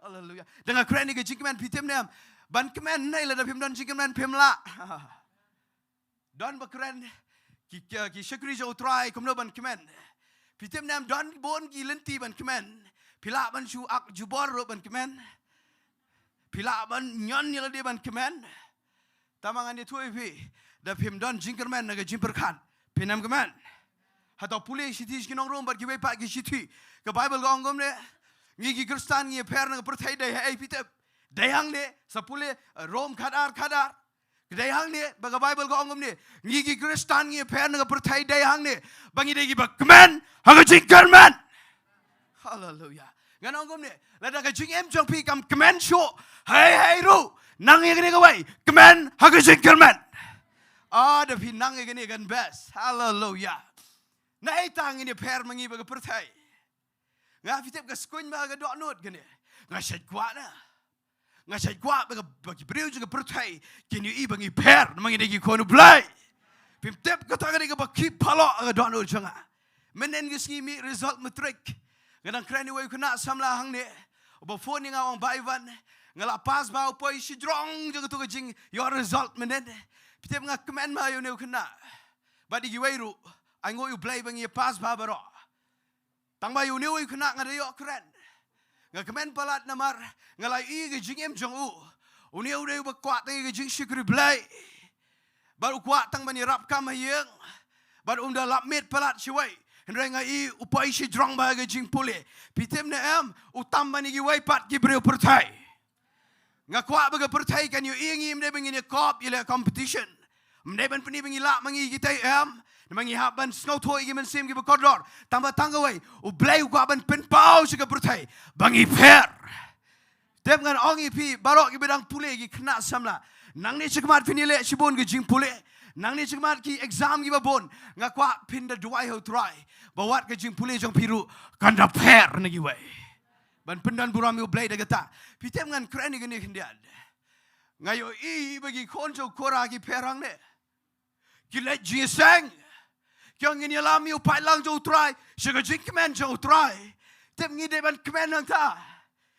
Haleluya. Dang kren ïa ka jingkmen, phi tip ne em? Ban kmen ne, lada phim don jingkmen phim lah. Don ba kren ki, ki, ki shakri jong u Trai kumno ban kmen. Phi tip ne em, don bun ki lynti ban kmen. Phi lah ban shu ak jubor ruh ban kmen. Phi lah ban ñion ïa lade ban kmen. Tangba ngan ïathuh ïa phi, da phim don jingkyrmen na ka jingpyrkhat, phin ym kmen. Hato pule shithi sha ki nong Rom bad kiwei pat ki shithi. Ka Baibl ka ong kumne. Ngi ki Khristan ngi pher na ka pyrthei, dei haei phi tip? Dei hangne, sa pule, eh, Rom khatar khatar. Dei hangne, ba ka Baibl ka ong kumne. Ngi ki Khristan ngi pher na ka pyrthei, dei hangne, ba ngi dei kiba kmen ha ka jingkyrmen. Haleluya. Ngan ong kumne, lada ka jingim jong phi kam kmen shuh, hei hei ruh, nang ïa kane kawei, kmen ha ka jingkyrmen. Ah, da phi nang ïa kane kan best. Haleluya. Naei tang ngin ïapher ma ngi bad ka pyrthei? Nga, phi tip, ka skuñ ma ka dohnud kane. Nga shait kwah na. Nga shait kwah ba ka, ba ki briew jong ka pyrthei kin ïohi ba ngi pher namar ngi dei ki khun U Blei. Phim tip, kata ka dei kaba kip halor ka dohnud jong nga. Mynhynnin ka sngi mih result matric, nga dang kren ïa uwei u khynnah samla hangne. Uba phone ïa nga, ong Bah Ivan, nga la pass bha, u poi shajrong jong kato ka jingïoh result mynhynnin. Phi tip, nga kmen bha ïa une u khynnah. Bad ïa kiwei ruh, ai nguh ïa U Blei ba ngi pass bha baroh. Tangba ïa une u khynnah nga da ïoh kren. Nga kmen palat namar nga la ïohi ka jingim jong u. Une u dei uba kwah tang ïa ka jingshakri Blei. Bad u kwah tang ban ïarap kam ha ïing. Bad um da lap miet palat shawei. Hynrei nga ïohi u poi shajrong bha ha ka jingpule. Phi tip ne em, u tam ban ïa kiwei pat ki briew pyrthei. Nga kwah ba ka pyrthei kan ïohi ïa ngi, ym dei ba ngin ïakop ïa leh competition. Ym dei ban pyni ba ngi lah ma ngi kitei, em. Namar ngi hap ban sngewthuh ïa ki mynsiem kiba kordor. Tangba tang kawei, U Blei u kwah ban pynpaw sha ka pyrthei ba ngi pher. Tip, ngan ong ïa phi baroh kiba dang pule, ki khynnah samla. Nangne shakhmat phin ïaleh shibun ka jingpule. Nangne shakhmat ki exam kiba bun. Nga kwah phin da duwai ha U Trai ba wat ka jingpule jong phi ruh kan da pher na kiwei. Ban pyndon burom ïa U Blei da kata. Phi tip, ngan kren ïa kane khyndiat. Nga ïohi ba ki khun jong u Kora ki pher hangne. Ki leit jingïaseng. Ki ong ngin ïalam ïa u paidlang jong u Trai sha ka jingkmen jong u Trai. Tip, ngi dei ban kmen hangta.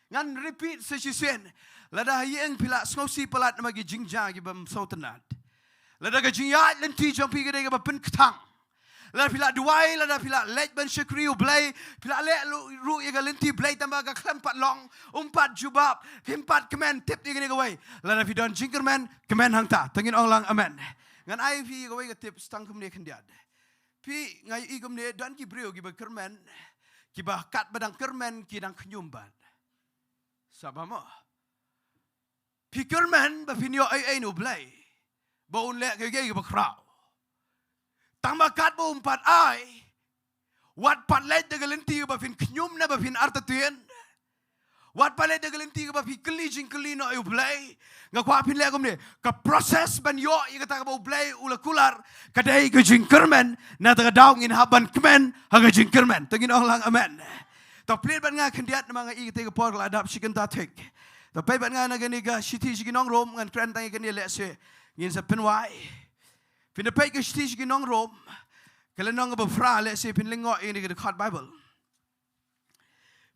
Ngan repeat sa shisien. Lada ha ïing phi la sngewsih palat namar ki jingjia ki bym sngewtynnat. Lada ka jingïaid lynti jong phi ka dei kaba pynkthang. Lada phi la duwai, lada phi la leit ban shakri U Blei, phi la leh ruh ïa ka lynti Blei tangba ka khlem pat long, um pat jubab, phim pat kmen, tip ïa kane kawei. Lada phi don jingkyrmen, kmen hangta. Te ngin ong lang amen. Ngan ai phi kawei ka tip tang kumne khyndiat. Phi, nga ïohi kumne, don ki briew kiba kyrmen, kiba katba dang kyrmen ki dang khñium bad. Sngewbha mo. Phi kyrmen ba phin ïoh ei ei na U Blei, ba un leh kaei kaei kaba khraw. Tangba katba um pat ai, wat pat leit da ka lynti kaba phin khñium ne ba phin artatien. Wat pat leit da ka lynti kaba phi kylli jingkylli noh ïa U Blei. Nga kwah phin leh kumne, ka process ban ïoh ïa kata kaba U Blei u la kular, ka dei ka jingkyrmen. Na kata ka daw ngin hap ban kmen ha ka jingkyrmen. Te ngin ong lang amen. To plie bad nga khyndiat namar nga i katei ka por ka la dap shi kynta thik. To plie bad nga na kane ka shithi sha ki nong Rom, ngan kren tang ïa kane lehse ngin sa pynwai. Phin da peit ka shithi sha ki nong Rom, ka lynnong kaba phra, lehse phin lyngngoh ïa kane ka dkhot Baibl.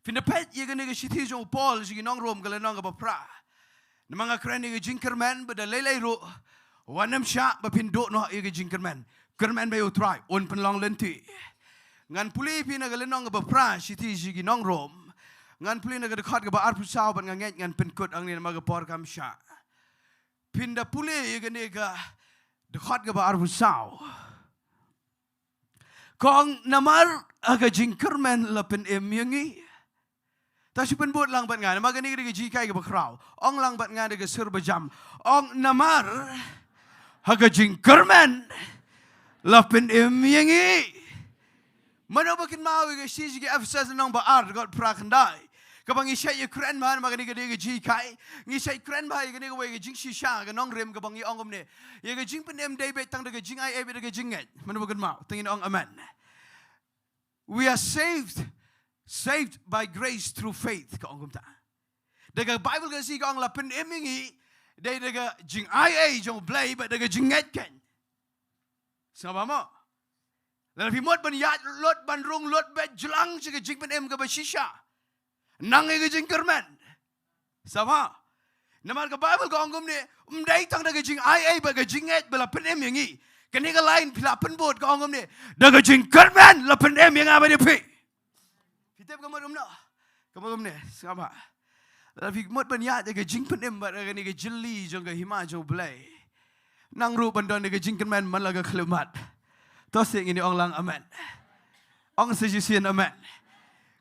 Phin da peit ïa kane ka shithi jong u Paul sha ki nong Rom, ka lynnong kaba phra. Namar nga kren ïa ka jingkyrmen, bad da lei lei ruh, wat nym shah ba phin duh noh ïa ka jingkyrmen. Kyrmen bad ïa U Trai, un pynlong lynti. Ngan pule phi na ka lynnong kaba phra, shithi sha ki nong Rom. Ngan pule na ka dkhot kaba arphew saw bad nga ngeit ngan pynkut hangne namar ka por kam shah. Phin da pule ïa kane ka dkhot kaba arphew saw. Ka ong namar ha ka jingkyrmen la pynim ïa ngi. Ta shu pynbud lang bad nga, namar kane ka dei ka jinghikai kaba khraw. Ong lang bad nga da ka sur bajam. Ong namar ha ka jingkyrmen la pynim ïa ngi. Mano ba kynmaw ïa ka shithi sha ki Ephesus lynnong ba ar, dkhot phra khyndai. Kaba ngi shait ïakren bha namar kane ka dei ka jinghikai. Ngi shait kren bha ïa kane kawei ka jingshisha ka nongrim kaba ngi ong kumne. Ïa ka jingpynim dei beit tang da ka jingai ei bad da ka jingngeit. Mano ba kynmaw, to ngin ong amen. We are saved, saved by grace through faith, ka ong kumta. Da ka Bible ka sngi ka ong la pynim ïa ngi, dei da ka jingai ei jong U Blei bad da ka jingngeit keiñ. Sngap bha mo. Lada phi mut ban ïaid lut ban rung lut beit jlang sha ka jingpynim kaba shisha. Nang ïa ka jingkyrmen. Sngap bha. Namar ka Bible ka ong kumne, ym dei tang da ka jingai ei bad ka jingngeit ba la pynim ïa ngi. Kane ka lain phi la pynbud ka ong kumne, da ka jingkyrmen la pynim ïa nga bad ïa phi. Phi tip ka mut kumno? Ka mut kumne, sngap bha. Lada phi mut ban ïaid ïa ka jingpynim bad kane ka jylli jong ka hima jong U Blei, nang ruh ban don ïa ka jingkyrmen man la ka khyllipmat. To seh ngin ong lang amen. Ong sa shisien amen.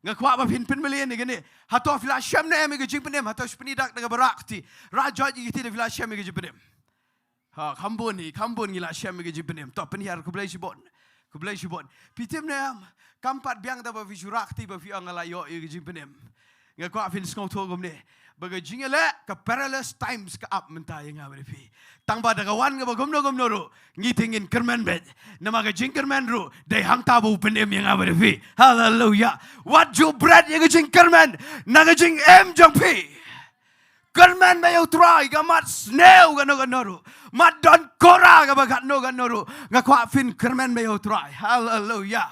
Nga kwah ba phin pynmlien ïa kane. Hato phi la shem ne em ïa ka jingpynim? Hato shu pyni dak da kaba rah kti. Rah joit ïa ki kti da phi la shem ïa ka jingpynim. Ha, kham bun hi, kham bun ngi la shem ïa ka jingpynim. To pynhiar, khublei shibun. Khublei shibun. Phi tip ne em, kam pat biang da ba phi shu rah kti ba phi ong nga la ïoh ïa ka jingpynim. Nga kwah phin sngewthuh kumne. Ba ka jingïaleh, ka perilous times ka ap mynta ïa nga bad ïa phi. Tang ba da ka wan kaba kumno kumno ruh, ngi te ngin kyrmen beit. Namar ka jingkyrmen ruh dei hangta ba u pynim ïa nga bad ïa phi. Haleluya. Wat ju bret ïa ka jingkyrmen na ka jingim jong phi. Kyrmen beit ïa U Trai, ka mat sniew kano kano ruh. Mat don kora kaba katno katno ruh. Nga kwah phin kyrmen beit ïa U Trai. Haleluya.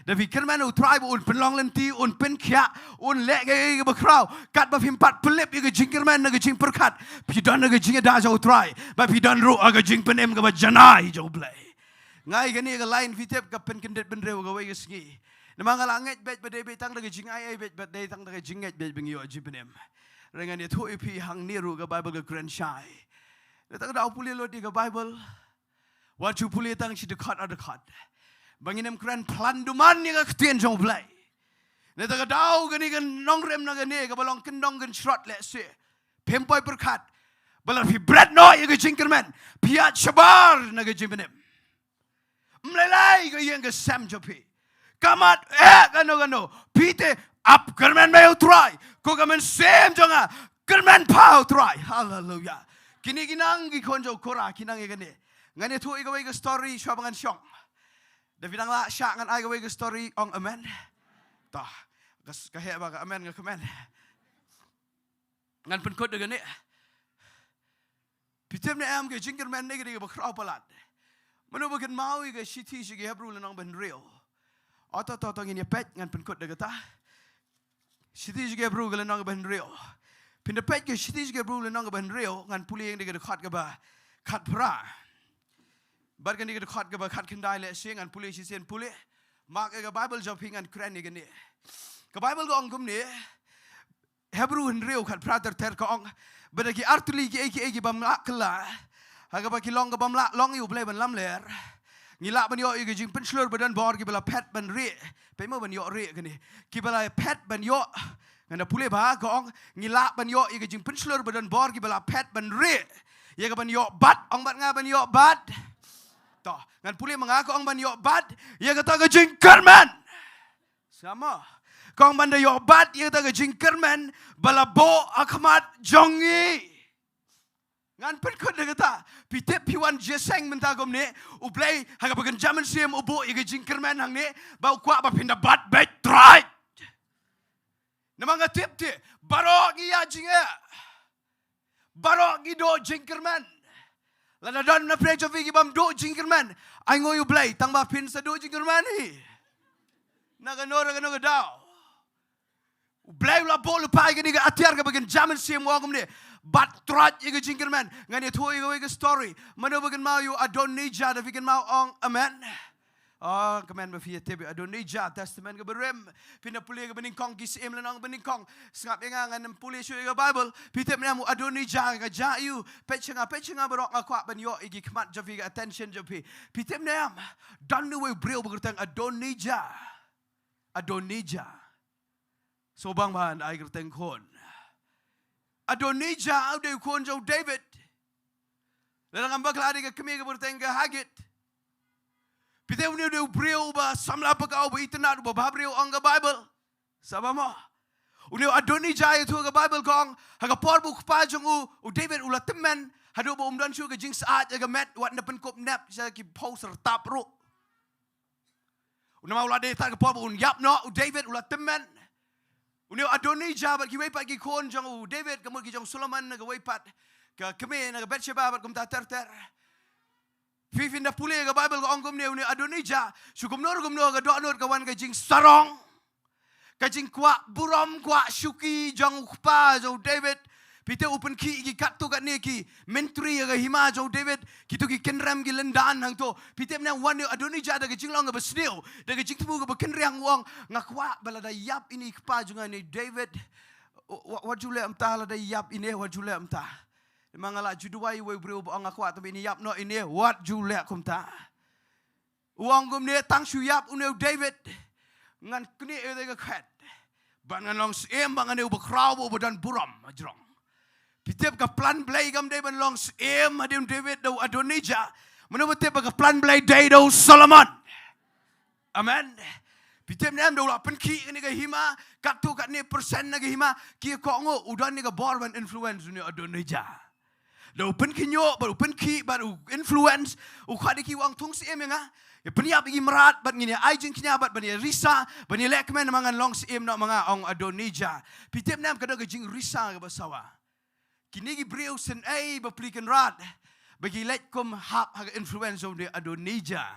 Da phi kyrmen ïa U Trai ba un pynlong lynti, un pynkhiah, un leh kaei kaei kaba khraw. Katba phim pat pynlip ïa ka jingkyrmen na ka jingpyrkhat, phi don ha ka jingïada jong U Trai. Ba phi don ruh ha ka jingpynim kaba janai jong U Blei. Nga ai kane ka lain, phi tip, ka pynkyndit bynriew kawei ka sngi. Namar nga la ngeit beit ba dei beit tang da ka jingai ei beit, ba dei tang da ka jingngeit beit ba ngi ïoh jingpynim. Hynrei ngan ïathuh ïa phi hangne ruh ka Bible ka kren shai. Nangta ka daw pule lut ïa ka Bible. Wat ju pule tang shi dkhot ar dkhot. Ba ngin ym kren phlan duman ïa ka ktien jong U Blei. Nangta ka daw kane ka nongrim na kane kaba long kyndong kynshrot lehse. Phim poi pyrkhat. Ba lada phi bret noh ïa ka jingkyrmen, phi ïaid shabar na ka jingpynim. Ym lei lei ka ïing ka sem jong phi. Ka mat eh kano kano, phi te ap kyrmen beit ïa U Trai. Ko ka mynsiem jong nga, kyrmen bha ïa U Trai. Haleluya. Kine ki nang ki khun jong u Kora, ki nang ïa kane. Ngan ïathuh ïa kawei ka story shuwa ba ngan shong. Da phi dang lah shah ngan ai kawei ka story, ong amen. Tah, ka s-, ka heh ba ka amen, nga kmen. Ngan pynkut da kane. Phi tip ne em, ka jingkyrmen ne ka dei kaba khraw palat. Mano ba kynmaw ïa ka shithi sha ki Hebru lynnong ba hynriew. O to to to, ngin ïa peit, ngan pynkut da kata. Shithi sha ki Hebru ka lynnong ba hynriew. Phin da peit ka shithi sha ki Hebru lynnong ba hynriew, ngan pule ïa ka dkhot kaba khatphra. Bad kane ka dkhot kaba khatkhyndai lehse, ngan pule shisien pule. Mark ïa ka Bible jong phi, ngan kren ïa kane. Ka Bible ka ong kumne, Hebru hynriew khatphra ter ter ka ong, ba da ki artylli kiei kiei kibym lah kylla, ha kaba ki long kaba ym lah long ïa U Blei ban lamler, ngi lah ban ïoh ïa ka jingpynshlur ba don bor kiba la phet ban rieh. Peit mo, ban ïoh rieh kane. Kiba la phet ban ïoh. Ngan da pule bha, ka ong, ngi lah ban ïoh ïa ka jingpynshlur ba don bor kiba la phet ban rieh. Ïa ka ban ïoh bat, ong bad nga, ban ïoh bat. To, ngan pule ma nga, ka ong ban ïoh bat ïa kata ka jingkyrmen. Sngap mo. Ka ong ban da ïoh bat ïa kata ka jingkyrmen ba la buh ha khmat jong ngi. Ngan pynkut da kata. Phi tip, phi wan jingïaseng mynta kumne, U Blei ha kaba kynja mynsiem u buh ïa ka jingkyrmen hangne, ba u kwah ba phin da bat beit trai. Namar nga tip te, baroh ngi ïa jingeh. Baroh ngi duh jingkyrmen. Lada don na pyrshah jong phi kibym duh jingkyrmen, ai nguh ïa U Blei, tang ba phin sa duh jingkyrmen hi. Na kano re kano ka daw, U Blei u la buh lypa ïa kane ka atiar kaba kynja mynsiem, u ong kumne, bat trai ïa ka jingkyrmen. Ngan ïathuh ïa kawei ka story. Mano ba kynmaw ïa u Adonijah, da phi kynmaw, ong amen. Oh, kmen ba phi ïa tip ïa u Adonijah, Testament kaba rim. Phin da pule kaba nyngkong, ki syiem lynnong kaba nyngkong. Sngap ïa nga, ngan ym pule shuh ïa ka Bible. Phi tip ne em u Adonijah ka jia ïa u? Peit sha nga, peit sha nga baroh, nga kwah ban ïoh ïa ki khmat jong phi, ka attention jong phi. Phi tip ne em? Don uwei u briew ba kyrteng Adonijah. Adonijah. Sngewbang ba yn ai kyrteng khun. Adonijah u dei u khun jong u David. Lada ngam bakla dei ka kmie kaba kyrteng ka Haggith. Phi tip, une u dei u briew uba samla pakaw, uba itynnad, uba bhabriew, ong ka Bible. Sngap mo. Une u Adonijah, ïathuh ka Bible ka ong, ha ka por ba u kpa jong u, u David, u la tymmen, haduh ba um don shuh ka jingsyaid ïa ka met, wat ynda pynkup nep sha ki phew syrtap ruh. Namar u la dei, tad ka por ba un ïap noh u David, u la tymmen. Une u Adonijah bad kiwei pat ki khun jong u David, ka mut ki jong u Solomon, na kawei pat ka kmie, na ka Bathsheba, bad kumta ter ter. Phi, phin da pule ka Bible ka ong kumne, une u Adonijah, shu kumno kumno ka dohnud, ka wan ka jingsarong, ka jingkwah burom, kwah shuki jong u kpa jong u David. Phi tip, u pynkhih ïa ki katto katne ki myntri ïa ka hima jong u David, kito ki kynrem ki lyndan hangto. Phi tip ne em, wan u Adonijah da ka jinglong kaba sniew, da ka jingthmu kaba kynriang, u ong, nga kwah ba lada ïap ine i kpa jong nga, ine i David, wa-, wat ju leh kumta, lada ïap ine, wat ju leh kumta. Namar nga la ju duwai uwei u briew ba ong nga kwah tang ba ine ïap noh, ine, wat ju leh kumta. U ong kumne, tang shu ïap une u David, ngan knieh ïa ka khet, bad ngan long syiem, bad ngan dei uba khraw, uba don burom hajrong. Phi tip, ka plan Blei kam dei ban long syiem hadien u David da u Adonijah. Mano ba tip ba ka plan Blei dei da u Solomon? Amen. Phi tip ne em, da u la pynkhih kane ka hima, katto katne percent na ka hima ki kohnguh, u don ïa ka bor ban influence une u Adonijah. Da u pynkhynñiuh bad u pynkhih bad u influence, u khot ïa ki, u ong, thung syiem ïa nga, ïa pynïap ïa ki mrad, bad ngin ïa ai jingkñia, bad ban ïa risa, ban ïa leh kmen, namar ngan long syiem noh ma nga, ong Adonijah. Phi tip ne em, ka don ka jingrisa kaba sawa. Kine ki briew, shen ei bapli kynrad ba ki leit kum hap ha ka influence jong une u Adonijah.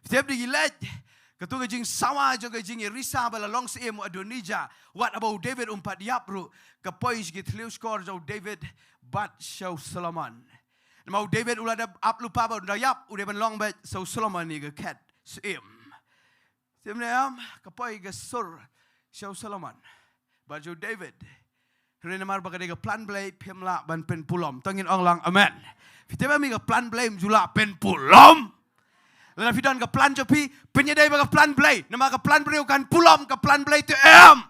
Phi tip, da ki leit, kato ka jingsawa jong ka jingïarisa ba la long syiem u Adonijah, wat haba u David um pat ïap ruh, ka poi sha ki thliew shkor jong u David bad sha u Solomon. Namar u David u la dep ap lypa ba un da ïap, u dei ban long beit sha u Solomon ïa ka khet syiem. Sngap ne em, ka poi ka sur sha u Solomon bad sha u David. Hynrei namar ba ka dei ka plan Blei, phim lah ban pynpulom. To ngin ong lang amen. Phi tip em, ïa ka plan Blei ym ju lah pynpulom. Lada phi don ka plan jong phi, pynïadei bad ka plan Blei. Namar ka plan briew kan pulom, ka plan Blei te em.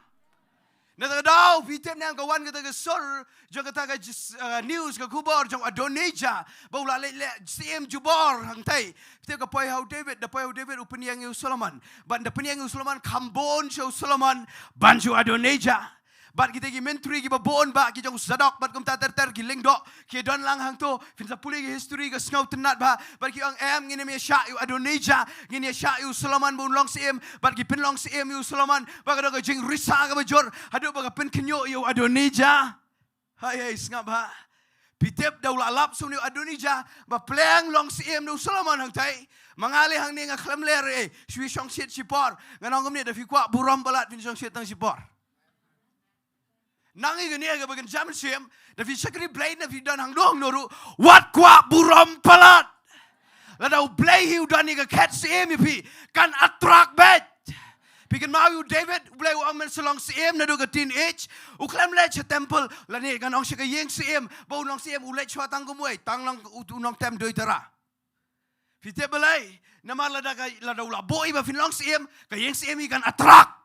Na kata ka daw, phi tip ne em, ka wan kata ka sur jong kata ka jis-, uh, news, ka khubor jong Adonijah ba u la leit leh syiem jubor hangtai. Phi tip, ka poi ha u David, da poi ha u David u pynïeng ïa u Solomon. Bad da pynïeng ïa u Solomon, kham bun sha u Solomon ban sha u Adonijah. Bad kita ki myntri kiba bun, bad ki jong u Zadok bad kumta ter ter, ki lyngdoh, ki don lang hangto. Phin sa pule ki history, ka sngewtynnad bha. Bad ki ong, em, ngin ym ïa shah ïa u Adonijah, ngin ïa shah ïa u Solomon ba un long syiem. Bad ki pynlong syiem ïa u Solomon, bad ka don ka jingrisa kaba jur haduh ba ka pynkhynñiuh ïa u Adonijah. Hai, hai, sngap bha. Phi tip, da u la lap sha une u Adonijah ba pleng long syiem da u Solomon hangtai, ma nga lei hangne nga khlem leh ei, shu ïa shongshit shipor. Ngan ong kumne, da phi kwah burom palat, phin shongshit tang shipor. Nang ïa kane kaba kynja mynsiem, da phi shakri Blei, da phi don hangno hangno ruh, wat kwah burom palat. Lada U Blei hi u don ïa ka khet syiem ïa phi, kan attract beit. Phi kynmaw ïa u David, U Blei u ong men sa long syiem naduh ka teenage, u khlem leit sha temple, lane kan ong sha ka ïing syiem, ba u long syiem, u leit shuwa tang kumwei, tang long u, u nongtem duitara. Phi tip balei? Namar lada ka, lada u la buh ïa ba phin long syiem, ka ïing syiem hi kan attract.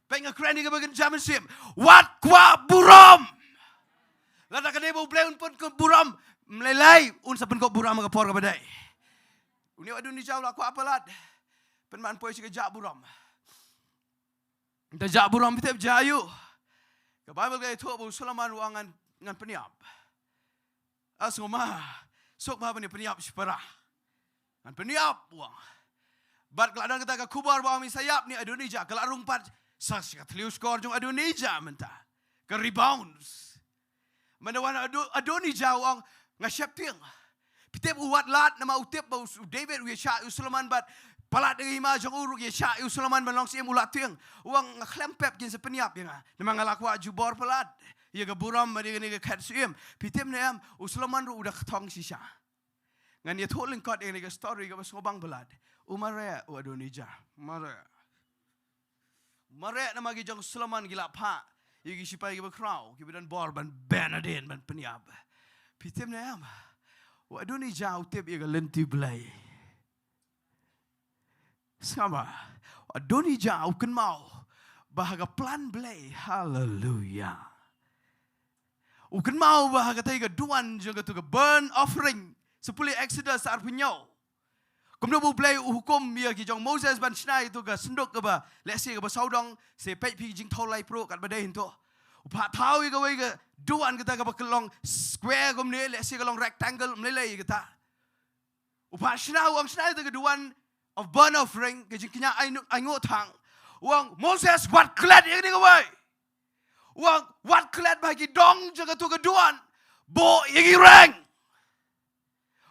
Peit, nga kren ïa kaba kynja mynsiem. Wat kwah burom. Lada ka dei ba U Blei un pynkhuid burom, ym lei lei un sa pynkhuid burom ha ka por kaba dei. Une u Adonijah u la kwah palat. Pynban poi sha ka jah burom. Te jah burom, phi tip jah aïu? Ka Bible ka ïathuh ba u Solomon u ong ngan, ngan pynïap. A sngewma, suk bha ban ïa pynïap shipara. Ngan pynïap, u ong. Bad ka la don kata ka khubor ba ong me sa ïap une u Adonijah, ka la rung pat sha, sha ka thliew shkor jong u Adonijah mynta. Ka rebounds. Mynta wan Ado-, Adonijah u ong nga sheptieng. Phi tip u wat lad namar u tip ba u, u David u ïa shah ïa u Solomon bad palat da ka hima jong u ruh ïa shah ïa u Solomon ban long syiem, u la tieng. U ong nga khlem pep kin sa pynïap ïa nga. Namar nga la kwah jubor palat ïa ka burom bad ïa kane ka khet syiem. Phi tip ne em, u Solomon ruh u da kthong shisha. Ngan ïathuh lyngkot ïa kane ka story kaba sngewbang palat. U mareh u Adonijah. Mareh. Mareh namar ki jong Solomon ki la phah ïa ki shipai kiba khraw, kiba don bor ban beh nadien ban pynïap. Phi tip ne em? U Adonijah u tip ïa ka lynti Blei. Sngap ma, u Adonijah u kynmaw ba ha ka plan Blei. Haleluia. U kynmaw ba ha katei ka duwan jong katu ka burnt offering, sa pule Exodus arphew hynñiew. Kumno ba U Blei u hukum ïa ki jong Moses ban shna ïa katu ka synduk kaba lehse kaba sawdong, sa peit phi Jingthaw laiphew katba dei hangto. U phah thaw ïa kawei ka duwan kata kaba kyllong square kumne, lehse ka long rectangle, ym lei lei ïa kata. U phah shna, u ong shna ïa kata ka duwan of burnt offering, ka jingkñia ai-, ainguh thang. U ong, Moses, wat klet ïa kane kawei. U ong, wat klet ba ha ki dong jong katu ka duwan buh ïa ki reng.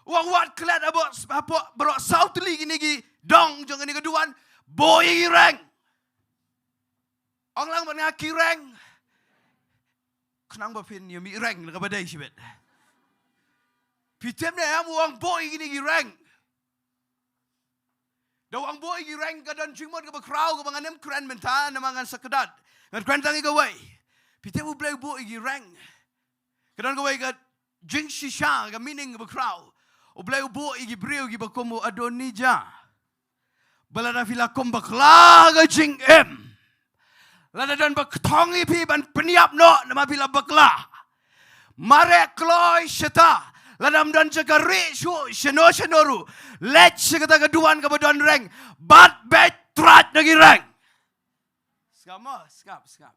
U ong, wat klet hapoh, hapoh baroh saw tylli kine ki dong jong kane ka duwan buh ïa ki reng. Ong lang bad nga, ki reng. Khnang ba phin ïa mih reng na kaba dei shibit. Phi tip ne em, u ong buh ïa kine ki reng. Da u ong buh ïa ki reng ka don jingmut kaba khraw kaba ngan ym kren mynta namar ngan sa kdad. Ngan kren tang ïa kawei. Phi tip U Blei u buh ïa ki reng. Ka don kawei ka jingshisha, ka meaning kaba khraw. U Blei u buh ïa ki briew kiba kum u Adonijah. Ba lada phi la kum bakla ha ka jingim, lada don ba kthong ïa phi ban pynïap noh namar phi la bakla, mareh kloi shata, lada ym don jaka rieh shuh shano shano ruh, leit sha kata ka duwan kaba don reng bad beit trai na ki reng. Sngap mo, sngap, sngap.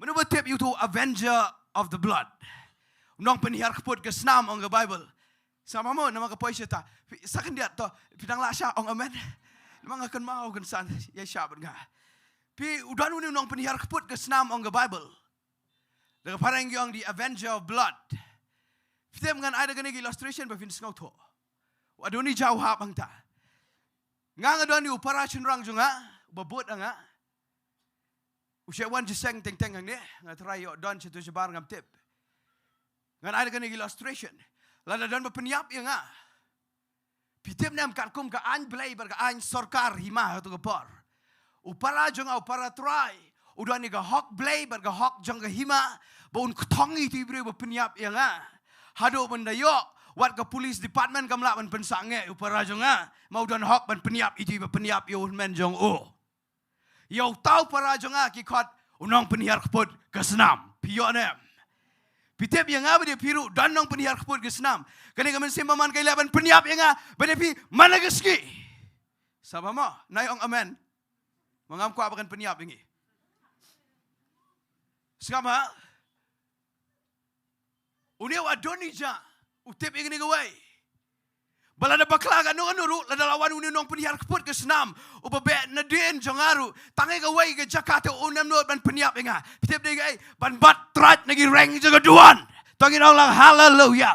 Mano ba tip ïa utu avenger of the blood? U nongpynhiar kput ka snam, ong ka Bible. Sngap mo, namar ka poi shata. Phi, sa khyndiat to, phi dang lah shah, ong amen. Namar nga kynmaw kynsan, ïa shah bad nga. Phi, u don une u nongpynhiar kput ka snam, ong ka Bible. Da ka phareng ki ong the avenger of blood. Phi tip, ngan ai da kane ka illustration ba phin sngewthuh. U Adonijah u hap hangta. Nga, nga don ïa u para shynrang jong nga, uba bud ïa nga. U shait wan jingïaseng teng teng hangne, nga tharai ïoh don shatu shabar ngam tip. Ngan ai da kane ka illustration. Lada don ba pynïap ïa nga. Phi tip ne em, katkum ka aiñ Blei bad ka aiñ sorkar hima ha katu ka por, u para jong nga, u para trai, u don ïa ka hok Blei bad ka hok jong ka hima ba un kthong ïa itu i briew ba pynïap ïa nga. Haduh ban da ïoh, wat ka police department kam lah ban pynsangeh ïa u para jong nga. Ma u don hok ban pynïap ïa itu i ba pynïap ïa u hynmen jong u. Ïa uta u para jong nga ki khot u nongpynhiar kput ka snam. Phi ïoh ne em? Phi tip, ïa nga bad ïa phi ruh don nongpynhiar kput ka snam. Kane ka mynsiem bymman ka ïaleh ban pynïap ïa nga bad ïa phi man la ka sngi. Sngap mo, nai ong amen. Ma ngam kwah ba kan pynïap ïa ngi. Sngap ha? Une u Adonijah u tip ïa kane kawei. Ba lada bakla kano kano ruh, lada la wan une u nongpynhiar kput ka snam uba beh nadien jong nga ruh, tang ïa kawei ka jaka te un ym nud ban pynïap ïa nga. Phi tip dei kaei? Ban bat trai na ki reng jong ka duwan. To ngin ong lang haleluia.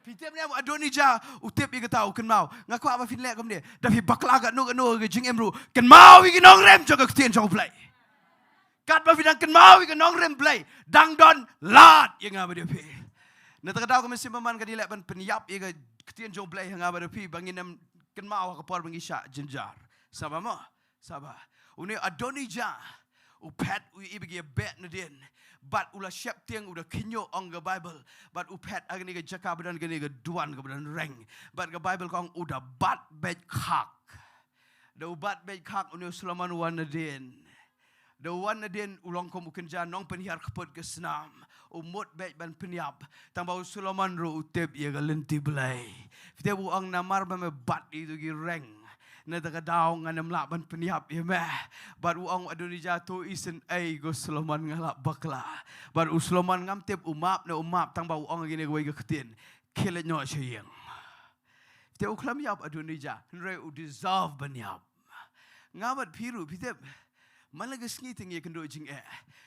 Phi tip ne em, u Adonijah u tip ïa kata, u kynmaw. Nga kwah ba phin leh kumne. Da phi bakla kano kano ka jingim ruh, kynmaw ïa ki nongrim jong ka ktien jong U Blei. Katba phi dang kynmaw ïa ka nongrim Blei, dang don lad ïa nga bad ïa phi. Na kata ka daw ka mynsiem bymman kan ïaleh ban pynïap ïa ka ktien jong U Blei ha nga bad ïa phi, ba ngin ym kynmaw ha ka por ba ngi shah jynjar. Sngap mo, sngap. Une u Adonijah u phet, u ïohi ba ki ïa beh nadien. Bad u la sheptieng, u da khynñiuh, ong ka Bible. Bad u phet ha kane ka jaka ba don kane ka duwan kaba don reng. Bad ka Bible ka ong u da bat beit khak. Da u bat beit khak une u Solomon u wan nadien. Da u wan nadien u long kum u kynja nongpynhiar kput ka snam. U mut beit ban pynïap. Tangba u Solomon ruh u tip ïa ka lynti Blei. Phi tip, u ong namar ba me bat ïa itu ki reng, na kata ka daw ngan ym lah ban pynïap ïa me. Bad u ong u Adonijah, to isynei ko Solomon, nga la bakla. Bad u Solomon ngam tip u map ne um map, tangba u ong ïa kine kawei ka ktien. Khie leit noh sha ïing. Te u khlem ïap u Adonijah, hynrei u deserve ban ïap. Nga bad phi ruh, phi tip, man la ka sngi te ngi ïakynduh jingeh.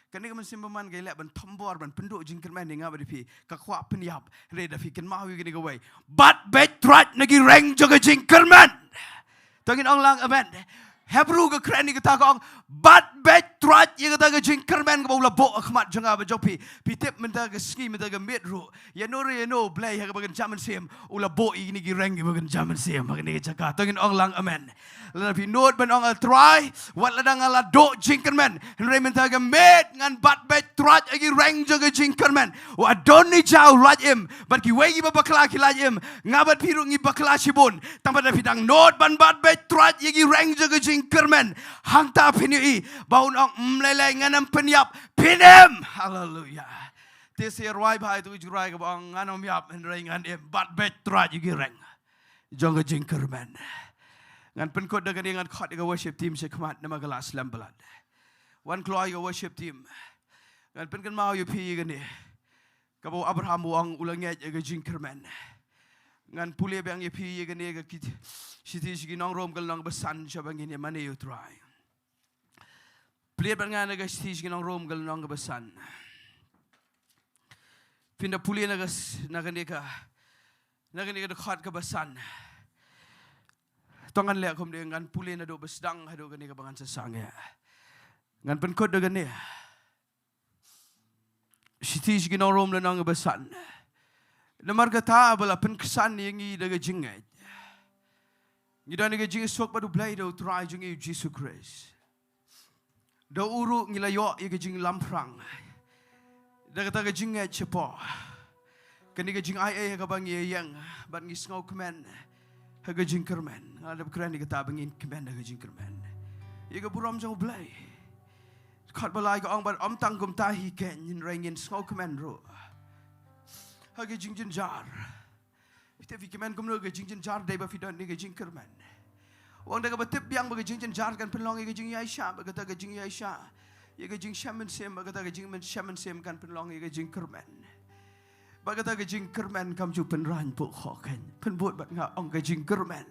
Kane ka mynsiem bymman ka ïaleh ban thombor, ban pynduh jingkyrmen ïa nga bad ïa phi. Ka kwah pynïap, hynrei da phi kynmaw ïa kane kawei. Bat beit trai na ki reng jong ka jingkyrmen. To ngin ong lang amen. Hebru ka kren ïa kata, ka ong, bat beit Trai ïa kata ka jingkyrmen kaba u la buh ha khmat jong nga bad jong phi. Phi tip mynta ka sngi, mynta ka miet ruh, ïa no re ïa no, U Blei ha kaba kynja mynsiem u la buh ïa kine ki reng kiba kynja mynsiem ha kane ka jaka. To ngin ong lang amen. Lada phi nud ban ong, ah Trai, wat lada nga la duh jingkyrmen, hynrei mynta ka miet ngan bat beit Trai ïa ki reng jong ka jingkyrmen. U Adonijah u lait im, bad kiwei kiba bakla ki lait im, nga bad phi ruh ngi bakla shibun. Tang ba lada phi dang nud ban bat beit Trai ïa ki reng jong ka jingkyrmen, hangta phin ïohi ba un ong, ym lei lei, ngan ym pynïap, phin im. Haleluia. Te sa ïa rwai bha ïa tu ka jingrwai kaba ong, ngan ym ïap hynrei ngan im, bat beit Trai ïa ki reng jong ka jingkyrmen. Ngan pynkut da kane, ngan khot ïa ka worship team sha khmat namar ka la slem palat. Wan kloi ïa ka worship team. Ngan pynkynmaw ïa phi ïa kane kaba u Abraham u ong u la ngeit ïa ka jingkyrmen. Ngan pule biang ïa phi ïa kane ka ki-, Shithi sha ki nong Rom ka lynnong ba san, sha ba ngin ïa mane ïa U Trai. Plie bad nga na ka Shithi sha ki nong Rom ka lynnong kaba san. Phin da pule na ka s-, na kane ka, na kane ka dkhot kaba san. To ngan leh kumne, ngan pule naduh ba sdang haduh kane kaba ngan sa sangeh. Ngan pynkut da kane. Shithi sha ki nong Rom lynnong kaba san. Namar kata ba la pynksan ïa ngi da ka jingngeit, ngi don ïa ka jingsuk bad U Blei da U Trai jong ngi U Jisu Khrist. Da u ruh ngi la ïoh ïa ka jinglamphrang da kata ka jingngeit shapoh kane ka jingai ei ha kaba ngi ïeng bad ngi sngewkmen ha ka jingkyrmen. Nga la dep kren ïa kata ba ngin kmen ha ka jingkyrmen ïa ka burom jong U Blei. Dkhot ba lai ka ong, bad ym tang kumta hi keiñ, hynrei ngin sngewkmen ruh ha ka jingjynjar. Phi tip phi kmen kumno ha ka jingjynjar? Dei ba phi don ïa ka jingkyrmen. U ong da kaba tip biang ba ka jingjynjar kan pynlong ïa ka jingïaishah, bad kata ka jingïaishah ïa ka jingshem mynsiem, bad kata ka jingmyn-, shem mynsiem kan pynlong ïa ka jingkyrmen. Bad kata ka jingkyrmen kam ju pynrang buh khoh keiñ. Pynbud bad nga, ong, ka jingkyrmen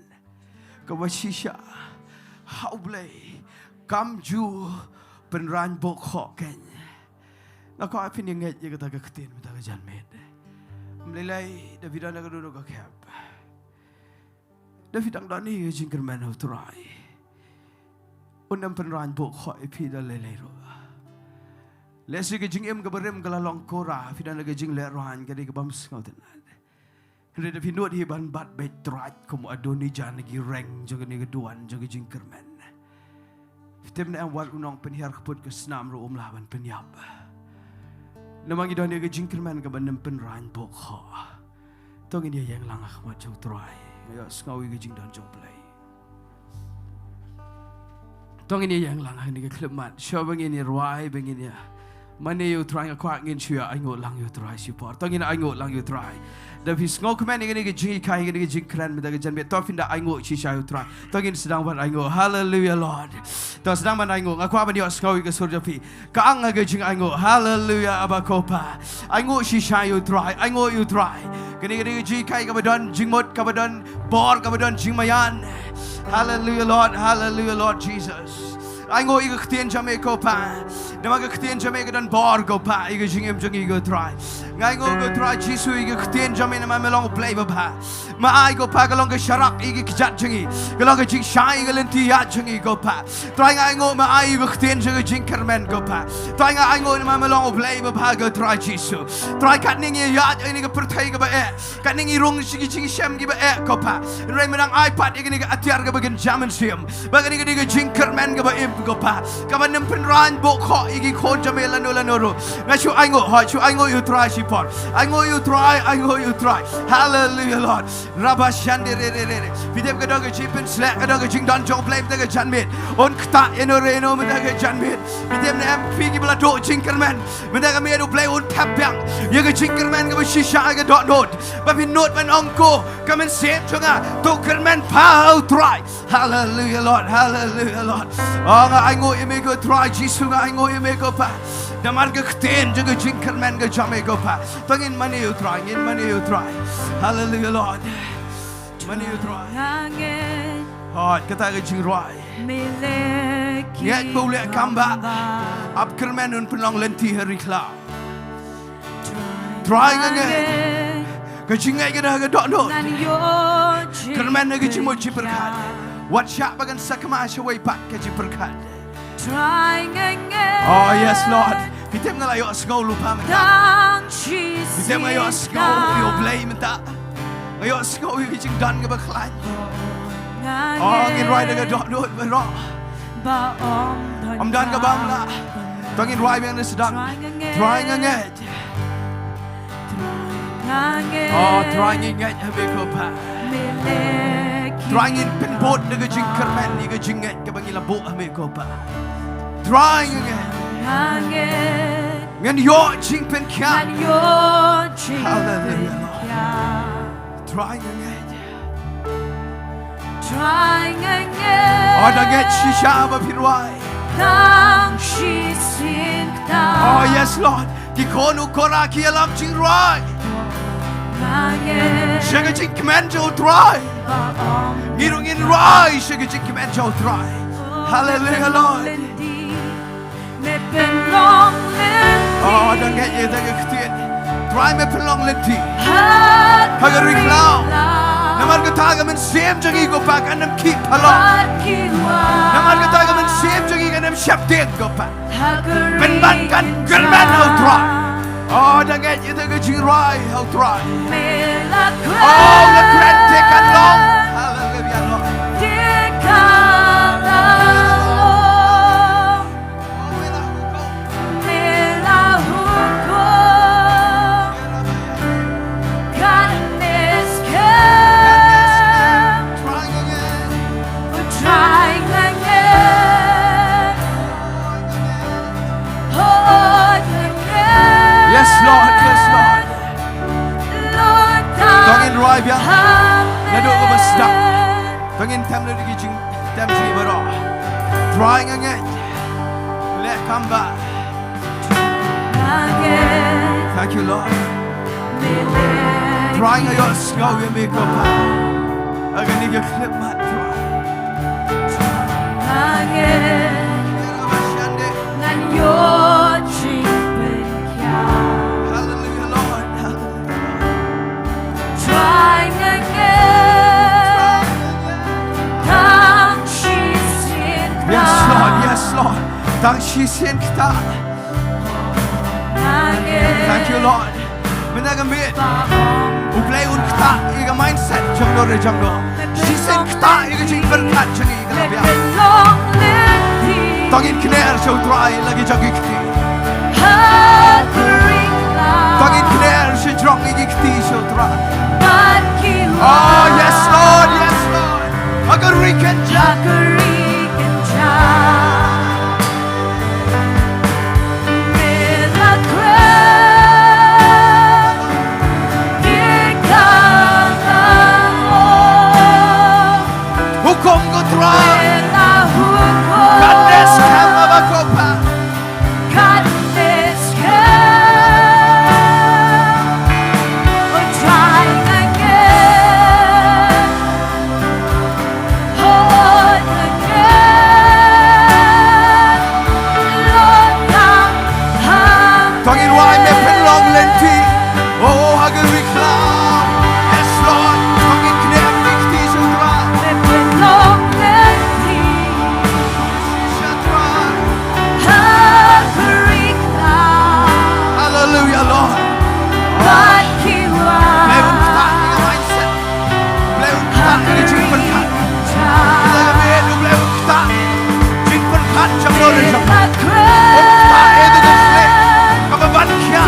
kaba shisha ha U Blei kam ju pynrang buh khoh keiñ. Nga kwah phin ïa ngeit ïa kata ka ktien mynta ka janmiet. Ym lei lei, da phi don ha kano kano ka khep, da phi dang don ïa ka jingkyrmen ha U Trai, un ym pynrang buh khoh ïa phi da lei lei ruh. Lehse ka jingim kaba rim ka la long kora, phi don ha ka jinglehrain ka dei ka bym sngewtynnat. Hynrei da phi nud hi ban bat beit Trai kum u Adonijah na ki reng jong kane ka duwan jong ka jingkyrmen. Phi tip ne em, wat u nongpynhiar kput ka snam ruh um lah ban pynïap. Namar ngi don ïa ka jingkyrmen kaba ym pynrang buh khoh. To ngin ïa ïeng lang ha khmat jong U Trai. Nga ïohsngew ïa ka jingdon jong U Blei. To ngin ïa ïeng lang ha kane ka khyllipmat. Shuwa ba ngin ïa rwai, ba ngin ïa mane ïa U Trai, nga kwah ngin shu ïa ainguh lang ïa U Trai shipor. To ngin ainguh lang ïa U Trai. Da phi sngewkmen ïa kane ka jinghikai, ïa kane ka jingkren mynta ka janmiet, to phin da ainguh shisha ïa U Trai. To ngin sdang ban ainguh. Hallelujah, Lord. To sdang ban ainguh. Nga kwah ban ïohsngew ïa ka sur jong phi. Ka ang ha ka jingainguh. Hallelujah, Aba ko Pa. Ainguh shisha ïa U Trai, ainguh ïa U Trai. Kane ka dei ka jinghikai kaba don jingmut, kaba don bor, kaba don jingmaïan. Hallelujah, Lord. Hallelujah, Lord Jesus. Ainguh ïa ka ktien jong me ko Pa. Namar ka ktien jong me ka don bor ko Pa, ïa ka jingim jong ngi ko Trai. Nga ainguh ko Trai Jisu ïa ka ktien jong me, namar me long U Blei babha. Ma ai ko Pa ka long ka sharak ïa ki kjat jong ngi, ka long ka jingshai ïa ka lynti ïaid jong ngi ko Pa. Trai nga ainguh ma ai ïa ka ktien jong ka jingkyrmen ko Pa. Trai nga ainguh namar me long U Blei babha ko Trai Jisu. Trai katne ngi ïaid ha kane ka pyrthei kaba eh, katne ngi rung sha ki jingshem kiba eh ko Pa, hynrei me dang ai pat ïa kane ka atiar kaba kynja mynsiem. Ba kane ka dei ka jingkyrmen kaba im ko Pa, kaba ym pynrang buh khoh ïa ki khun jong me lano lano ruh. Nga shu ainguh, hooid, shu ainguh ïa U Trai shipor. Ainguh ïa U Trai, ainguh ïa U Trai. Hallelujah, Lord. Rabba shande re re re re. Phi tip ka dei ka jingpynshlur, ka dei ka jingdon jong U Blei mynta ka janmiet. Un ktah ïa no re no mynta ka janmiet. Phi tip ne em, phi kiba la duh jingkyrmen, mynta ka miet U Blei un thep biang ïa ka jingkyrmen kaba shisha ha ka dohnud. Ba phin nud ban ong ko, ka mynsiem jong nga, to kyrmen pa ha U Trai. Hallelujah, Lord. Hallelujah, Lord. Oh, nga ainguh ïa me ko Trai Jisu, nga ainguh ïa me ko Pa. Namar ka ktien jong ka jingkyrmen ka jong me ko Pa. To ngin mane ïa U Trai, ngin mane ïa U Trai. Hallelujah, Lord. Mane ïa U Trai. Hooid, kata ka jingrwai. Ngeit ba U leh kam bah. Ap kyrmen un pynlong lynti ha ri khlaw. Trai nga ngeit. Ka jingngeit ka don ha ka dohnud. Kyrmen ha ka jingmut jingpyrkhat. Wat shah ba kan sa kma shawei pat ka jingpyrkhat. Trai nga ngeit. Oh yes, Lord. Phi tip nga la ïohsngew lypa mynta. Phi tip nga ïohsngew ïa U Blei mynta. Nga ïohsngew ïa ka jingdon kaba khlaiñ. Oh, ngin rwai da ka dohnud baroh. Ym don kaba ym lah. To ngin rwai biang ne sdang. Trai nga ngeit. Oh, Trai ngi ngeit ha me ko Pa. Trai ngin pynbud da ka jingkyrmen ïa ka jingngeit kaba ngi la buh ha me ko Pa. Trai ngi ngeit. Ngan ïoh jingpynkhiah. Hallelujah, Lord. Trai ngi ngeit. Trai nga ngeit. Oh, da ngeit shisha ba phin rwai. Tang shisien kata. Oh yes, Lord. Ki khun u Kora ki ïalam jingrwai. Nga ngeit. Sha ka jingkmen jong U Trai. Ba ym. Ngi ruh ngin rwai sha ka jingkmen jong U Trai. Hallelujah, Lord. Me pynlong lynti. Oh, da ngeit ïa kata ka ktien. Trai me pynlong lynti. Ha ka ri khlaw. Namar kata ka mynsiem jong ngi ko Pa kan ym khih phalong. Namar kata ka mynsiem jong ngi kan ym sheptieng ko Pa. Pynban kan kyrmen ha U Trai. Oh, da ngeit ïa kata ka jingrwai ha U Trai. Oh, la kren te kan long. Hallelujah, Lord. Yes, Lord. Yes, Lord. To ngin rwai biang. Naduh kaba sdang. To ngin tem na ki jingtem jingim baroh. Trai nga ngeit. Leh kam ba. Thank you, Lord. Trai nga ïohsngew ïa me ko Pa. Ha kane ka khyllipmat Trai. Hallelujah, Lord. Hallelujah, Lord. Yes, Lord. Yes, Lord. Tang shisien kata. Thank you, Lord. Mynta ka miet U Blei un ktah ïa ka mindset jong no re jong no. Shisien ktah ïa ka jingpyrkhat jong ngi ka la biang. To ngin kner sha U Trai la ki jong ki kti. To ngin kner sha jrong ïa ki kti sha U Trai. Oh yes, Lord, yes, Lord. Ha ka ri kynjah. Hukum ko Trai. Ka dei skhem ba ko Pa. To ngin rwai me pynlong lynti. Oh, ha ka ri khlaw. Yes, Lord. To ngin kner ïa ki kti sha U Trai. Sha U Trai. Hallelujah, Lord. Blei un ktah ïa ka mindset. Blei un ktah ïa ka jingpyrkhat. Ïa ka miet U Blei un ktah jingpyrkhat jong no re jong no. Un ktah ïa ka jingpyrkhat kaba ban khia.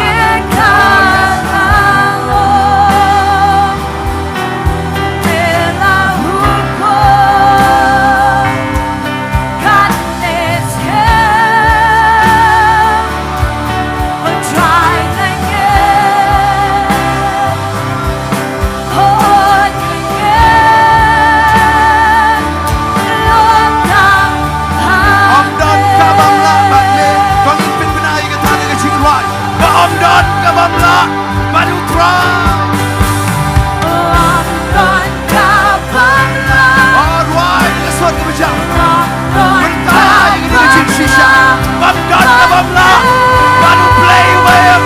Ym don kaba ym lah bad me. To ngin pynbna ïa kata da ka jingrwai ba ym don kaba ym lah bad U Trai. Ym don kaba ym lah. Oh, rwai da ka sur kaba jam. Pynbna ïa kata da ka jingshisha ba ym don kaba ym lah bad U Blei uba im.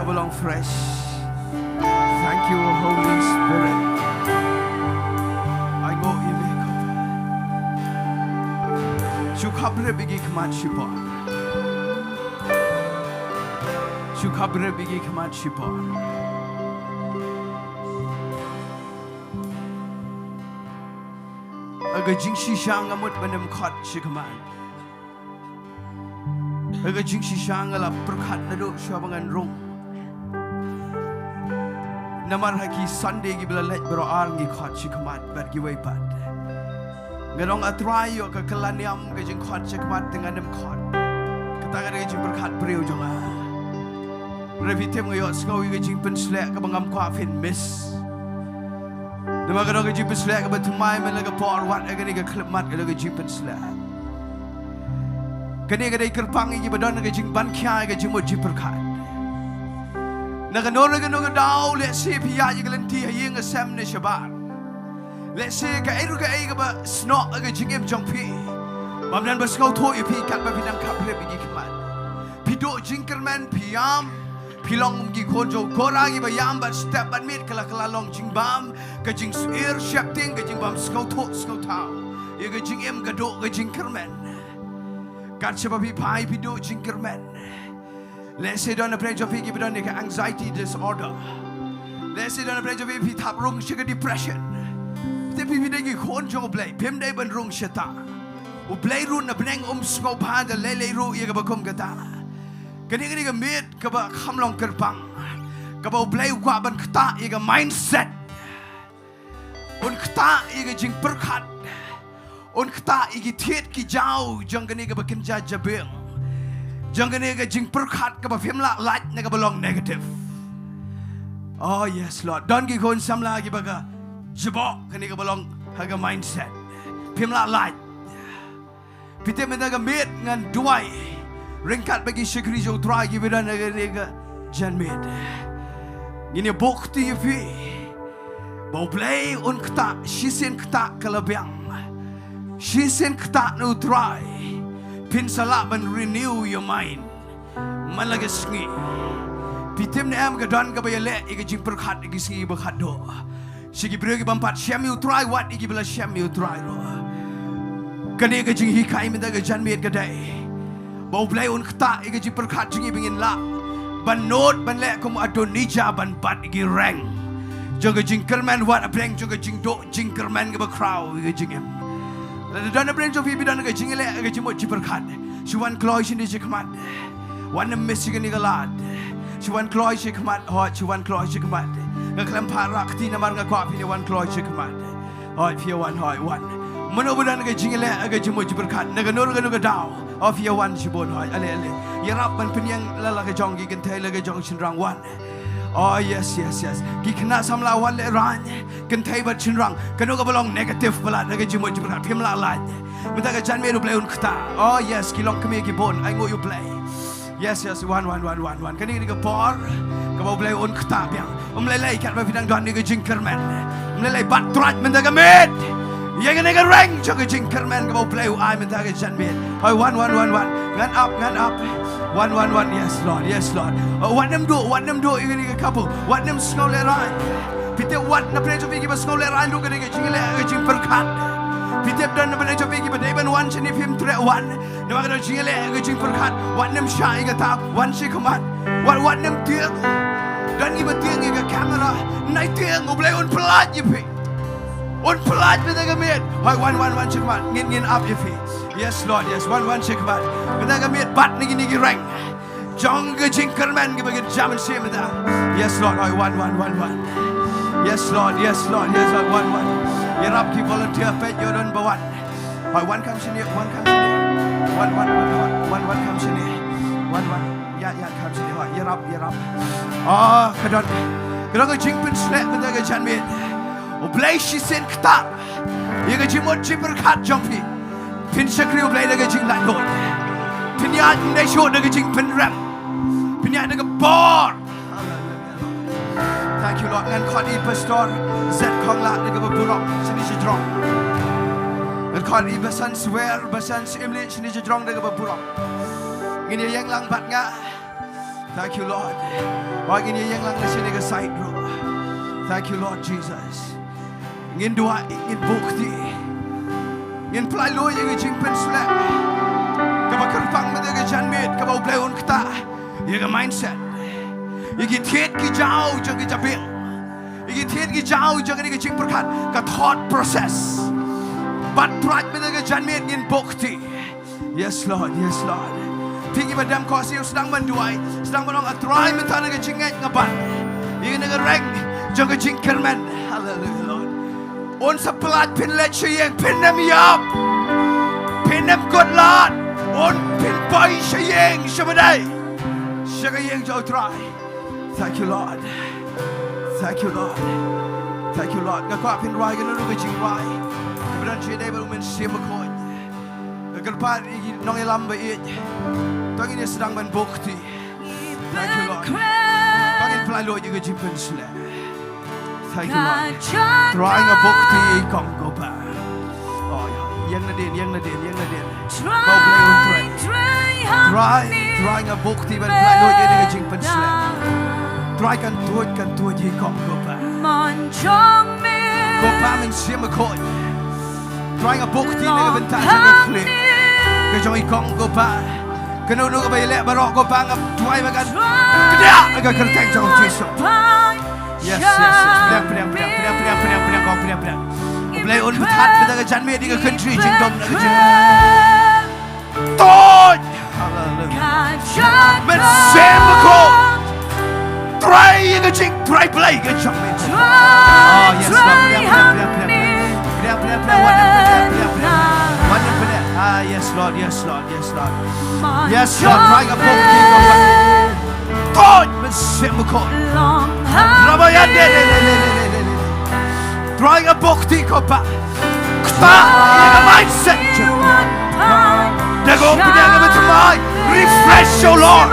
Ba long fresh. Thank you, Holy Spirit. Ai nguh ïa me ko. Shu khapbrip ïa ki khmat shipor. Shu khapbrip ïa ki khmat shipor. Ha ka jingshisha nga mut ban ym khot shi khmat. Ha ka jingshisha nga la pyrkhat naduh shuwa ba ngan rung. Namar ha ki Sunday kiba la leit baroh ar ngi khot shi khmat bad kiwei pat. Nga ong A Trai, ïoh ka kylla niam ka jingkhot shi khmat te ngan ym khot. Kata ka dei ka jingpyrkhat briew jong nga. Hynrei phi tip nga ïohsngew ïa ka jingpynsleh kaba ngam kwah phin miss. Namar ka dei ka jingpynsleh kaba thymmai man la ka por, wat ha kane ka khyllipmat ka dei ka jingpynsleh. Kane ka dei kyrpang ïa kiba don ka jingbankhia ïa ka jingmut jingpyrkhat. Na kano kano ka daw lehse phi ïaid ïa ka lynti ha ïing ha sem ne shabar. Lehse kaei ruh kaei kaba snoh ha ka jingim jong phi. Bym don ba sngewthuh ïa phi katba phi nang khapbrip ïa ki khmat. Phi duh jingkyrmen, phi ïam, phi long kum ki khun jong u Kora kiba ïam bad step bad miet, ka la ka la long jingbam, ka jingsuir sheptieng, ka jingbam sngewthuh sngewthaw. Ïa ka jingim ka duh ka jingkyrmen. Kat shaba phi phai phi duh jingkyrmen. Lehse don na pdeng jong phi kiba don ïa ka anxiety disorder. Lehse don na pdeng jong phi phi thap rung sha ka depression. Te phi phi dei ki khun jong U Blei, phim dei ban rung shata. U Blei ruh na bneng um sngewbha da lei lei ruh ïa kaba kum kata. Kane kane ka miet kaba kham long kyrpang. Kaba U Blei u kwah ban ktah ïa ka mindset. Un ktah ïa ka jingpyrkhat. Un ktah ïa ki thied ki jaw jong kane kaba kynja jabieng. Jong kane ka jingpyrkhat kaba phim lah lait na kaba long negative. Oh yes Lord. Don ki khun samla kiba ka jabok kane kaba long ha ka mindset. Phim lah lait. Phi tip mynta ka miet ngan duwai ryngkat bad ki shakri jong U Trai kiba don ha kane ka janmiet. Ngin ïa buh kti ïa phi ba U Blei un ktah, shisien ktah ka la biang. Shisien ktah na U Trai. Phin sa lah ban renew your mind. Man la ka sngi. Phi tip ne em ka don kaba ïaleh ïa ka jingpyrkhat ïa ka sngi ba khatduh. Sha ki briew ki bym pat shem ïa U Trai, wat ïa kiba la shem ïa U Trai ruh. Kane ka jinghikai mynta ka janmiet ka dei ba U Blei un ktah ïa ka jingpyrkhat jong ngi ba ngin lah ban nud ban leh kum Adonijah ban bat ïa ki reng jong ka jingkyrmen, wat hapdeng jong ka jingduh jingkyrmen kaba khraw ïa ka jingim. Lada don hapdeng jong phi ba don ka jingïaleh ka jingmut jingpyrkhat, shu wan kloi shane shakhmat. Wat nym miss ïa kane ka lad. Shu wan kloi shakhmat, hooid, shu wan kloi shakhmat. Nga khlem phah rah kti namar nga kwah phin ïa wan kloi shakhmat. Hooid, phi ïa wan, hooid, wan. Mano ba don ka jingïaleh ka jingmut jingpyrkhat na kano kano ka daw. Oh, phi ïa wan shibun, hooid, ale ale. Ïarap ban pynïeng la la ka jong ki kynthei la ka jong shynrang, wan. Oh yes yes yes. Ki khynnah samla, wan lehraiñ. Kynthei bad shynrang, kano kaba long negative palat na ka jingmut jingpyrkhat phim lah lait. Mynta ka janmiet U Blei un ktah. Oh yes, ki longkmie ki bun, ai nguh ïa U Blei. Yes yes, wan wan wan wan wan. Kane kane ka por kaba U Blei un ktah biang. Um lei lei katba phi dang don ïa ka jingkyrmen. Um lei lei bat trai mynta ka miet ïa kane ka reng jong ka jingkyrmen kaba U Blei u ai mynta ka janmiet. Hooid, wan wan wan wan. Ngan ap, ngan ap. Wan wan wan. Yes Lord, yes Lord. Oh, wat nym duh, wat nym duh ïa kane ka kabu. Wat nym sngew lehraiñ. Phi tip wat na pdeng jong phi kiba sngew lehraiñ ruh ka dei ka jingïaleh ka jingpyrkhat. Phi tip don na pdeng jong phi kiba dei ban wan shane phim treh wan. Namar ka don jingïaleh ka jingpyrkhat. Wat nym shah ïa kata, wan shakhmat. Wat, wat nym tieng. Don kiba tieng ïa ka camera. Nai tieng, U Blei un pyllait ïa phi. Un pyllait mynta ka miet. Hooid, wan wan wan shakhmat. Ngin, ngin ap ïa phi. Yes Lord, yes. Wan wan shakhmat. Mynta ka miet bat na kine ki reng jong ka jingkyrmen kiba kin jam shisha mynta. Yes Lord, hooid, wan wan wan wan. Yes Lord, yes Lord, yes Lord, wan wan. Ïarap ki volunteer, peit ïoh don ba wan. Hooid, wan kham shane, wan kham shane. Wan wan wan wan wan, wan kham shane. Wan wan. Ïa ïa kham shane, hooid, ïarap ïarap. Ah, ka don, ka don ka jingpynsleh mynta ka janmiet. U Blei shisien ktah ïa ka jingmut jingpyrkhat jong phi. Phin shakri U Blei da ka jinglaitluid. Phin ïaid ym dei shuh da ka jingpynrem. Phin ïaid da ka bor. Thank you Lord. Ngan khot ïa i Pastor Zed Khonglah da kaba burom shane shajrong. Ngan khot ïa i Basan Swer, Basan Syiemlieh shane shajrong da kaba burom. Ngin ïa ïeng lang bad nga. Thank you, Lord. Hooid, ngin ïeng lang na shane ka side ruh. Thank you, Lord Jesus. Ngin duwai, ngin buh kti. Ngin pyllait luid ïa ka jingpynshlur kaba kyrpang mynta ka janmiet, kaba U Blei un ktah ïa ka mindset, ïa ki thied ki jaw jong ki jabieng, ïa ki thied ki jaw jong kane ka jingpyrkhat, ka thought process. Bad Trai mynta ka janmiet ngin buh kti. Yes, Lord. Yes, Lord. Phi kiba dem khohsiew, sdang ban duwai, sdang ban ong, A Trai, mynta na ka jingngeit nga ban ïa kane ka reng jong ka jingkyrmen. Hallelujah, Lord. Un sa pyllait, phin leit sha ïing, phin nym ïap, phin nym kut lad. Un phin poi sha ïing, sha madai, sha ka ïing jong U Trai. Thank you, Lord. Thank you, Lord. Thank you, Lord. Nga kwah phin rwai kano kano ka jingrwai kaba don jingïadei bad U Mynsiem Bakhuid. Nga kyrpad ïa ki nongïalam ba ïeit. To ngin ïa sdang ban buh kti. Thank you, Lord. To ngin pyllait luid ïa ka jingpynshlur. Thank you, Lord. Trai, nga buh kti ïa i kong ko Pa. Oh, ïa. Ïeng nadien, ïeng nadien, ïeng nadien. Ko Blei un trei. Trai, Trai, nga buh kti ban pyllait luid ïa ka jingpynshlur. Trai, kan tuid, kan tuid ïa i kong ko Pa. Ko Pa Mynsiem Bakhuid. Trai, nga buh kti na ka bynta jong ka khlieh ka jong i kong ko Pa. Kano kano kaba ïaleh baroh ko Pa, nga duwai ba kan kdiah ha ka kyrteng jong U Jisu. Yes, yes, yes. Pdiang, pdiang, pdiang, pdiang, pdiang, pdiang, pdiang, kong, pdiang, pdiang. U Blei un pynthat mynta ka janmiet ïa ka country jingdum na ka jingdum. Tuid! Hallelujah. Mynsiem Bakhuid. Trai ïa ka jingtrai Blei ka jong me. Oh, yes, Lord. Pdiang, pdiang, pdiang, pdiang, pdiang. Pdiang, pdiang, pdiang, wan pdiang, pdiang, pdiang. Wan pdiang. Ah, yes, Lord, yes, Lord, yes, Lord. Yes, Lord, trai nga buh kti ko Pa. Tuid, Mynsiem Bakhuid. Rabaïa de, de, de. Trai nga buh kti ko Pa. Ktah ïa ka mindset jong nga. Da ka pdiang kaba thymmai. Refresh, oh Lord.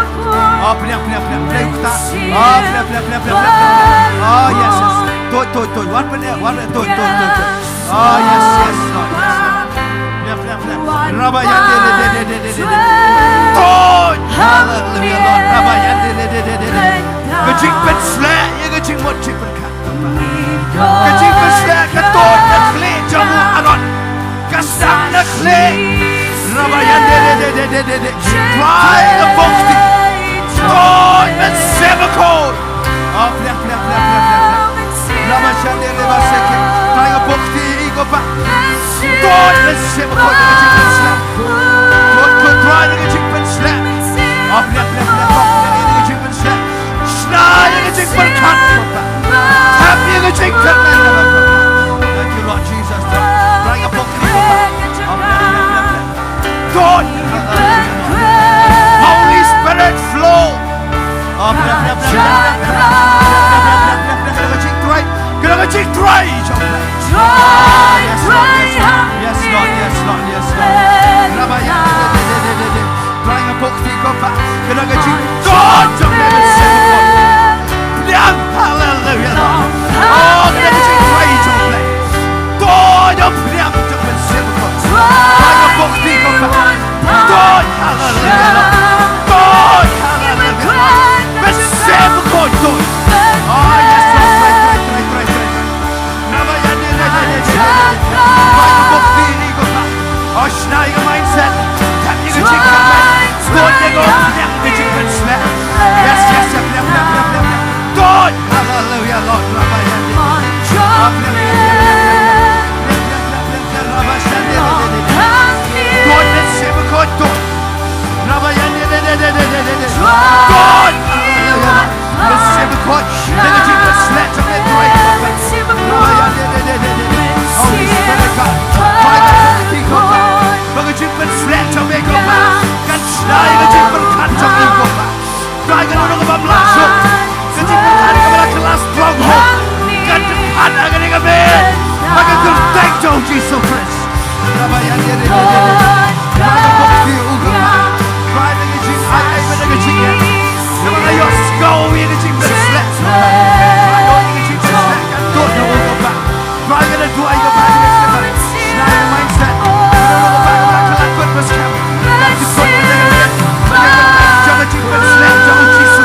Oh, pdiang, pdiang, pdiang, pdiang, ktah. Oh, pdiang, pdiang, pdiang, pdiang, pdiang. Oh, yes, yes. Tuid, tuid, tuid. Wan pdiang, wan pdiang, tuid, tuid, tuid, tuid. Oh, yes, yes, Lord, yes, Lord. Pdiang, pdiang, pdiang. Rabaïa de, de, de. Tuid. Hallelujah, Lord. Rabaïa de, de, de. Ka jingpynshlur ïa ka jingmut jingpyrkhat. Ka jingpynshlur ka tuid na khlieh jong u Aaron. Ka sdang na khlieh. Rabaïa de, de, de. Trai nga buh kti. Tuid, Mynsiem Bakhuid. Oh, pdiang, pdiang, pdiang, pdiang, pdiang. Rabaïa de, de, ba seke. Trai nga buh kti ïa i ko Pa. Tuid, Mynsiem Bakhuid, ïa ka jingpynshlur. Tuid, tuid, Trai, ïa ka jingpynshlur. Oh, pdiang, pdiang, pdiang, pdiang, pdiang, ïa ka jingpynshlur. Shna ïa ka jingpyrkhat, ko Pa. Thep ïa ka jingkyrmen, ko Pa. Thank you, Lord Jesus. Trai nga buh kti, ko Pa. Oh, pdiang, pdiang, pdiang, pdiang. Tuid. Holy Spirit, flow. Oh, pdiang, pdiang, pdiang, pdiang, pdiang, pdiang, pdiang, pdiang, pdiang, pdiang, pdiang, pdiang, ka jingtrai. Ka long ka jingtrai jong U Blei. Yes, Lord, yes, Lord. Yes, Lord, yes, Lord, yes, Lord. Rabaïa de, de, de. Trai nga buh kti, ko Pa. Ka long ka jingtrai jong U Blei, Mynsiem Bakhuid. Pdiang, hallelujah, Lord. Oh, ka long ka jingtrai jong U Blei. Tuid, oh, pdiang jong U Mynsiem Bakhuid. Trai nga buh kti, ko Pa. Tuid, hallelujah, Lord. Tuid, hallelujah, Lord. Mynsiem Bakhuid, tuid. Oh, yes, Lord. Trai, trai, trai, trai, trai. Rabaïa de, de, de, de, de, de. Trai nga buh kti ïa i, ko Pa. Oh, shna ïa ka mindset. Thep ïa ka jingkyrmen. Tuid ïa ka, pdiang ïa ka jingpynshlur. Yes, yes, yes. Pdiang, pdiang, pdiang, pdiang, pdiang. Tuid. Hallelujah, Lord. Rabaïa de, de, de. Oh, pdiang, pdiang, pdiang, pdiang, pdiang. Pdiang, pdiang, pdiang, pdiang, pdiang. Rabaïa de, de, de, de, de. Tuid, Mynsiem Bakhuid, tuid. Rabaïa de, de, de, de. Tuid. Hallelujah, Lord. Mynsiem Bakhuid, da ka jingpynshlur jong me, Trai. Holy Spirit God, Trai, nga buh kti, ko Pa, ba ka jingpynshlur jong me, ko Pa, kan shna ïa ka jingpyrkhat jong me, ko Pa. Trai, kano kano kaba bla suk, ka jingpyrkhat kaba la kylla stronghold, kan pyrkhat ha kane ka miet ha ka kyrteng jong U Jisu Khrist. Rabaïa de, de, de, de, de. Trai, nga buh kti, ko Pa. Trai, da ka jingai, ai, da ka jingeh. Kaba la ïohsngew ïa ka jingpynshlur. Trai, ïoh ïa ka jingpynshlur. Kan tuid na u, ko Pa. Trai, ka la duwai, ko Pa, da ka jingpynshlur. Shna ïa ka mindset. Ko Pa, ko Pa, ka la kut ba skhem. Kan tuid na u, ko Pa. Jong ka jingpynshlur jong U Jisu.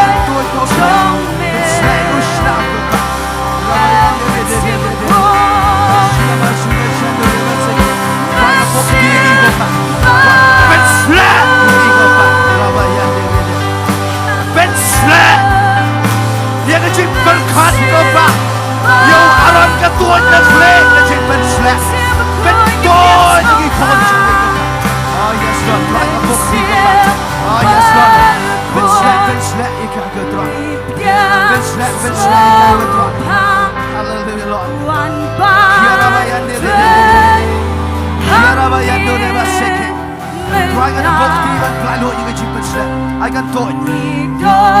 Kyntu ko Kpa. Pynsleh ïa u shna ko Kpa. Rwai na pok kti ko Kpa. Pynsleh ko Kpa. Pynsleh ïa ka jingpyrkhat ko Kpa. Ïa u Aaron ka tuid na khlieh ka jingpynsleh. Pyntuid ïa ki khun jong me ko Kpa. Oh yes Lord, rwai na pok kti ko Kpa. Oh yes Lord. Pynsleh, pynsleh ïa ka ko Trai. Pynsleh, pynsleh ïa ka ko Trai. Hallelujah Lord. Yarabaya ne ne ne. Yarabaya ne ne ba seke. Trai, ngan ïa bok kti ban pyllait ïa ka jingpynsleh. Ai kan tuid.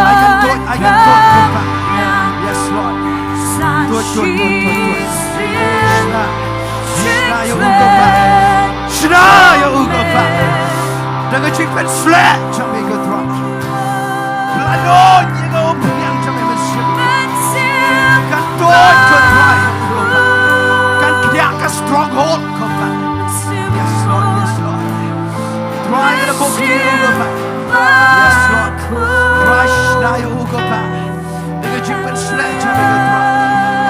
Ai kan tuid, ai kan tuid ko Kpa. Yes Lord. Tuid, tuid, tuid, tuid, tuid. Shna. Shna ïa u ko Kpa. Shna ïa u ko Kpa. Da ka jingpynsleh jong me ko Trai. Pyllait ïa ka umphniang jong me mynsiem. Kan tuid ko Trai. Kan kdiah ka stronghold ko Kpa. Yes Lord, yes Lord. Trai, ngan ïa bok kti ïa u ko Kpa. Yes Lord. Trai, shna ïa u ko Kpa. Da ka jingpynsleh jong me ko Trai.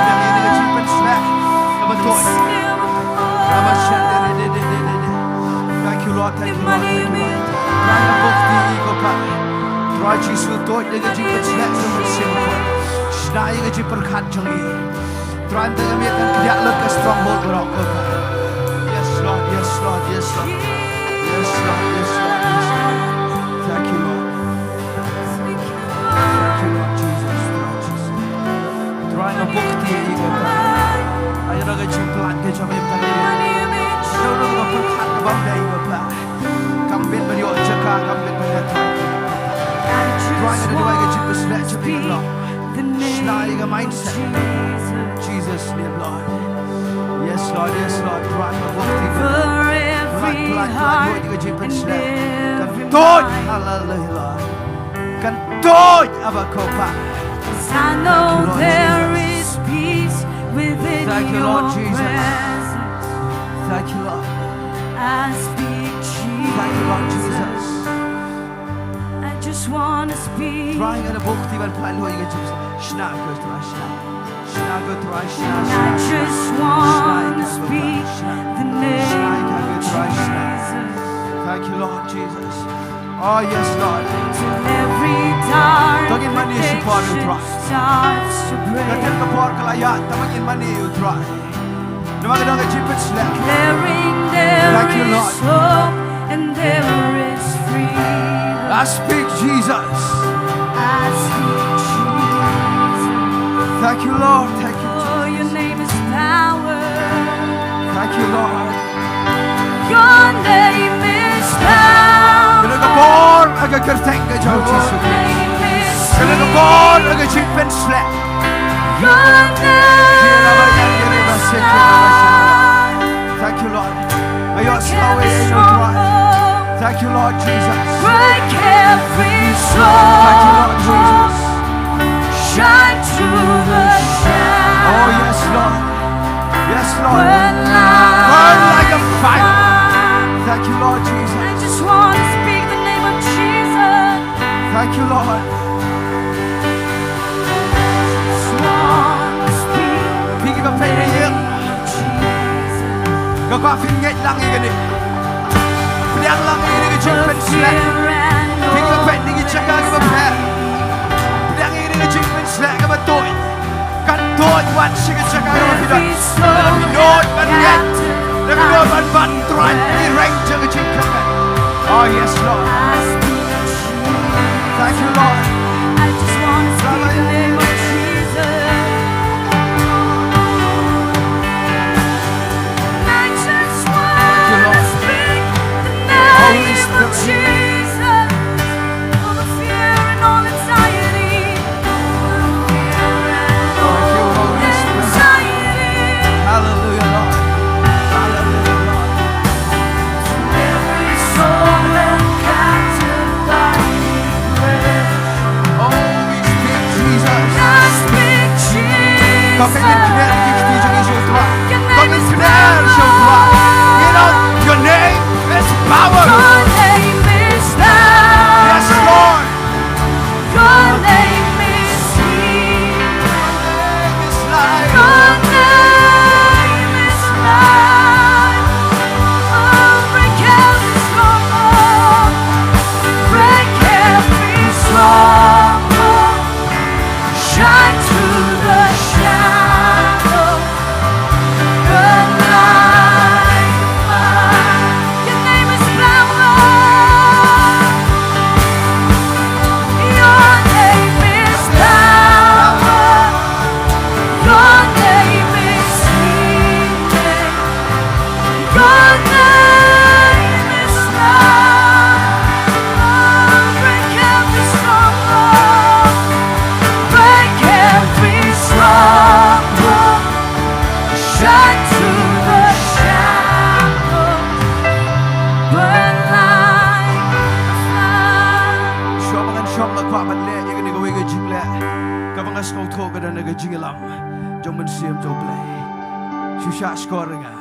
Ïa ka jingpynsleh kaba tuid. Kaba shen de de de de de de. Thank you Lord, thank you Lord, thank you Lord. Trai, ngan ïa bok kti ïa u ko Kpa. Trai Jisu, tuid ïa ka jingpynsleh jong me mynsiem ko. Shna ïa ka jingpyrkhat jong ngi. Trai, mynta ka miet kan kdiah lut ka stronghold baroh ko Kpa. Yes Lord, yes Lord, yes Lord. Yes Lord, yes Lord, yes Lord. Thank you Lord. Thank you Lord Jesus, Lord Jesus. Trai, ngan ïa bok kti ïa u ko Kpa. Ai ïa ka jingpyllait ka jong me mynta ka miet. Ïa ka pyrkhat kaba ym dei ko Kpa. Kam bit ban ïoh jaka, kam bit ban ïatrei. Trai, ngan ïa duwai ka jingpynsleh jong me ko Lord. Shna ïa ka mindset. Jesus name Lord. Yes Lord, yes Lord. Trai, ngan ïa bok kti ko Lord. Pyllait, pyllait, pyllait ïa ka jingpynsleh. Kan tuid. Hallelujah Lord. Kan tuid aba ko Kpa. Thank you Lord Jesus. Thank you Lord Jesus. Thank you Lord. Thank you Lord Jesus. Trai, ngan ïa bok kti ban pyllait ïa ka jingpynsleh. Shna ko Trai, shna. Shna ko Trai, shna, shna, shna. Shna ïa ka ko Trai, shna. Shna ïa ka ko Trai, shna. Thank you Lord Jesus. Oh yes Lord. To ngin mane shaphang u Trai. Ka tip ka por ka la ïaid, tangba ngin mane u Trai. Namar ka don ka jingpynsleh. Thank you Lord. I speak Jesus. Thank you Lord. Thank you Jesus. Thank you Lord. Ka don ka bor ha ka kyrteng ka jong u Jisu Khrist. Ka don ka bor ha ka jingpynsleh. Thank you Lord. May your power in your Trai. Thank you Lord Jesus. Thank you Lord Jesus. Oh yes Lord. Yes Lord. Burn like a fire. Thank you Lord Jesus. Thank you Lord. Phi kiba peit ha ïing, nga kwah phin ngeit lang ïa kane. Pdiang lang ïa kane ka jingpynsleh. Phi kiba peit na ki jaka kiba pher, pdiang ïa kane ka jingpynsleh kaba tuid. Kan tuid wan sha ka jaka kaba phi don. Lada phi ïoh ban ngeit, lada phi ïoh ban bat Trai, phi reng jong ka jingkyrmen. Oh yes Lord. Thank you Lord. I just want to speak the name of Jesus. I just want to speak the name of Jesus. All the fear and all anxiety. Thank you, Holy Spirit. Shu shah shkor nga.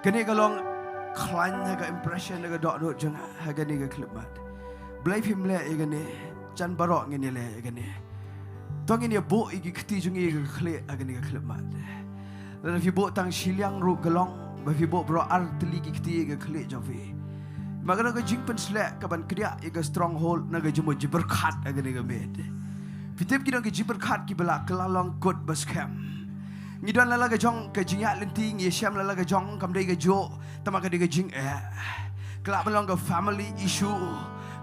Kane ka long khlaiñ ha ka impression na ka dohnud jong nga ha kane ka khyllipmat. Blei phim leh ïa kane, jan baroh ngin ïa leh ïa kane. To ngin ïa buh ïa ki kti jong ngi ïa ka khlieh ha kane ka khyllipmat. Lada phi buh tang shiliang ruh ka long, ba phi buh baroh ar tylli ki kti ïa ka khlieh jong phi. Ma ka dang ka jingpynsleh ka ban kdiah ïa ka stronghold na ka jingmut jingpyrkhat ha kane ka miet. Phi tip ki dang ka jingpyrkhat kiba la kylla long kut ba skhem. Ngi don la la ka jong ka jingïaid lynti, ngi shem la la ka jong, kam dei ka juh, tangba ka dei ka jingeh. Ka lah ban long ka family issue,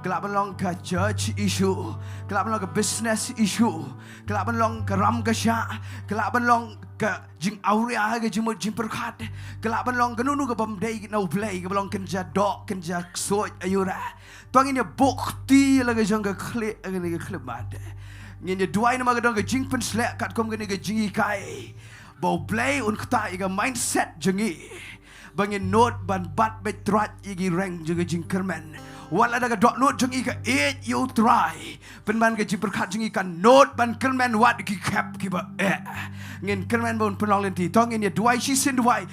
ka lah ban long ka church issue, ka lah ban long ka business issue, ka lah ban long ka ram ka shah, ka lah ban long ka jingawria ha ka jingmut jingpyrkhat, ka lah ban long kano kano ka bym dei na U Blei, kaba long kynja doh kynja ksuid aiu re. To ngin ïa buh kti la ka jong ka khlieh ha kane ka khyllipmat. Ngin ïa duwai namar ka dang ka jingpynsleh katkum kane ka jinghikai, ba U Blei un ktah ïa ka mindset jong ngi, ba ngin nud ban bat beit trai ïa ki reng jong ka jingkyrmen. Wat lada ka dohnud jong ngi ka ïeit ïa U Trai, pynban ka jingpyrkhat jong ngi kan nud ban kyrmen wat ki khep kiba eh. Ngin kyrmen ba un pynlong lynti. To ngin ïa duwai shisien duwai.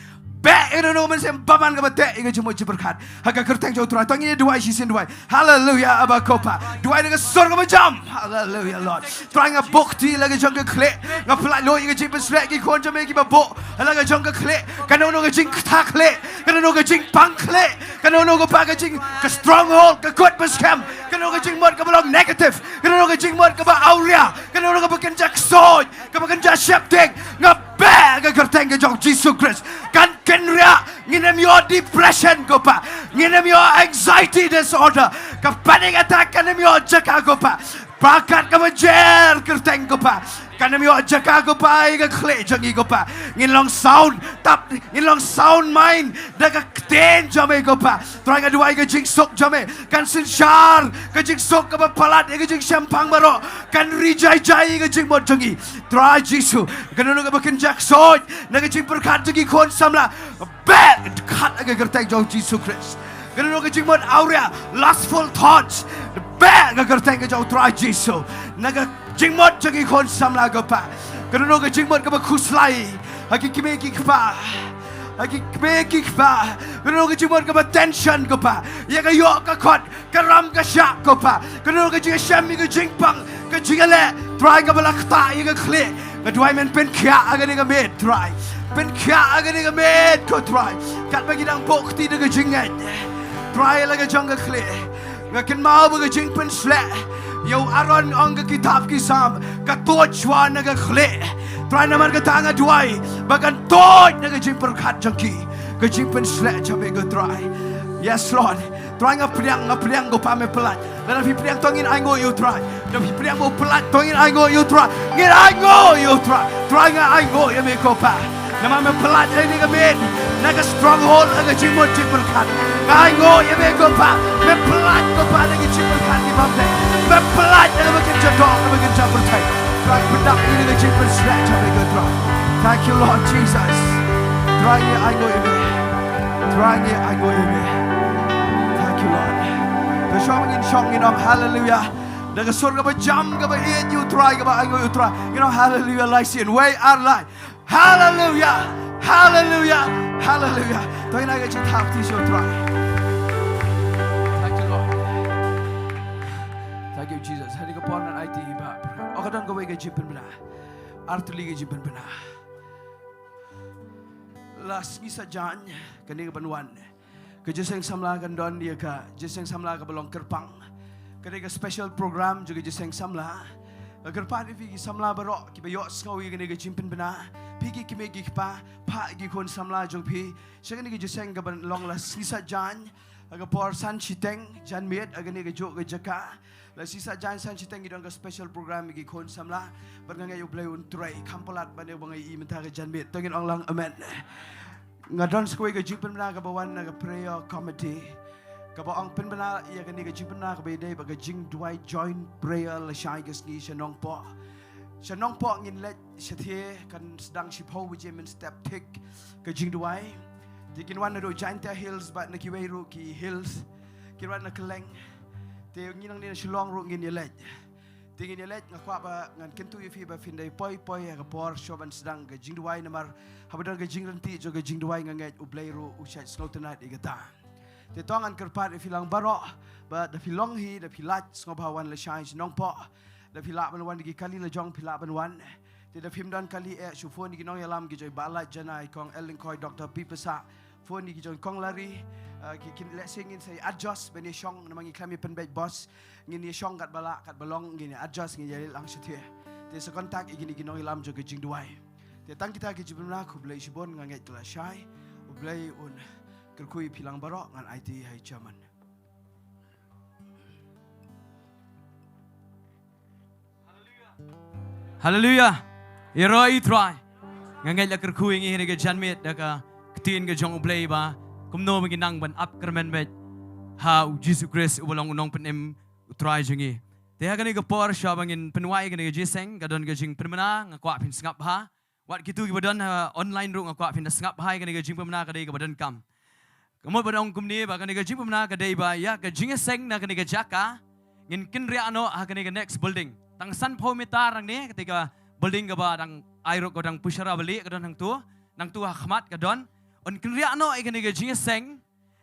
Beh ïa kano kano ka mynsiem bymman kaba teh ïa ka jingmut jingpyrkhat ha ka kyrteng jong U Trai. To ngin ïa duwai shisien duwai. Haleluya, Aba ko Pa. Duwai na ka sur kaba jam. Haleluya, Lord. Trai nga buh kti la ka jong ka khlieh. Nga pynlait luid ïa ka jingpynsleh ki khun jong me kiba buh la ka jong ka khlieh. Kano kano ka jingktah khlieh, kano kano ka jingpang khlieh, kano kano ka ba ka jing, ka stronghold, ka kut ba skhem, kano kano ka jingmut kaba long negative, kano kano ka jingmut kaba awria, kano kano kaba kynja ksuid, kaba kynja sheptieng. Nga beh ha ka kyrteng ka jong U Jisu Khrist. Kan kynriah, ngin ym ïoh depression ko Pa. Ngin ym ïoh anxiety disorder. Ka panic attack kan ym ïoh jaka ko Pa. Ba kat kaba jer kyrteng ko Pa, kan ym ïoh jaka ko Pa ïa ka khlieh jong ngi ko Pa. Ngin long sound, tap, ngin long sound mind da ka ktien jong me ko Pa. Trai nga duwai ka jingsuk jong me kan synshar, ka jingsuk kaba palat ïa ka jingshemphang baroh, kan ri jai jai ïa ka jingmut jong ngi. Trai Jisu, kano kano kaba kynja ksuid na ka jingpyrkhat jong ki khun samla, beh, khat ha ka kyrteng jong U Jisu Khrist. Kano kano ka jingmut awria, lustful thoughts, beh, ha ka kyrteng ka jong U Trai Jisu. Na ka jingmut jong ki khun samla ko Pa. Kano kano ka jingmut kaba khuslai ha ki kmie ki kpa, ha ki kmie ki kpa. Kano kano ka jingmut kaba tension ko Pa, ïa ka ïoh ka khot, ka ram ka shah ko Pa. Kano kano ka jingshem ïa ka jingpang, ka jingïaleh, Trai kaba la ktah ïa ka khlieh. Nga duwai men pynkhiah ha kane ka miet Trai. Pynkhiah ha kane ka miet ko Trai. Katba ki dang buh kti da ka jingngeit, Trai, la ka jong ka khlieh. Nga kynmaw ba ka jingpynsleh ïa u Aaron, ong ka kitab ki Salm, ka tuid shuwa na ka khlieh. Trai, namar kata nga duwai ba kan tuid na ka jingpyrkhat jong ki ka jingpynsleh jong me ko Trai. Yes Lord. Trai nga pdiang, nga pdiang ko Pa me pyllait. Lada phi pdiang to ngin ainguh ïa U Trai. Lada phi pdiang ba u pyllait to ngin ainguh ïa U Trai. Ngin ainguh ïa U Trai. Trai nga ainguh ïa me ko Pa. Namar me pyllait ha kane ka miet na ka stronghold ha ka jingmut jingpyrkhat. Nga ainguh ïa me ko Pa. Me pyllait ko Pa na ka jingpyrkhat ki bym dei. Me pyllait na ka ba kynja doh, na ka ba kynja pyrthei. Trai pyndap ïa ka jingpynsleh jong me ko Trai. Thank you Lord Jesus. Trai ngi ainguh ïa me. Trai ngi ainguh ïa me. Thank you Lord. To shong ngin shong ngin ong haleluya. Da ka sur kaba jam kaba ïeit ïa U Trai kaba ainguh ïa U Trai. Ngin ong haleluya lai sien. Wei ar lai. Haleluya. Haleluya. Haleluya. To ngin ai ka jingthap kti sha U Trai. Thank you Lord. Thank you Jesus. Hadien ka por ngan aiti ba. O ka don kawei ka jingpynbna. Ar tylli ka jingpynbna. La sngi Saitjaiñ kane ka ban wan, ka jingïaseng samla kan don ïa ka jingïaseng samla kaba long kyrpang. Ka dei ka special program jong ka jingïaseng samla. Nga kyrpad ïa phi ki samla baroh kiba ïohsngew ïa kane ka jingpynbna, phi ki kmie ki kpa, phah ïa ki khun samla jong phi sha kane ka jingïaseng kaban long la sngi Saitjaiñ. Ha ka por san shiteng janmiet ha kane kajuh ka jaka. La sngi Saitjaiñ san shiteng ki don ka special program ïa ki khun samla. Bad nga ngeit U Blei un trei kham palat ban ïa ba nga ïohi mynta ka janmiet. To ngin ong lang amen. Nga don sa kawei ka jingpynbna kaba wan na ka prayer committee, kaba ong pynbna ïa kane ka jingpynbna kaba ïadei bad ka jingduwai joint prayer lashai ka sngi sha Nongpoh. Sha Nongpoh ngin leit shathie, kan sdang shiphew baje mynstep thik ka jingduwai. Te kin wan naduh Jaintia Hills bad na kiwei ruh ki hills. Kin wan na kylleng. Te ngi nangne na Shillong ruh ngin ïaleit. Te ngin ïa leit, nga kwah ba ngan kyntu ïa phi ba phin dei poi poi ha ka por shuwa ban sdang ka jingduwai, namar haba don ka jingryntih jong ka jingduwai nga ngeit U Blei ruh u shait sngewtynnat ïa kata. Te to ngan kyrpad ïa phi lang baroh ba da phi long hi, da phi lah sngewbha wan lashai sha Nongpoh. Da phi lah ban wan da ki kali la jong phi lah ban wan. Te da phim don kali, eh, shu phone ïa ki nongïalam, ki jong i Bah Lait Janai, Kong L Lyngkhoi, Doctor P Pasa. Phone ïa ki jong Kong Lari, eh, ki kin lehse ngin sa adjust ban ïa shong, namar ngi khlem ïa pynbeit bos. Ngin ïa shong katba lah, katba long, ngin ïa adjust, ngin ïa leit lang shathie. Te sa contact ïa kine ki nongïalam jong ka jingduwai. Te tang kita ki jingpynbna, khublei shibun, nga ngeit ka la shai. U Blei un kyrkhu ïa phi lang baroh, ngan aiti ha i chairman. Haleluya. Ïaroh ïa u Trai. Nga ngeit la kyrkhu ïa ngi ha kane ka janmiet da ka ktien ka jong U Blei ba kumno ba ngi nang ban ap kyrmen beit ha U Jisu Khrist uba long U Nongpynim, U Trai jong ngi. Te ha kane ka por shuwa ba ngin pynwai ïa kane ka jingïaseng, ka don ka jingpynbna, nga kwah phin sngap bha. Wat kito kiba don ha online ruh nga kwah phin da sngap bha ïa kane ka jingpynbna ka dei kaba donkam. Ka mut ban ong kumne ba kane ka jingpynbna ka dei ba ïa ka jingïaseng na kane ka jaka ngin kynriah noh ha kane ka next building. Tang sanphew meter nangne, kata ka building kaba dang ai ruh, ka dang pyrshah ba lieh, ka don hangto, nangto ha khmat ka don. Un kynriah noh ïa kane ka jingïaseng,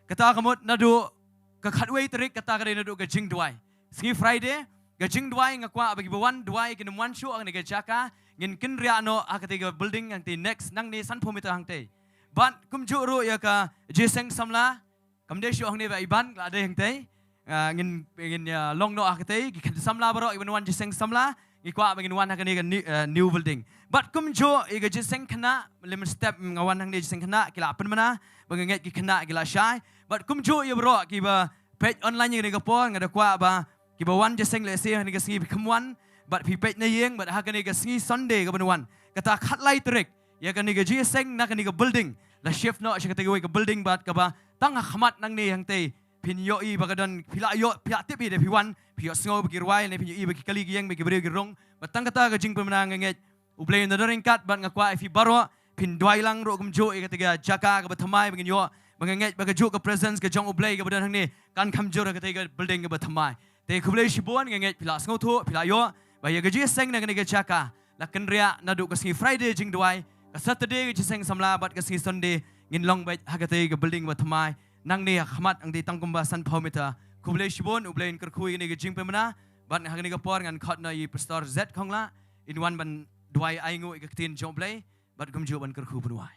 kata ka mut naduh ka khatwei tarik, kata ka dei naduh ka jingduwai. Sngi Friday, ka jingduwai nga kwah ba kiba wan duwai kin ym wan shuh ha kane ka jaka, ngin kynriah noh ha kata ka building hangtei next, nangne sanphew meter hangtei. Bad kumjuh ruh ïa ka jingïaseng samla, kam dei shuh hangne ba i ban, la dei hangtei. Ah, ngin, ngin ïa long noh ha katei, ki khynnah samla baroh, i ban wan jingïaseng samla, ngi kwah ba ngin wan ha kane ka new, eh, new building. Bad kumjuh ïa ka jingïaseng khynnah, lem step nga wan hangne jingïaseng khynnah, ki la pynbna, ba nga ngeit ki khynnah ki la shai. Bad kumjuh ïa baroh kiba peit online ïa kane ka por, nga da kwah ba kiba wan jingïaseng lehse ha kane ka sngi phi khlem wan, bad phi peit na ïing, bad ha kane ka sngi Sunday kaban wan, kata khatlai tarik, ïa kane ka jingïaseng na kane ka building la shift noh sha kata kawei ka building bad kaba tang ha khmat nangne hangtei. Phin ïohi ba ka don, phi la ïoh, phi la tip hi da phi wan, phi ïohsngew ba ki rwai, ne phin ïohi ba ki kali ki ïeng, ba ki briew ki rung. Bad tang kata ka jingpynbna nga ngeit U Blei un da don ryngkat, bad nga kwah ïa phi baroh phin duwai lang ruh kumjuh ïa kata ka jaka kaba thymmai, ba ngin ïoh, ba nga ngeit ba kajuh ka presence ka jong U Blei kaba don hangne kan kham jur ha kata ka building kaba thymmai. Te khublei shibun, nga ngeit phi la sngewthuh, phi la ïoh ba ïa ka jingïaseng na kane ka jaka la kynriah naduh ka sngi Friday jingduwai, ka Saturday ka jingïaseng samla, bad ka sngi Sunday ngin long beit ha katei ka building ba thymmai, nangne ha khmat hangtei tang kumba sanphew meter. Khublei shibun, U Blei un kyrkhu ïa kane ka jingpynbna. Bad ha kane ka por ngan khot noh ïa i Pastor Zed Khongla, in wan ban duwai ainguh ïa ka ktien jong U Blei, bad kumjuh ban kyrkhu pynwai.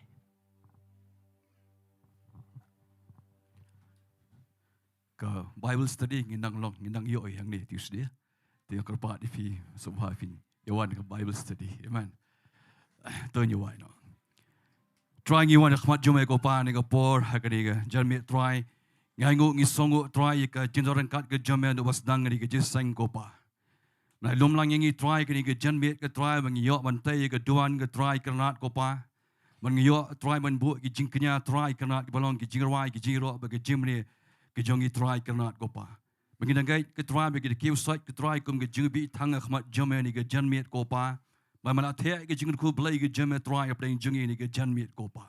Ka Bible study ngin nang long, ngin nang ïoh ïa hangne Tuesday. Te ïa kyrpad ïa phi, sngewbha phin ïa wan ka Bible study. Amen. To ngin ïa wai noh. Trai, ngi wan ha khmat jong me ko Pa ha kane ka por, ha kane ka janmiet Trai. Ngi ainguh, ngi sngewnguh Trai ïa ka jingdon ryngkat ka jong me naduh ba sdang kane ka jingïaseng ko Pa. Ngi lum lang ïa ngi Trai kane ka janmiet ko Trai, ba ngi ïoh ban tei ïa ka duwan ko Trai Kynrad ko Pa. Ba ngi ïoh Trai ban buh ki jingkñia Trai Kynrad, kiba long ki jingrwai, ki jingïaroh bad ki jingmane ki jong ngi Trai Kynrad ko Pa. Ba ngi dang ngeit ko Trai ba ki da kiew sait ko Trai kum ki jingbieit thang ha khmat jong me ha kane ka janmiet ko Pa. Ba me la theh ïa ka jingkyrkhu Blei ka jong me Trai hapdeng jong ngi ha kane ka janmiet ko Pa.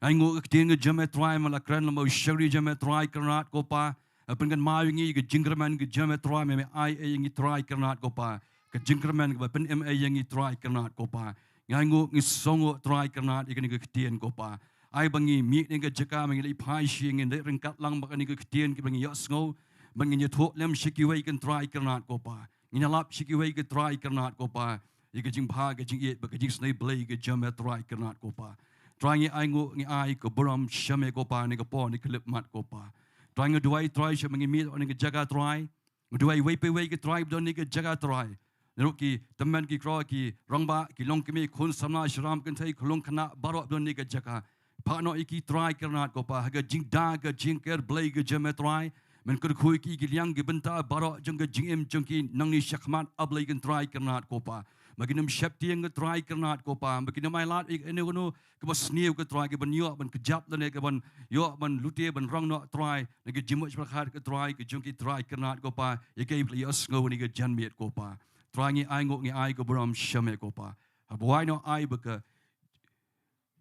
Ngi ainguh ka ktien ka jong me Trai me la kren lem bad u shakri jong me Trai Kynrad ko Pa. Pynkynmaw ïa ngi ka jingkyrmen ka jong me Trai, me, me ai ïa ngi Trai Kynrad ko Pa ka jingkyrmen kaba pynim ïa ngi Trai Kynrad ko Pa. Ngi ainguh, ngi sngewnguh Trai Kynrad ïa kane ka ktien ko Pa. Ai ba ngi mih na kane ka jaka, ba ngi leit phai sha ïing, ngin leit ryngkat lang bad kane ka ktien kaba ngi ïohsngew, ba ngin ïathuh lem sha kiwei ko Trai Kynrad ko Pa. Ngin ïalap sha kiwei ko Trai Kynrad ko Pa ïa ka jingbha, ka jingïeit bad ka jingisynei Blei ka jong me Trai Kynrad ko Pa. Trai, ngi ainguh, ngi ai ka burom sha me ko Pa ha kane ka por, ha kane ka khyllipmat ko Pa. Trai, nga duwai Trai sha ba ngi mih na kane ka jaka Trai. Nga duwai iwei pa iwei ko Trai ba don ha kane ka jaka Trai. Naduh ki tymmen ki kro, ki rangbah, ki longkmie, khun samla, sharam kynthei, khunlung khynnah, baroh ba don ha kane ka jaka. Phah noh ïa ki Trai Kynrad ko Pa ha ka jingda, ka jingker Blei ka jong me Trai. Men kyrkhu ïa ki, ki liang ki bynta baroh jong ka jingim jong ki nangne shakhmat, A Blei ko Trai Kynrad ko Pa. Ba kin ym sheptieng ko Trai Kynrad ko Pa. Ba kin ym ailad ïa kano kano kaba sniew ko Trai, kaban ïoh ban kjap lane kaban ïoh ban lute ban rong noh Trai na ka jingmut jingpyrkhat ko Trai ka jong ki Trai Kynrad ko Pa, ïa kaei ba la ïohsngew ha kane ka janmiet ko Pa. Trai, ngi ainguh, ngi ai ka burom sha me ko Pa. Haba wai noh, ai ba ka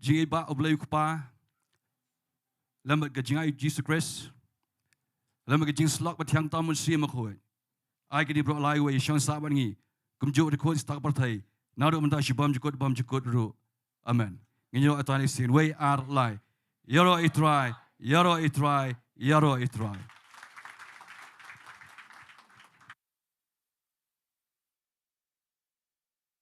jingïeit ba U Blei u Kpa, lem bad ka jingai Jisu Khrist, lem bad ka jingsyllok ba thiang tam u Mynsiem Bakhuid, ai kine baroh lai wei shong sah bad ngi kumjuh da khuid sha ka pyrthei, naduh mynta sha bymjukut bymjukut ruh. Amen. Ngin ïoh ïa kane shisien, wei ar lai. Ïaroh ïa u Trai, ïaroh ïa u Trai, ïaroh ïa u Trai.